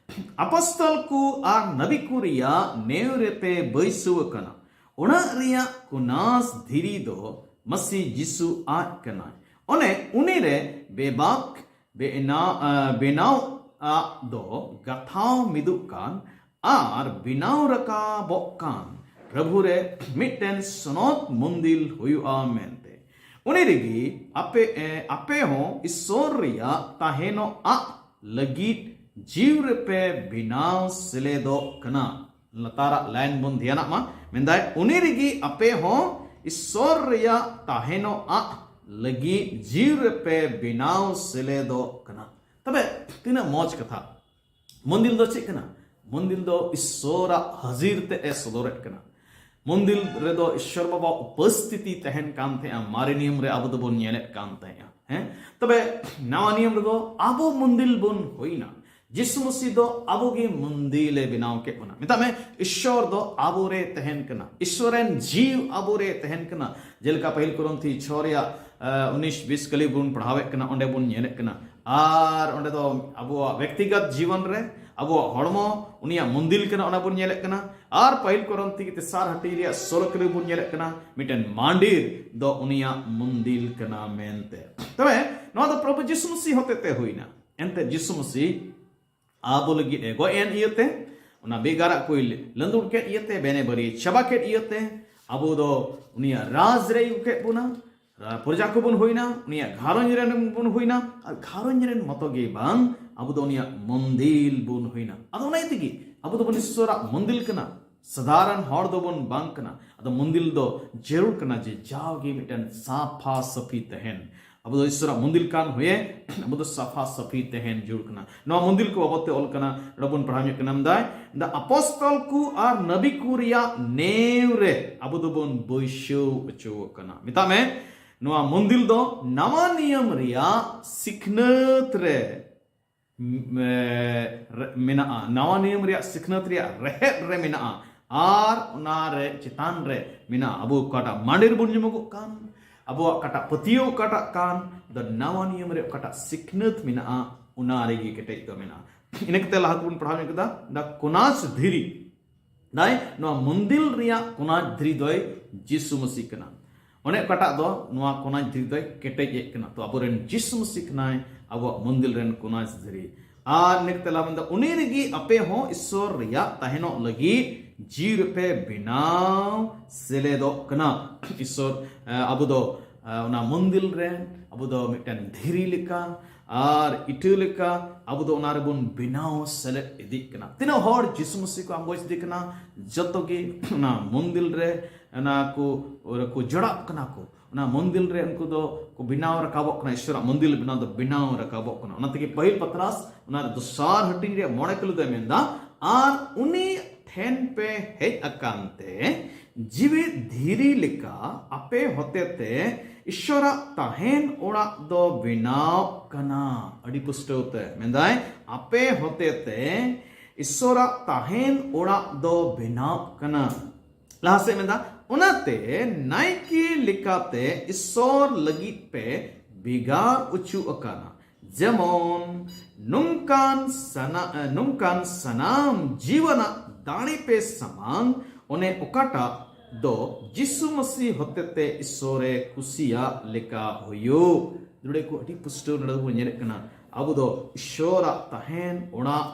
ᱟᱯᱚᱥᱛᱚᱞ ᱠᱚ ᱟᱨ ᱱᱟᱵᱤ ᱠᱚ ᱨᱮᱭᱟᱜ ᱱᱮᱣ ᱨᱮᱯᱮ ᱵᱟᱹᱭᱥᱟᱹᱣ ᱟᱠᱟᱱᱟ᱾ ᱚᱲᱟᱜ ᱨᱮᱭᱟᱜ ᱠᱩᱱᱟᱥ ᱫᱷᱤᱨᱤ ᱫᱚ ᱢᱟᱹᱥᱤ ᱡᱤᱥᱩ ᱟᱡ ᱠᱟᱱᱟᱭ᱾ ᱚᱱᱮ ᱩᱱᱤ ᱨᱮ ᱵᱮᱵᱟᱠ ᱵᱮᱱᱟᱣ, ᱟ, ᱵᱮᱱᱟᱣ ᱟᱜ ᱫᱚ ᱜᱟᱛᱷᱟᱣ ᱢᱤᱫᱚᱜ ᱠᱟᱱ ᱟᱨ ᱵᱮᱱᱟᱣ ᱨᱟᱠᱟᱵᱚᱜ ᱠᱟᱱ ᱯᱨᱚᱵᱷᱩ ᱨᱮ ᱢᱤᱫᱴᱮᱱ ᱥᱚᱱᱚᱛ ᱢᱩᱱᱫᱤᱞ ᱦᱩᱭᱩᱜᱼᱟ ᱢᱮᱱᱛᱮ᱾ ᱩᱱᱤ ᱨᱮᱜᱮ ᱟᱯᱮ, ᱮ, ᱟᱯᱮ ᱦᱚᱸ ᱤᱥᱚᱨ ᱨᱮᱭᱟᱜ ᱛᱟᱦᱮᱱᱚᱜ ᱟᱜ ᱞᱟᱹᱜᱤᱫ ᱡᱤᱣ ᱨᱮᱯᱮ ᱵᱮᱱᱟᱣ ᱥᱮᱞᱮᱫᱚᱜ ᱠᱟᱱᱟ᱾ ᱞᱟᱛᱟᱨᱟᱜ ᱞᱟᱭᱤᱱ ᱵᱚᱱ ᱫᱷᱮᱭᱟᱱᱟᱜ ᱢᱟ᱾ ᱢᱮᱱᱫᱟᱭ, ᱩᱱᱤ ᱨᱮᱜᱮ ᱟᱯᱮ ᱦᱚᱸ ᱤᱥᱥᱚᱨ ᱨᱮᱭᱟᱜ ᱛᱟᱦᱮᱱᱚᱜ ᱟᱜ ᱞᱟᱹᱜᱤᱫ ᱡᱤᱣᱤ ᱨᱮᱯᱮ ᱵᱮᱱᱟᱣ ᱥᱮᱞᱮᱫᱚᱜ ᱠᱟᱱᱟ᱾ ᱛᱚᱵᱮ ᱛᱤᱱᱟᱹᱜ ᱢᱚᱡᱽ ᱠᱟᱛᱷᱟ᱾ ᱢᱚᱱᱫᱤᱞ ᱫᱚ ᱪᱮᱫ ᱠᱟᱱᱟ? ᱢᱚᱱᱫᱤᱞ ᱫᱚ ᱤᱥᱥᱚᱨᱟᱜ ᱦᱟᱹᱡᱤᱨ ᱛᱮ ᱮ ᱥᱚᱫᱚᱨᱮᱫ ᱠᱟᱱᱟ᱾ ᱢᱚᱱᱫᱤᱞ ᱨᱮᱫᱚ ᱤᱥᱥᱚᱨ ᱵᱟᱵᱟ ᱩᱯᱟᱹᱥᱛᱷᱤᱛᱤ ᱛᱟᱦᱮᱱ ᱠᱟᱱ ᱛᱟᱦᱮᱸᱜᱼᱟ᱾ ᱢᱟᱨᱮ ᱱᱤᱭᱚᱢ ᱨᱮ ᱟᱵᱚ ᱫᱚᱵᱚᱱ ᱧᱮᱞᱮᱫ ᱠᱟᱱ ᱛᱟᱦᱮᱸᱜᱼᱟ᱾ ᱦᱮᱸ, ᱛᱚᱵᱮ ᱱᱟᱣᱟ ᱱᱤᱭᱚᱢ ᱨᱮᱫᱚ ᱟᱵᱚ ᱢᱚᱱᱫᱤᱞ ᱵᱚᱱ ᱦᱩᱭᱱᱟ᱾ ᱡᱤᱥᱩ ᱢᱟᱹᱥᱤ ᱫᱚ ᱟᱵᱚ ᱜᱮ ᱢᱚᱱᱫᱤᱞ ᱮ ᱵᱮᱱᱟᱣ ᱠᱮᱫ ᱵᱚᱱᱟ᱾ ᱢᱮᱛᱟᱜ ᱢᱮ, ᱤᱥᱥᱚᱨ ᱫᱚ ᱟᱵᱚ ᱨᱮ ᱛᱟᱦᱮᱱ ᱠᱟᱱᱟ᱾ ᱤᱥᱥᱚᱨ ᱨᱮᱱ ᱡᱤᱣ ᱟᱵᱚ ᱨᱮ ᱛᱟᱦᱮᱱ ᱠᱟᱱᱟ᱾ ᱡᱮᱞᱮᱠᱟ ᱯᱟᱹᱦᱤᱞ ᱠᱚᱨᱤᱱᱛᱷᱤ ᱪᱷᱚ ᱨᱮᱭᱟᱜ, ᱟᱸ, ᱩᱱᱤᱥ ᱵᱤᱥ ᱠᱟᱹᱞᱤ ᱵᱚᱱ ᱯᱟᱲᱦᱟᱣᱮᱫ ᱠᱟᱱᱟ, ᱚᱸᱰᱮ ᱵᱚᱱ ᱧᱮᱞᱮᱫ ᱠᱟᱱᱟ᱾ ᱟᱨ ᱚᱸᱰᱮ ᱫᱚ ᱟᱵᱚᱣᱟᱜ ᱵᱮᱠᱛᱤᱜᱚᱛ ᱡᱤᱵᱚᱱ ᱨᱮ ᱟᱵᱚᱣᱟᱜ ᱦᱚᱲᱢᱚ ᱩᱱᱤᱭᱟᱜ ᱢᱚᱱᱫᱤᱞ ᱠᱟᱱᱟ, ᱚᱱᱟ ᱵᱚᱱ ᱧᱮᱞᱮᱫ ᱠᱟᱱᱟ᱾ ᱟᱨ ᱯᱟᱹᱦᱤᱞ ᱠᱚᱨᱤᱱᱛᱷᱤ ᱛᱮᱥᱟᱨ ᱦᱟᱹᱴᱤᱧ ᱨᱮᱭᱟᱜ ᱥᱳᱞᱳ ᱠᱟᱹᱞᱤ ᱵᱚᱱ ᱧᱮᱞᱮᱫ ᱠᱟᱱᱟ, ᱢᱤᱫᱴᱮᱱ ᱢᱟᱱᱫᱤᱨ ᱫᱚ ᱩᱱᱤᱭᱟᱜ ᱢᱚᱱᱫᱤᱞ ᱠᱟᱱᱟ ᱢᱮᱱᱛᱮ᱾ ᱛᱚᱵᱮ ᱱᱚᱣᱟ ᱫᱚ ᱯᱨᱚᱵᱷᱩ ᱡᱤᱥᱩ ᱢᱟᱹᱥᱤ ᱦᱚᱛᱮᱛᱮ ᱦᱩᱭᱱᱟ᱾ ᱮᱱᱛᱮ ᱡᱤᱥᱩ ᱢᱟᱹᱥᱤ ᱟᱵᱚ ᱞᱟᱹᱜᱤᱫ ᱮ ᱜᱚᱡ ᱮᱱ ᱤᱭᱟᱹᱛᱮ, ᱚᱱᱟ ᱵᱮᱜᱟᱨᱟᱜ ᱠᱚᱭ ᱞᱟᱹᱸᱫᱩᱲ ᱠᱮᱫ ᱤᱭᱟᱹᱛᱮ, ᱵᱮᱱᱮ ᱵᱟᱹᱨᱤᱭᱮ ᱪᱟᱵᱟ ᱠᱮᱫ ᱤᱭᱟᱹᱛᱮ, ᱟᱵᱚ ᱫᱚ ᱩᱱᱤᱭᱟᱜ ᱨᱟᱡᱽ ᱨᱮ ᱟᱹᱜᱩ ᱠᱮᱫ ᱵᱚᱱᱟ, ᱯᱨᱚᱡᱟ ᱠᱚᱵᱚᱱ ᱦᱩᱭᱱᱟ, ᱩᱱᱤᱭᱟᱜ ᱜᱷᱟᱨᱚᱸᱡᱽ ᱨᱮᱱ ᱵᱚᱱ ᱦᱩᱭᱱᱟ᱾ ᱟᱨ ᱜᱷᱟᱨᱚᱸᱡᱽ ᱨᱮᱱ ᱢᱚᱛᱚ ᱜᱮ ᱵᱟᱝ, ᱟᱵᱚ ᱫᱚ ᱩᱱᱤᱭᱟᱜ ᱢᱚᱱᱫᱤᱞ ᱵᱚᱱ ᱦᱩᱭᱱᱟ᱾ ᱟᱫᱚ ᱚᱱᱟ ᱤᱭᱟᱹ ᱛᱮᱜᱮ ᱟᱵᱚ ᱫᱚᱵᱚᱱ ᱤᱥᱥᱚᱨᱟᱜ ᱢᱚᱱᱫᱤᱞ ᱠᱟᱱᱟ, ᱥᱟᱫᱷᱟᱨᱚᱱ ᱦᱚᱲ ᱫᱚᱵᱚᱱ ᱵᱟᱝ ᱠᱟᱱᱟ᱾ ᱟᱫᱚ ᱢᱚᱱᱫᱤᱞ ᱫᱚ ᱡᱟᱹᱨᱩᱲ ᱠᱟᱱᱟ ᱡᱮ ᱡᱟᱣᱜᱮ ᱢᱤᱫᱴᱮᱱ ᱥᱟᱯᱷᱟ ᱥᱟᱹᱯᱷᱤ ᱛᱟᱦᱮᱱ᱾ ᱟᱵᱚ ᱫᱚ ᱤᱥᱥᱚᱨᱟᱜ ᱢᱚᱱᱫᱤᱞ ᱠᱟᱱ ᱦᱩᱭᱮ, ᱟᱵᱚ ᱫᱚ ᱥᱟᱯᱷᱟ ᱥᱟᱹᱯᱷᱤ ᱛᱟᱦᱮᱱ ᱡᱟᱹᱨᱩᱲ ᱠᱟᱱᱟ᱾ ᱱᱚᱣᱟ ᱢᱚᱱᱫᱤᱞ ᱠᱚ ᱵᱟᱵᱚᱫ ᱛᱮ ᱚᱞ ᱠᱟᱱᱟ, ᱱᱚᱰᱮ ᱵᱚᱱ ᱯᱟᱲᱦᱟᱣ ᱧᱚᱜ ᱠᱟᱱᱟ, ᱢᱮᱱᱫᱟᱭ, ᱫᱟ ᱟᱯᱚᱥᱛᱚᱞ ᱠᱚ ᱟᱨ ᱱᱟᱵᱤ ᱠᱚ ᱨᱮᱭᱟᱜ ᱱᱮᱣ ᱨᱮ ᱟᱵᱚ ᱫᱚᱵᱚᱱ ᱵᱟᱹᱭᱥᱟᱹᱣ ᱦᱚᱪᱚ ᱠᱟᱱᱟ᱾ ᱢᱮᱛᱟᱜ ᱢᱮ, ᱱᱚᱣᱟ ᱢᱚᱱᱫᱤᱞ ᱫᱚ ᱱᱟᱣᱟ ᱱᱤᱭᱚᱢ ᱨᱮᱭᱟᱜ ᱥᱤᱠᱷᱱᱟᱹᱛ ᱨᱮ, ᱢ-, ᱮ, ᱨᱮ ᱢᱮᱱᱟᱜᱼᱟ, ᱱᱟᱣᱟ ᱱᱤᱭᱚᱢ ᱨᱮᱭᱟᱜ ᱥᱤᱠᱷᱱᱟᱹᱛ ᱨᱮᱭᱟᱜ ᱨᱮᱦᱮᱫ ᱨᱮ ᱢᱮᱱᱟᱜᱼᱟ᱾ ᱟᱨ ᱚᱱᱟ ᱨᱮ ᱪᱮᱛᱟᱱ ᱨᱮ ᱢᱮᱱᱟᱜᱼᱟ ᱟᱵᱚ ᱚᱠᱟᱴᱟᱜ ᱢᱟᱸᱰᱮᱨ ᱵᱚᱱ ᱧᱩᱢᱚᱜᱚᱜ ᱠᱟᱱ, ᱟᱵᱚᱣᱟᱜ ᱚᱠᱟᱴᱟᱜ ᱯᱟᱹᱛᱭᱟᱹᱣ ᱚᱠᱟᱴᱟᱜ ᱠᱟᱱ, ᱫᱚ ᱱᱟᱣᱟ ᱱᱤᱭᱚᱢ ᱨᱮ ᱚᱠᱟᱴᱟᱜ ᱥᱤᱠᱷᱱᱟᱹᱛ ᱢᱮᱱᱟᱜᱼᱟ, ᱚᱱᱟ ᱨᱮᱜᱮ ᱠᱮᱴᱮᱡ ᱫᱚ ᱢᱮᱱᱟᱜᱼᱟ᱾ ᱤᱱᱟᱹ ᱠᱟᱛᱮ ᱞᱟᱦᱟ ᱛᱮᱵᱚᱱ ᱯᱟᱲᱦᱟᱣ ᱧᱚᱜ ᱠᱮᱫᱟ, ᱫᱟ ᱠᱚᱱᱟᱥ ᱫᱷᱤᱨᱤ᱾ ᱫᱟᱭ, ᱱᱚᱣᱟ ᱢᱚᱱᱫᱤᱞ ᱨᱮᱭᱟᱜ ᱠᱚᱱᱟᱥ ᱫᱷᱤᱨᱤ ᱫᱚᱭ ᱡᱤᱥᱩ ᱢᱟᱹᱥᱤ ᱠᱟᱱᱟ᱾ ᱚᱱᱮ ᱚᱠᱟᱴᱟᱜ ᱫᱚ ᱱᱚᱣᱟ ᱠᱚᱱᱟᱥ ᱫᱷᱤᱨᱤ ᱫᱚᱭ ᱠᱮᱴᱮᱡ ᱮᱫ ᱠᱟᱱᱟ᱾ ᱛᱚ ᱟᱵᱚᱨᱮᱱ ᱡᱤᱥᱩ ᱢᱟᱹᱥᱤ ᱠᱟᱱᱟᱭ ᱟᱵᱚᱣᱟᱜ ᱢᱚᱱᱫᱤᱞ ᱨᱮᱱ ᱠᱚᱱᱟᱥ ᱫᱷᱤᱨᱤ᱾ ᱟᱨ ᱤᱱᱟᱹ ᱠᱟᱛᱮ ᱞᱟᱦᱟ ᱢᱮᱱᱫᱟ, ᱩᱱᱤ ᱨᱮᱜᱮ ᱟᱯᱮ ᱦᱚᱸ ᱤᱥᱥᱚᱨ ᱨᱮᱭᱟᱜ ᱛᱟᱦᱮᱱᱚᱜ ᱞᱟᱹᱜᱤᱫ ᱡᱤᱣᱤ ᱨᱮᱯᱮ ᱵᱮᱱᱟᱣ ᱥᱮᱞᱮᱫᱚᱜ ᱠᱟᱱᱟ᱾ ᱤᱥᱥᱚᱨ, ᱮ, ᱟᱵᱚ ᱫᱚ, ᱮ, ᱚᱱᱟ ᱢᱚᱱᱫᱤᱞ ᱨᱮ ᱟᱵᱚ ᱫᱚ ᱢᱤᱫᱴᱮᱱ ᱫᱷᱤᱨᱤ ᱞᱮᱠᱟ, ᱟᱨ ᱤᱴᱟᱹ ᱞᱮᱠᱟ ᱟᱵᱚ ᱫᱚ ᱚᱱᱟ ᱨᱮᱵᱚᱱ ᱵᱮᱱᱟᱣ ᱥᱮᱞᱮᱫ ᱤᱫᱤᱜ ᱠᱟᱱᱟ᱾ ᱛᱤᱱᱟᱹᱜ ᱦᱚᱲ ᱡᱤᱥᱩ ᱢᱟᱹᱥᱤ ᱠᱚ ᱟᱸᱜᱚᱪ ᱤᱫᱤ ᱠᱟᱱᱟ, ᱡᱚᱛᱚ ᱜᱮ ᱚᱱᱟ ᱢᱚᱱᱫᱤᱨ ᱨᱮ ᱚᱱᱟ ᱠᱚ, ᱠᱚ ᱡᱚᱲᱟᱜ ᱠᱟᱱᱟ ᱠᱚ᱾ ᱚᱱᱟ ᱢᱚᱱᱫᱤᱨ ᱨᱮ ᱩᱱᱠᱩ ᱫᱚ ᱠᱚ ᱵᱮᱱᱟᱣ ᱨᱟᱠᱟᱵᱚᱜ ᱠᱟᱱᱟ, ᱤᱥᱚᱨᱟᱜ ᱢᱚᱱᱫᱤᱨ ᱵᱮᱱᱟᱣ ᱫᱚ ᱵᱮᱱᱟᱣ ᱨᱟᱠᱟᱵᱚᱜ ᱠᱟᱱᱟ᱾ ᱚᱱᱟ ᱛᱮᱜᱮ ᱯᱟᱹᱦᱤᱞ ᱯᱟᱛᱨᱟᱥ ᱚᱱᱟ ᱨᱮ ᱫᱚᱥᱟᱨ ᱦᱟᱹᱴᱤᱧ ᱨᱮ ᱢᱚᱬᱮ ᱠᱟᱹᱞᱩ ᱫᱚᱭ ᱢᱮᱱᱫᱟ, "ᱟᱨ ᱩᱱᱤ ᱴᱷᱮᱱ ᱯᱮ ᱦᱮᱡ ᱟᱠᱟᱱ ᱛᱮ ᱡᱤᱣᱤ ᱫᱷᱤᱨᱤ ᱞᱮᱠᱟ ᱟᱯᱮ ᱦᱚᱛᱮᱛᱮ ᱤᱥᱚᱨᱟᱜ ᱛᱟᱦᱮᱱ ᱚᱲᱟᱜ ᱫᱚ ᱵᱮᱱᱟᱣ ᱠᱟᱱᱟ᱾" ᱟᱹᱰᱤ ᱯᱩᱥᱴᱟᱹᱣ ᱛᱮ ᱢᱮᱱᱫᱟᱭ, "ᱟᱯᱮ ᱦᱚᱛᱮᱛᱮ ᱤᱥᱚᱨᱟᱜ ᱛᱟᱦᱮᱱ ᱚᱲᱟᱜ ᱫᱚ ᱵᱮᱱᱟᱣ ᱠᱟᱱᱟ᱾" ᱞᱟᱦᱟ ᱥᱮᱫ ᱢᱮᱱᱫᱟ, "ᱚᱱᱟᱛᱮ ᱱᱟᱭᱠᱮ ᱞᱮᱠᱟᱛᱮ ᱤᱥᱚᱨ ᱞᱟᱹᱜᱤᱫ ᱯᱮ ᱵᱷᱮᱜᱟᱨ ᱚᱪᱚ ᱟᱠᱟᱱᱟ, ᱡᱮᱢᱚᱱ ᱱᱚᱝᱠᱟᱱ ᱥᱟᱱᱟ-, ᱱᱚᱝᱠᱟᱱ ᱥᱟᱱᱟᱢ ᱡᱤᱣᱟᱱᱟᱜ ᱫᱟᱲᱮ ᱯᱮ ᱥᱟᱢᱟᱝ, ᱚᱱᱮ ᱚᱠᱟᱴᱟᱜ ᱫᱚ ᱡᱤᱥᱩ ᱢᱟᱹᱥᱤ ᱦᱚᱛᱮᱛᱮ ᱤᱥᱚᱨᱮ ᱠᱩᱥᱤᱭᱟᱜ ᱞᱮᱠᱟ ᱦᱩᱭᱩᱜ᱾" ᱫᱩᱲᱮ ᱠᱚ ᱟᱹᱰᱤ ᱯᱩᱥᱴᱟᱹᱣ ᱱᱚᱰᱮ ᱵᱚᱱ ᱧᱮᱞᱮᱫ ᱠᱟᱱᱟ, ᱟᱵᱚ ᱫᱚ ᱤᱥᱚᱨᱟᱜ ᱛᱟᱦᱮᱱ ᱚᱲᱟᱜ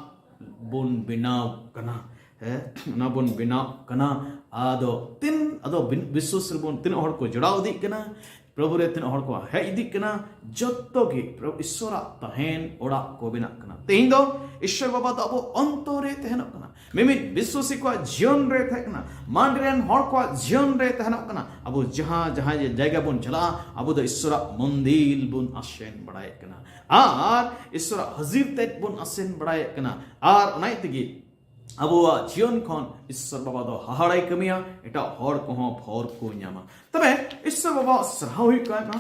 ᱵᱚᱱ ᱵᱮᱱᱟᱣ ᱠᱟᱱᱟ᱾ ᱦᱮᱸ, ᱚᱱᱟ ᱵᱚᱱ ᱵᱮᱱᱟᱣ ᱠᱟᱱᱟ᱾ ᱟᱫᱚ ᱛᱤᱱ, ᱟᱫᱚ ᱵᱤᱱ-, ᱵᱤᱥᱣᱟᱥ ᱨᱮᱵᱚᱱ ᱛᱤᱱᱟᱹᱜ ᱦᱚᱲ ᱠᱚ ᱡᱚᱲᱟᱣ ᱤᱫᱤᱜ ᱠᱟᱱᱟ, ᱯᱨᱚᱵᱷᱩ ᱨᱮ ᱛᱤᱱᱟᱹᱜ ᱦᱚᱲ ᱠᱚ ᱦᱮᱡ ᱤᱫᱤᱜ ᱠᱟᱱᱟ, ᱡᱚᱛᱚ ᱜᱮ ᱯᱨᱚᱵᱷᱩ ᱤᱥᱚᱨᱟᱜ ᱛᱟᱦᱮᱱ ᱚᱲᱟᱜ ᱠᱚ ᱵᱮᱱᱟᱜ ᱠᱟᱱᱟ᱾ ᱛᱮᱦᱮᱧ ᱫᱚ ᱤᱥᱚᱨ ᱵᱟᱵᱟ ᱫᱚ ᱟᱵᱚ ᱚᱱᱛᱚᱨ ᱨᱮ ᱛᱟᱦᱮᱱᱚᱜ ᱠᱟᱱᱟ, ᱢᱤᱢᱤᱫ ᱵᱤᱥᱣᱟᱥᱤ ᱠᱚᱣᱟᱜ ᱡᱤᱭᱚᱱ ᱨᱮ ᱛᱟᱦᱮᱸ ᱠᱟᱱᱟ, ᱢᱟᱱᱰᱤ ᱨᱮᱱ ᱦᱚᱲ ᱠᱚᱣᱟᱜ ᱡᱤᱭᱚᱱ ᱨᱮ ᱛᱟᱦᱮᱱᱚᱜ ᱠᱟᱱᱟ᱾ ᱟᱵᱚ ᱡᱟᱦᱟᱸ, ᱡᱟᱦᱟᱸ ᱡᱟᱭᱜᱟ ᱵᱚᱱ ᱪᱟᱞᱟᱜᱼᱟ, ᱟᱵᱚ ᱫᱚ ᱤᱥᱚᱨᱟᱜ ᱢᱚᱱᱫᱤᱨ ᱵᱚᱱ ᱟᱥᱮᱱ ᱵᱟᱲᱟᱭᱮᱫ ᱠᱟᱱᱟ᱾ ᱟᱨ ᱤᱥᱚᱨᱟᱜ ᱦᱟᱹᱡᱤᱨ ᱛᱮᱫ ᱵᱚᱱ ᱟᱥᱮᱱ ᱵᱟᱲᱟᱭᱮᱫ ᱠᱟᱱᱟ᱾ ᱟᱨ ᱚᱱᱟ ᱤᱭᱟᱹ ᱛᱮᱜᱮ ᱟᱵᱚᱣᱟᱜ ᱡᱤᱭᱚᱱ ᱠᱷᱚᱱ ᱤᱥᱚᱨ ᱵᱟᱵᱟ ᱫᱚ ᱦᱟᱦᱟᱲᱟᱭ ᱠᱟᱹᱢᱤᱭᱟ, ᱮᱴᱟᱜ ᱦᱚᱲ ᱠᱚᱦᱚᱸ ᱵᱷᱚᱨ ᱠᱚ ᱧᱟᱢᱟ᱾ ᱛᱚᱵᱮ ᱤᱥᱚᱨ ᱵᱟᱵᱟᱣᱟᱜ ᱥᱟᱨᱦᱟᱣ ᱦᱩᱭᱩᱜ ᱠᱟᱱᱟ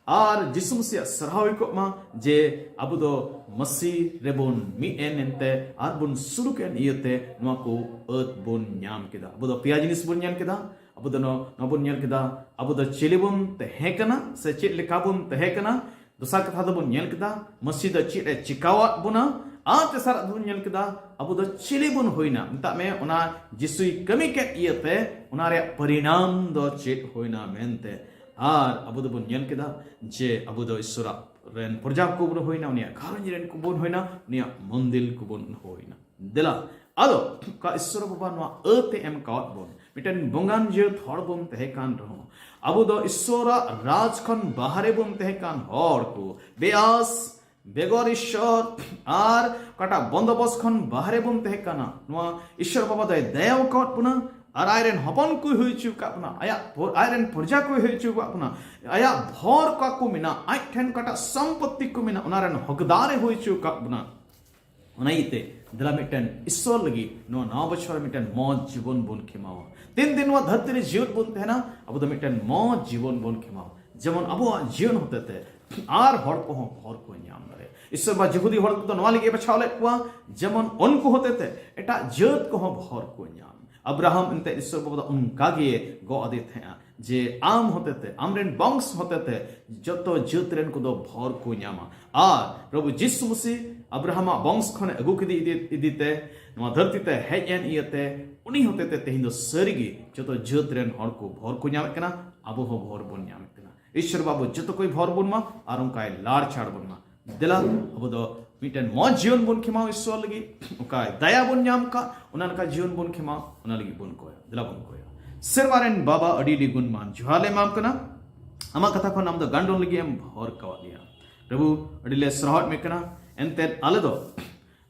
ᱟᱨ ᱡᱤᱥᱩ ᱢᱟᱹᱥᱤᱭᱟᱜ ᱥᱟᱨᱦᱟᱣ ᱦᱩᱭ ᱠᱚᱜ ᱢᱟ ᱡᱮ ᱟᱵᱚ ᱫᱚ ᱢᱟᱹᱥᱤ ᱨᱮᱵᱚᱱ ᱢᱤᱫ ᱮᱱ ᱮᱱᱛᱮ ᱟᱨ ᱵᱚᱱ ᱥᱩᱨᱩᱜ ᱮᱱ ᱤᱭᱟᱹᱛᱮ ᱱᱚᱣᱟ ᱠᱚ ᱟᱹᱛ ᱵᱚᱱ ᱧᱟᱢ ᱠᱮᱫᱟ᱾ ᱟᱵᱚ ᱫᱚ ᱯᱮᱭᱟ ᱡᱤᱱᱤᱥ ᱵᱚᱱ ᱧᱮᱞ ᱠᱮᱫᱟ᱾ ᱟᱵᱚ ᱫᱚ ᱱᱚ-, ᱱᱚᱣᱟ ᱵᱚᱱ ᱧᱮᱞ ᱠᱮᱫᱟ, ᱟᱵᱚ ᱫᱚ ᱪᱤᱞᱤ ᱵᱚᱱ ᱛᱟᱦᱮᱸ ᱠᱟᱱᱟ ᱥᱮ ᱪᱮᱫ ᱞᱮᱠᱟ ᱵᱚᱱ ᱛᱟᱦᱮᱸ ᱠᱟᱱᱟ᱾ ᱫᱚᱥᱟᱨ ᱠᱟᱛᱷᱟ ᱫᱚᱵᱚᱱ ᱧᱮᱞ ᱠᱮᱫᱟ, ᱢᱟᱹᱥᱤ ᱫᱚ ᱪᱮᱫ ᱮ ᱪᱤᱠᱟᱣᱟᱫ ᱵᱚᱱᱟ᱾ ᱟᱨ ᱛᱮᱥᱟᱨᱟᱜ ᱫᱚᱵᱚᱱ ᱧᱮᱞ ᱠᱮᱫᱟ, ᱟᱵᱚ ᱫᱚ ᱪᱤᱞᱤ ᱵᱚᱱ ᱦᱩᱭᱱᱟ᱾ ᱢᱮᱛᱟᱜ ᱢᱮ, ᱚᱱᱟ ᱡᱤᱥᱩᱭ ᱠᱟᱹᱢᱤ ᱠᱮᱫ ᱤᱭᱟᱹᱛᱮ ᱚᱱᱟ ᱨᱮᱭᱟᱜ ᱯᱚᱨᱤᱱᱟᱢ ᱫᱚ ᱪᱮᱫ ᱦᱩᱭᱱᱟ ᱢᱮᱱᱛᱮ᱾ ᱟᱨ ᱟᱵᱚ ᱫᱚᱵᱚᱱ ᱧᱮᱞ ᱠᱮᱫᱟ ᱡᱮ ᱟᱵᱚ ᱫᱚ ᱤᱥᱚᱨᱟᱜ ᱨᱮᱱ ᱯᱨᱚᱡᱟ ᱠᱚᱵᱚᱱ ᱦᱩᱭᱱᱟ, ᱩᱱᱤᱭᱟᱜ ᱜᱷᱟᱨᱚᱸᱡᱽ ᱨᱮᱱ ᱠᱚᱵᱚᱱ ᱦᱩᱭᱱᱟ, ᱩᱱᱤᱭᱟᱜ ᱢᱚᱱᱫᱤᱨ ᱠᱚᱵᱚᱱ ᱦᱩᱭᱱᱟ᱾ ᱫᱮᱞᱟ, ᱟᱫᱚ ᱚᱠᱟ ᱤᱥᱚᱨ ᱵᱟᱵᱟ ᱱᱚᱣᱟ ᱟᱹᱛᱮ ᱮᱢ ᱠᱟᱣᱟᱫ ᱵᱚᱱ, ᱢᱤᱫᱴᱮᱱ ᱵᱚᱸᱜᱟᱱ ᱡᱟᱹᱛ ᱦᱚᱲ ᱵᱚᱱ ᱛᱟᱦᱮᱸ ᱠᱟᱱ ᱨᱮᱦᱚᱸ, ᱟᱵᱚ ᱫᱚ ᱤᱥᱚᱨᱟᱜ ᱨᱟᱡᱽ ᱠᱷᱚᱱ ᱵᱟᱦᱨᱮ ᱵᱚᱱ ᱛᱟᱦᱮᱸ ᱠᱟᱱ ᱦᱚᱲ ᱠᱚ, ᱵᱮᱭᱟᱥ ᱵᱮᱜᱚᱨ ᱤᱥᱥᱚᱨ ᱟᱨ ᱚᱠᱟᱴᱟᱜ ᱵᱚᱱᱫᱚᱵᱚᱥ ᱠᱷᱚᱱ ᱵᱟᱦᱨᱮ ᱵᱚᱱ ᱛᱟᱦᱮᱸ ᱠᱟᱱᱟ, ᱱᱚᱣᱟ ᱤᱥᱥᱚᱨ ᱵᱟᱵᱟ ᱫᱚᱭ ᱫᱟᱭᱟ ᱟᱠᱟᱫ ᱵᱚᱱᱟ ᱟᱨ ᱟᱡᱨᱮᱱ ᱦᱚᱯᱚᱱ ᱠᱚᱭ ᱦᱩᱭ ᱦᱚᱪᱚ ᱟᱠᱟᱫ ᱵᱚᱱᱟ, ᱟᱭᱟᱜ ᱯᱚ-, ᱟᱡᱨᱮᱱ ᱯᱨᱚᱡᱟ ᱠᱚᱭ ᱦᱩᱭ ᱦᱚᱪᱚ ᱟᱠᱟᱫ ᱵᱚᱱᱟ, ᱟᱭᱟᱜ ᱵᱷᱚᱨ ᱚᱠᱟ ᱠᱚ ᱢᱮᱱᱟᱜ, ᱟᱡ ᱴᱷᱮᱱ ᱚᱠᱟᱴᱟᱜ ᱥᱚᱢᱯᱚᱛᱛᱤ ᱠᱚ ᱢᱮᱱᱟᱜ, ᱚᱱᱟ ᱨᱮᱱ ᱦᱚᱠᱫᱟᱨᱮ ᱦᱩᱭ ᱦᱚᱪᱚ ᱟᱠᱟᱫ ᱵᱚᱱᱟ᱾ ᱚᱱᱟ ᱤᱭᱟᱹᱛᱮ ᱫᱮᱞᱟ ᱢᱤᱫᱴᱮᱱ ᱤᱥᱥᱚᱨ ᱞᱟᱹᱜᱤᱫ ᱱᱚᱣᱟ ᱱᱟᱣᱟ ᱵᱚᱪᱷᱚᱨ ᱨᱮ ᱢᱤᱫᱴᱮᱱ ᱢᱚᱡᱽ ᱡᱤᱵᱚᱱ ᱵᱚᱱ ᱠᱷᱮᱢᱟᱣᱟ᱾ ᱛᱤᱱ ᱫᱤᱱ ᱱᱚᱣᱟ ᱫᱷᱟᱹᱨᱛᱤ ᱨᱮ ᱡᱤᱭᱚᱱ ᱵᱚᱱ ᱛᱟᱦᱮᱱᱟ, ᱟᱵᱚ ᱫᱚ ᱢᱤᱫᱴᱮᱱ ᱢᱚᱡᱽ ᱡᱤᱵᱚᱱ ᱵᱚᱱ ᱠᱷᱮᱢᱟᱣᱟ, ᱡᱮᱢᱚᱱ ᱟᱵᱚᱣᱟᱜ ᱡᱤᱭᱚᱱ ᱦᱚᱛᱮᱛᱮ ᱟᱨ ᱦᱚᱲ ᱠᱚᱦᱚᱸ ᱵᱷᱚᱨ ᱠᱚ ᱧᱟᱢ ᱫᱟᱲᱮᱭᱟᱜᱼᱟ᱾ ᱤᱥᱥᱚᱨ ᱵᱟ ᱡᱤᱦᱩᱫᱤ ᱦᱚᱲ ᱠᱚᱫᱚ ᱱᱚᱣᱟ ᱞᱟᱹᱜᱤᱫ ᱮ ᱵᱟᱪᱷᱟᱣ ᱞᱮᱫ ᱠᱚᱣᱟ, ᱡᱮᱢᱚᱱ ᱩᱱᱠᱩ ᱦᱚᱛᱮᱛᱮ ᱮᱴᱟᱜ ᱡᱟᱹᱛ ᱠᱚᱦᱚᱸ ᱵᱷᱚᱨ ᱠᱚ ᱧᱟᱢ᱾ ᱟᱵᱨᱟᱦᱟᱢ ᱮᱱᱛᱮ ᱤᱥᱥᱚᱨ ᱵᱟᱵᱟ ᱫᱚ ᱚᱱᱠᱟ ᱜᱮ ᱜᱚᱜ ᱟᱫᱮ ᱛᱟᱦᱮᱸᱜᱼᱟ ᱡᱮ ᱟᱢ ᱦᱚᱛᱮᱛᱮ, ᱟᱢᱨᱮᱱ ᱵᱚᱝᱥ ᱦᱚᱛᱮᱛᱮ ᱡᱚᱛᱚ ᱡᱟᱹᱛ ᱨᱮᱱ ᱠᱚᱫᱚ ᱵᱷᱚᱨ ᱠᱚ ᱧᱟᱢᱟ᱾ ᱟᱨ ᱯᱨᱚᱵᱷᱩ ᱡᱤᱥᱩ ᱢᱟᱥᱤ ᱟᱵᱨᱟᱦᱟᱢᱟᱜ ᱵᱚᱝᱥ ᱠᱷᱚᱱᱮ ᱟᱹᱜᱩ ᱠᱮᱫᱮ ᱤᱫᱤ, ᱤᱫᱤᱛᱮ ᱱᱚᱣᱟ ᱫᱷᱟᱹᱨᱛᱤ ᱛᱮ ᱦᱮᱡ ᱮᱱ ᱤᱭᱟᱹᱛᱮ ᱩᱱᱤ ᱦᱚᱛᱮᱛᱮ ᱛᱮᱦᱮᱧ ᱫᱚ ᱥᱟᱹᱨᱤᱜᱮ ᱡᱚᱛᱚ ᱡᱟᱹᱛ ᱨᱮᱱ ᱦᱚᱲ ᱠᱚ ᱵᱷᱚᱨ ᱠᱚ ᱧᱟᱢᱮᱫ ᱠᱟᱱᱟ, ᱟᱵᱚ ᱦᱚᱸ ᱵᱷᱚᱨ ᱵᱚᱱ ᱧᱟᱢᱮᱫ ᱠᱟᱱᱟ᱾ ᱤᱥᱥᱚᱨ ᱵᱟᱵᱩ ᱡᱚᱛᱚ ᱠᱚᱭ ᱵᱷᱚᱨ ᱵᱚᱱ ᱢᱟ ᱟᱨ ᱚᱱᱠᱟᱭ ᱞᱟᱲ ᱪᱷᱟᱲ ᱵᱚᱱ ᱢᱟ᱾ ᱫᱮᱞᱟ ᱟᱵᱚ ᱫᱚ ᱢᱤᱫᱴᱮᱱ ᱢᱚᱡᱽ ᱡᱤᱭᱚᱱ ᱵᱚᱱ ᱠᱷᱮᱢᱟᱣ ᱤᱥᱥᱚᱨ ᱞᱟᱹᱜᱤᱫ, ᱚᱠᱟ ᱫᱟᱭᱟ ᱵᱚᱱ ᱧᱟᱢ ᱠᱟᱜ ᱚᱱᱟ ᱞᱮᱠᱟ ᱡᱤᱭᱚᱱ ᱵᱚᱱ ᱠᱷᱮᱢᱟᱣ, ᱚᱱᱟ ᱞᱟᱹᱜᱤᱫ ᱵᱚᱱ ᱠᱚᱭᱟ᱾ ᱫᱮᱞᱟ ᱵᱚᱱ ᱠᱚᱭᱟ᱾ ᱥᱮᱨᱢᱟ ᱨᱮᱱ ᱵᱟᱵᱟ, ᱟᱹᱰᱤ ᱟᱹᱰᱤ ᱜᱩᱱᱢᱟᱱ ᱡᱚᱦᱟᱨ ᱞᱮ ᱮᱢᱟᱢ ᱠᱟᱱᱟ᱾ ᱟᱢᱟᱜ ᱠᱟᱛᱷᱟ ᱠᱷᱚᱱ ᱟᱢ ᱫᱚ ᱜᱟᱱᱰᱚ ᱞᱟᱹᱜᱤᱫ ᱮᱢ ᱵᱷᱚᱨ ᱠᱟᱣᱟᱫ ᱞᱮᱭᱟ᱾ ᱯᱨᱚᱵᱷᱩ, ᱟᱹᱰᱤ ᱞᱮ ᱥᱟᱨᱦᱟᱣᱮᱫ ᱢᱮ ᱠᱟᱱᱟ᱾ ᱮᱱᱛᱮᱫ ᱟᱞᱮ ᱫᱚ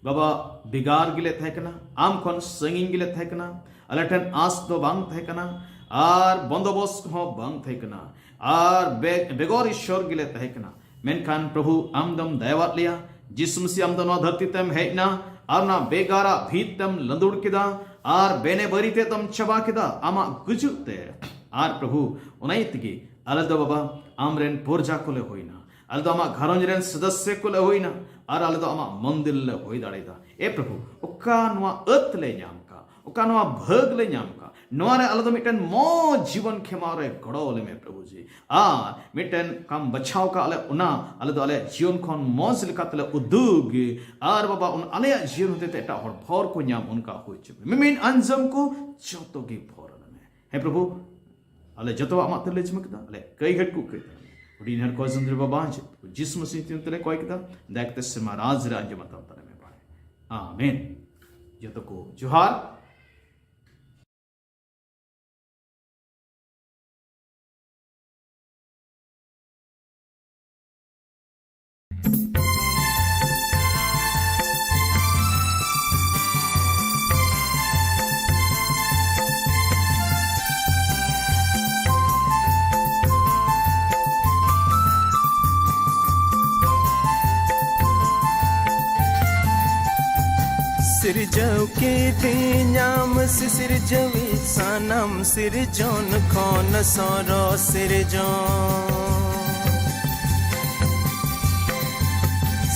ᱵᱟᱵᱟ, ᱵᱷᱮᱜᱟᱨ ᱜᱮᱞᱮ ᱛᱟᱦᱮᱸ ᱠᱟᱱᱟ, ᱟᱢ ᱠᱷᱚᱱ ᱥᱟᱺᱜᱤᱧ ᱜᱮᱞᱮ ᱛᱟᱦᱮᱸ ᱠᱟᱱᱟ᱾ ᱟᱞᱮ ᱴᱷᱮᱱ ᱟᱸᱥ ᱫᱚ ᱵᱟᱝ ᱛᱟᱦᱮᱸ ᱠᱟᱱᱟ ᱟᱨ ᱵᱚᱱᱫᱚᱵᱚᱥᱛ ᱦᱚᱸ ᱵᱟᱝ ᱛᱟᱦᱮᱸ ᱠᱟᱱᱟ ᱟᱨ ᱵᱮ-, ᱵᱮᱜᱚᱨ ᱤᱥᱥᱚᱨ ᱜᱮᱞᱮ ᱛᱟᱦᱮᱸ ᱠᱟᱱᱟ᱾ ᱢᱮᱱᱠᱷᱟᱱ ᱯᱨᱚᱵᱷᱩ, ᱟᱢ ᱫᱚᱢ ᱫᱟᱭᱟᱣᱟᱫ ᱞᱮᱭᱟ᱾ ᱡᱤᱥᱩ ᱢᱟᱹᱥᱤ, ᱟᱢ ᱫᱚ ᱱᱚᱣᱟ ᱫᱷᱟᱹᱨᱛᱤ ᱛᱮᱢ ᱦᱮᱡ ᱮᱱᱟ ᱟᱨ ᱚᱱᱟ ᱵᱮᱜᱟᱨᱟᱜ ᱵᱷᱤᱛ ᱛᱮᱢ ᱞᱟᱸᱫᱩᱲ ᱠᱮᱫᱟ ᱟᱨ ᱵᱮᱱᱮ ᱵᱟᱹᱨᱤ ᱛᱮ ᱫᱚᱢ ᱪᱟᱵᱟ ᱠᱮᱫᱟ ᱟᱢᱟᱜ ᱜᱩᱡᱩᱜ ᱛᱮ᱾ ᱟᱨ ᱯᱨᱚᱵᱷᱩ, ᱚᱱᱟ ᱤᱭᱟᱹ ᱛᱮᱜᱮ ᱟᱞᱮ ᱫᱚ ᱵᱟᱵᱟ ᱟᱢᱨᱮᱱ ᱯᱚᱨᱡᱟ ᱠᱚᱞᱮ ᱦᱩᱭᱱᱟ᱾ ᱟᱞᱮ ᱫᱚ ᱟᱢᱟᱜ ᱜᱷᱟᱨᱚᱸᱡᱽ ᱨᱮᱱ ᱥᱚᱫᱚᱥᱥᱚ ᱠᱚᱞᱮ ᱦᱩᱭᱱᱟ ᱟᱨ ᱟᱞᱮ ᱫᱚ ᱟᱢᱟᱜ ᱢᱚᱱᱫᱤᱨ ᱞᱮ ᱦᱩᱭ ᱫᱟᱲᱮᱭᱟᱫᱟ᱾ ᱮ ᱯᱨᱚᱵᱷᱩ, ᱚᱠᱟ ᱱᱚᱣᱟ ᱟᱹᱛ ᱞᱮ ᱧᱟᱢ ᱠᱟᱜ, ᱚᱠᱟ ᱱᱚᱣᱟ ᱵᱷᱟᱹᱜᱽ ᱞᱮ ᱧᱟᱢ ᱠᱟᱜ, ᱱᱚᱣᱟ ᱨᱮ ᱟᱞᱮ ᱫᱚ ᱢᱤᱫᱴᱮᱱ ᱢᱚᱡᱽ ᱡᱤᱵᱚᱱ ᱠᱷᱮᱢᱟᱣ ᱨᱮ ᱜᱚᱲᱚ ᱟᱞᱮ ᱢᱮ ᱯᱨᱚᱵᱷᱩ ᱡᱤ᱾ ᱟᱨ ᱢᱤᱫᱴᱮᱱ ᱠᱟᱢ ᱵᱟᱪᱷᱟᱣ ᱠᱟᱜ ᱞᱮ, ᱚᱱᱟ ᱟᱞᱮ ᱫᱚ ᱟᱞᱮᱭᱟᱜ ᱡᱤᱭᱚᱱ ᱠᱷᱚᱱ ᱢᱚᱡᱽ ᱞᱮᱠᱟ ᱛᱮᱞᱮ ᱩᱫᱩᱜ᱾ ᱟᱨ ᱵᱟᱵᱟ, ᱚᱱ-, ᱟᱞᱮᱭᱟᱜ ᱡᱤᱭᱚᱱ ᱦᱚᱛᱮᱛᱮ ᱮᱴᱟᱜ ᱦᱚᱲ ᱵᱷᱚᱨ ᱠᱚ ᱧᱟᱢ, ᱚᱱᱠᱟ ᱦᱩᱭ ᱦᱚᱪᱚ ᱢᱮ᱾ ᱢᱤᱢᱤᱫ ᱟᱸᱡᱚᱢ ᱠᱚ ᱡᱚᱛᱚ ᱜᱮ ᱵᱷᱚᱨ ᱟᱞᱮ ᱢᱮ᱾ ᱦᱮᱸ ᱯᱨᱚᱵᱷᱩ, ᱟᱞᱮ ᱡᱚᱛᱚᱣᱟᱜ ᱟᱢᱟᱜ ᱛᱮᱞᱮ ᱡᱤᱢᱟᱹ ᱠᱮᱫᱟ, ᱟᱞᱮ ᱠᱟᱹᱭ ᱜᱷᱟᱹᱴ ᱠᱚ ᱠᱟᱹᱭ ᱛᱟᱞᱮ ᱢᱮ᱾ ᱦᱩᱰᱤᱧ ᱦᱚᱲ ᱠᱚ ᱡᱚᱱᱫᱨᱤ ᱵᱟᱵᱟ, ᱡᱤᱥᱩ ᱢᱟᱹᱥᱤ ᱧᱩᱛᱩᱢ ᱛᱮᱞᱮ ᱠᱚᱭ ᱠᱮᱫᱟ, ᱫᱟᱭᱟ ᱠᱟᱛᱮ ᱥᱮᱨᱢᱟ ᱨᱟᱡᱽ ᱨᱮ ᱟᱸᱡᱚᱢ ᱦᱟᱛᱟᱣ ᱛᱟᱞᱮ ᱢᱮ ᱵᱟᱲᱮ᱾ ᱟᱢᱮᱱ᱾ ᱡᱚᱛᱚ ᱠᱚ ᱡᱚᱦᱟᱨ᱾ ᱥᱤᱨᱡᱟᱹᱣ ᱠᱤᱫᱤᱧᱟᱢ ᱥᱤᱥᱤᱨᱡᱟᱹᱣᱤᱡ ᱥᱟᱱᱟᱢ ᱥᱤᱨᱡᱚᱱ ᱠᱷᱚᱱ ᱥᱚᱨᱚᱥ ᱥᱤᱨᱡᱚᱱ᱾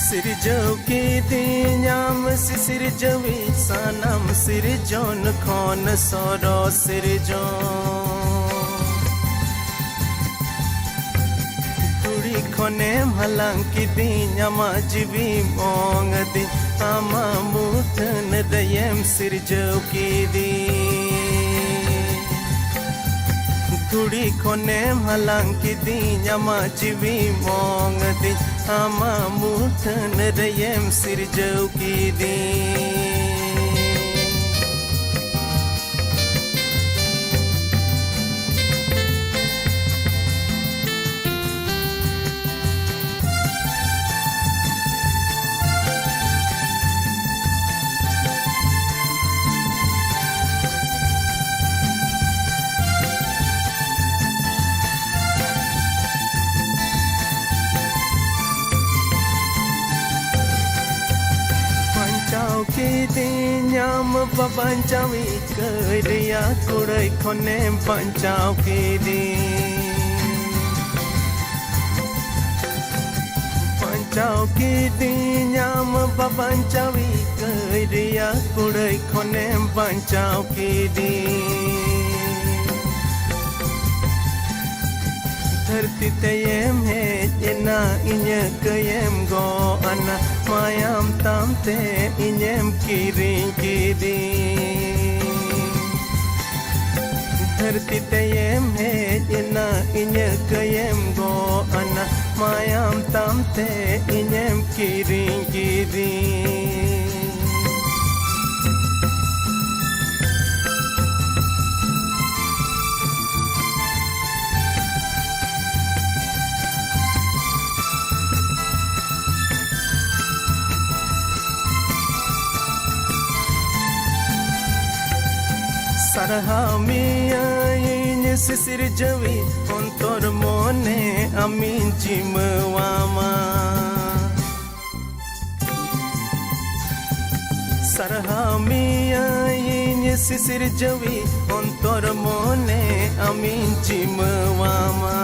ᱥᱤᱨᱡᱟᱹᱣ ᱠᱤᱫᱤᱧᱟᱢ ᱥᱤᱥᱤᱨᱡᱟᱹᱣᱤᱡ ᱥᱟᱱᱟᱢ ᱥᱤᱨᱡᱚᱱ ᱠᱷᱚᱱ ᱥᱚᱨᱚᱥ ᱥᱤᱨᱡᱚᱱ᱾ ᱫᱷᱩᱲᱤ ᱠᱷᱚᱱᱮᱢ ᱦᱟᱞᱟᱝ ᱠᱤᱫᱤᱧ, ᱟᱢᱟᱜ ᱡᱤᱣᱤᱢ ᱚᱝ ᱟᱹᱫᱤᱧ, ᱟᱢᱟᱜ ᱢᱩᱴᱷᱟᱹᱱ ᱨᱮᱭᱮᱢ ᱥᱤᱨᱡᱟᱹᱣ ᱠᱤᱫᱤᱧ᱾ ᱫᱷᱩᱲᱤ ᱠᱷᱚᱱᱮᱢ ᱦᱟᱞᱟᱝ ᱠᱤᱫᱤᱧ, ᱟᱢᱟᱜ ᱡᱤᱣᱤᱢ ᱚᱝ ᱟᱹᱫᱤᱧ, ᱟᱢᱟᱜ ᱢᱩᱴᱷᱟᱹᱱ ᱨᱮᱭᱮᱢ ᱥᱤᱨᱡᱟᱹᱣ ᱠᱤᱫᱤᱧ᱾ ᱵᱟᱧᱪᱟᱣ ᱠᱤᱫᱤᱧᱟᱢ ᱵᱟᱵᱟᱧᱪᱟᱣᱤᱡ ᱠᱟᱹᱭ ᱨᱮᱭᱟᱜ ᱠᱩᱲᱟᱹᱭ ᱠᱷᱚᱱᱮᱢ ᱵᱟᱧᱪᱟᱣ ᱠᱤᱫᱤᱧ᱾ ᱵᱟᱧᱪᱟᱣ ᱠᱤᱫᱤᱧᱟᱢ ᱵᱟᱵᱟᱧᱪᱟᱣᱤᱡ ᱠᱟᱹᱭ ᱨᱮᱭᱟᱜ ᱠᱩᱲᱟᱹᱭ ᱠᱷᱚᱱᱮᱢ ᱵᱟᱧᱪᱟᱣ ᱠᱤᱫᱤᱧ᱾ ᱫᱷᱟᱹᱨᱛᱤ ᱛᱮᱭᱮᱢ ᱦᱮᱡ ᱮᱱᱟ, ᱤᱧᱟᱹᱜ ᱠᱟᱹᱭᱮᱢ ᱜᱚᱜ ᱟᱱᱟ, ᱢᱟᱭᱟᱢ ᱛᱟᱢ ᱛᱮ ᱤᱧᱮᱢ ᱠᱤᱨᱤᱧ ᱠᱤᱫᱤᱧ᱾ ᱫᱷᱟᱹᱨᱛᱤ ᱛᱮᱭᱮᱢ ᱦᱮᱡ ᱮᱱᱟ, ᱤᱧᱟᱹᱜ ᱠᱟᱹᱭᱮᱢ ᱜᱚᱜ ᱟᱱᱟ, ᱢᱟᱭᱟᱢ ᱛᱟᱢ ᱛᱮ ᱤᱧᱮᱢ ᱠᱤᱨᱤᱧ ᱠᱤᱫᱤᱧ᱾ ᱥᱟᱨᱦᱟᱣ ᱢᱮᱭᱟᱹᱧ ᱥᱤᱥᱤᱨᱡᱟᱹᱣᱤᱡ, ᱚᱱᱛᱚᱨ ᱢᱚᱱᱮ ᱟᱢᱤᱧ ᱡᱤᱢᱟᱹᱣᱟᱢᱟ᱾ ᱦᱟᱢᱤᱭᱟᱹᱧ ᱥᱤᱥᱤᱨ ᱡᱟᱹᱣᱤ ᱚᱱᱛᱚᱨ ᱢᱚᱱᱮ ᱟᱢᱤᱧ ᱡᱤᱢᱟᱹᱣᱟᱢᱟ᱾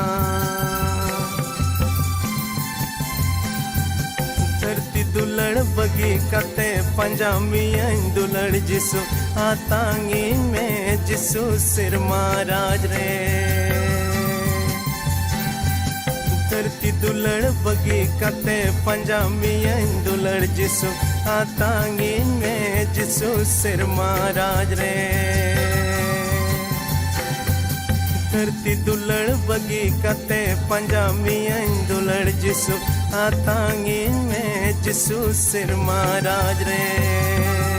ᱫᱷᱟᱹᱨᱛᱤ ᱫᱩᱞᱟᱹᱲ ᱵᱟᱹᱜᱤ ᱠᱟᱛᱮ ᱯᱟᱸᱡᱟ ᱢᱤᱭᱟᱹᱧ ᱫᱩᱞᱟᱹᱲ ᱡᱤᱥᱩ, ᱟᱛᱟᱝᱤᱧ ᱢᱮ ᱡᱤᱥᱩ ᱥᱮᱨᱢᱟ ᱨᱟᱡᱽ ᱨᱮ᱾ ᱫᱷᱟᱹᱨᱛᱤ ᱫᱩᱞᱟᱹᱲ ᱵᱟᱹᱜᱤ ᱠᱟᱛᱮ ᱯᱟᱸᱡᱟ ᱢᱤᱭᱟᱹᱧ ᱫᱩᱞᱟᱹᱲ ᱡᱤᱥᱩ, ᱟᱛᱟᱝᱤᱧ ᱢᱮ ᱡᱤᱥᱩ ᱥᱮᱨᱢᱟ ᱨᱟᱡᱽ ᱨᱮ᱾ ᱫᱷᱟᱹᱨᱛᱤ ᱫᱩᱞᱟᱹᱲ ᱵᱟᱹᱜᱤ ᱠᱟᱛᱮ ᱯᱟᱸᱡᱟ ᱢᱤᱭᱟᱹᱧ ᱫᱩᱞᱟᱹᱲ ᱡᱤᱥᱩ, ᱟᱛᱟᱝᱤᱧ ᱢᱮ ᱡᱤᱥᱩ ᱥᱮᱨᱢᱟ ᱨᱟᱡᱽ ᱨᱮ᱾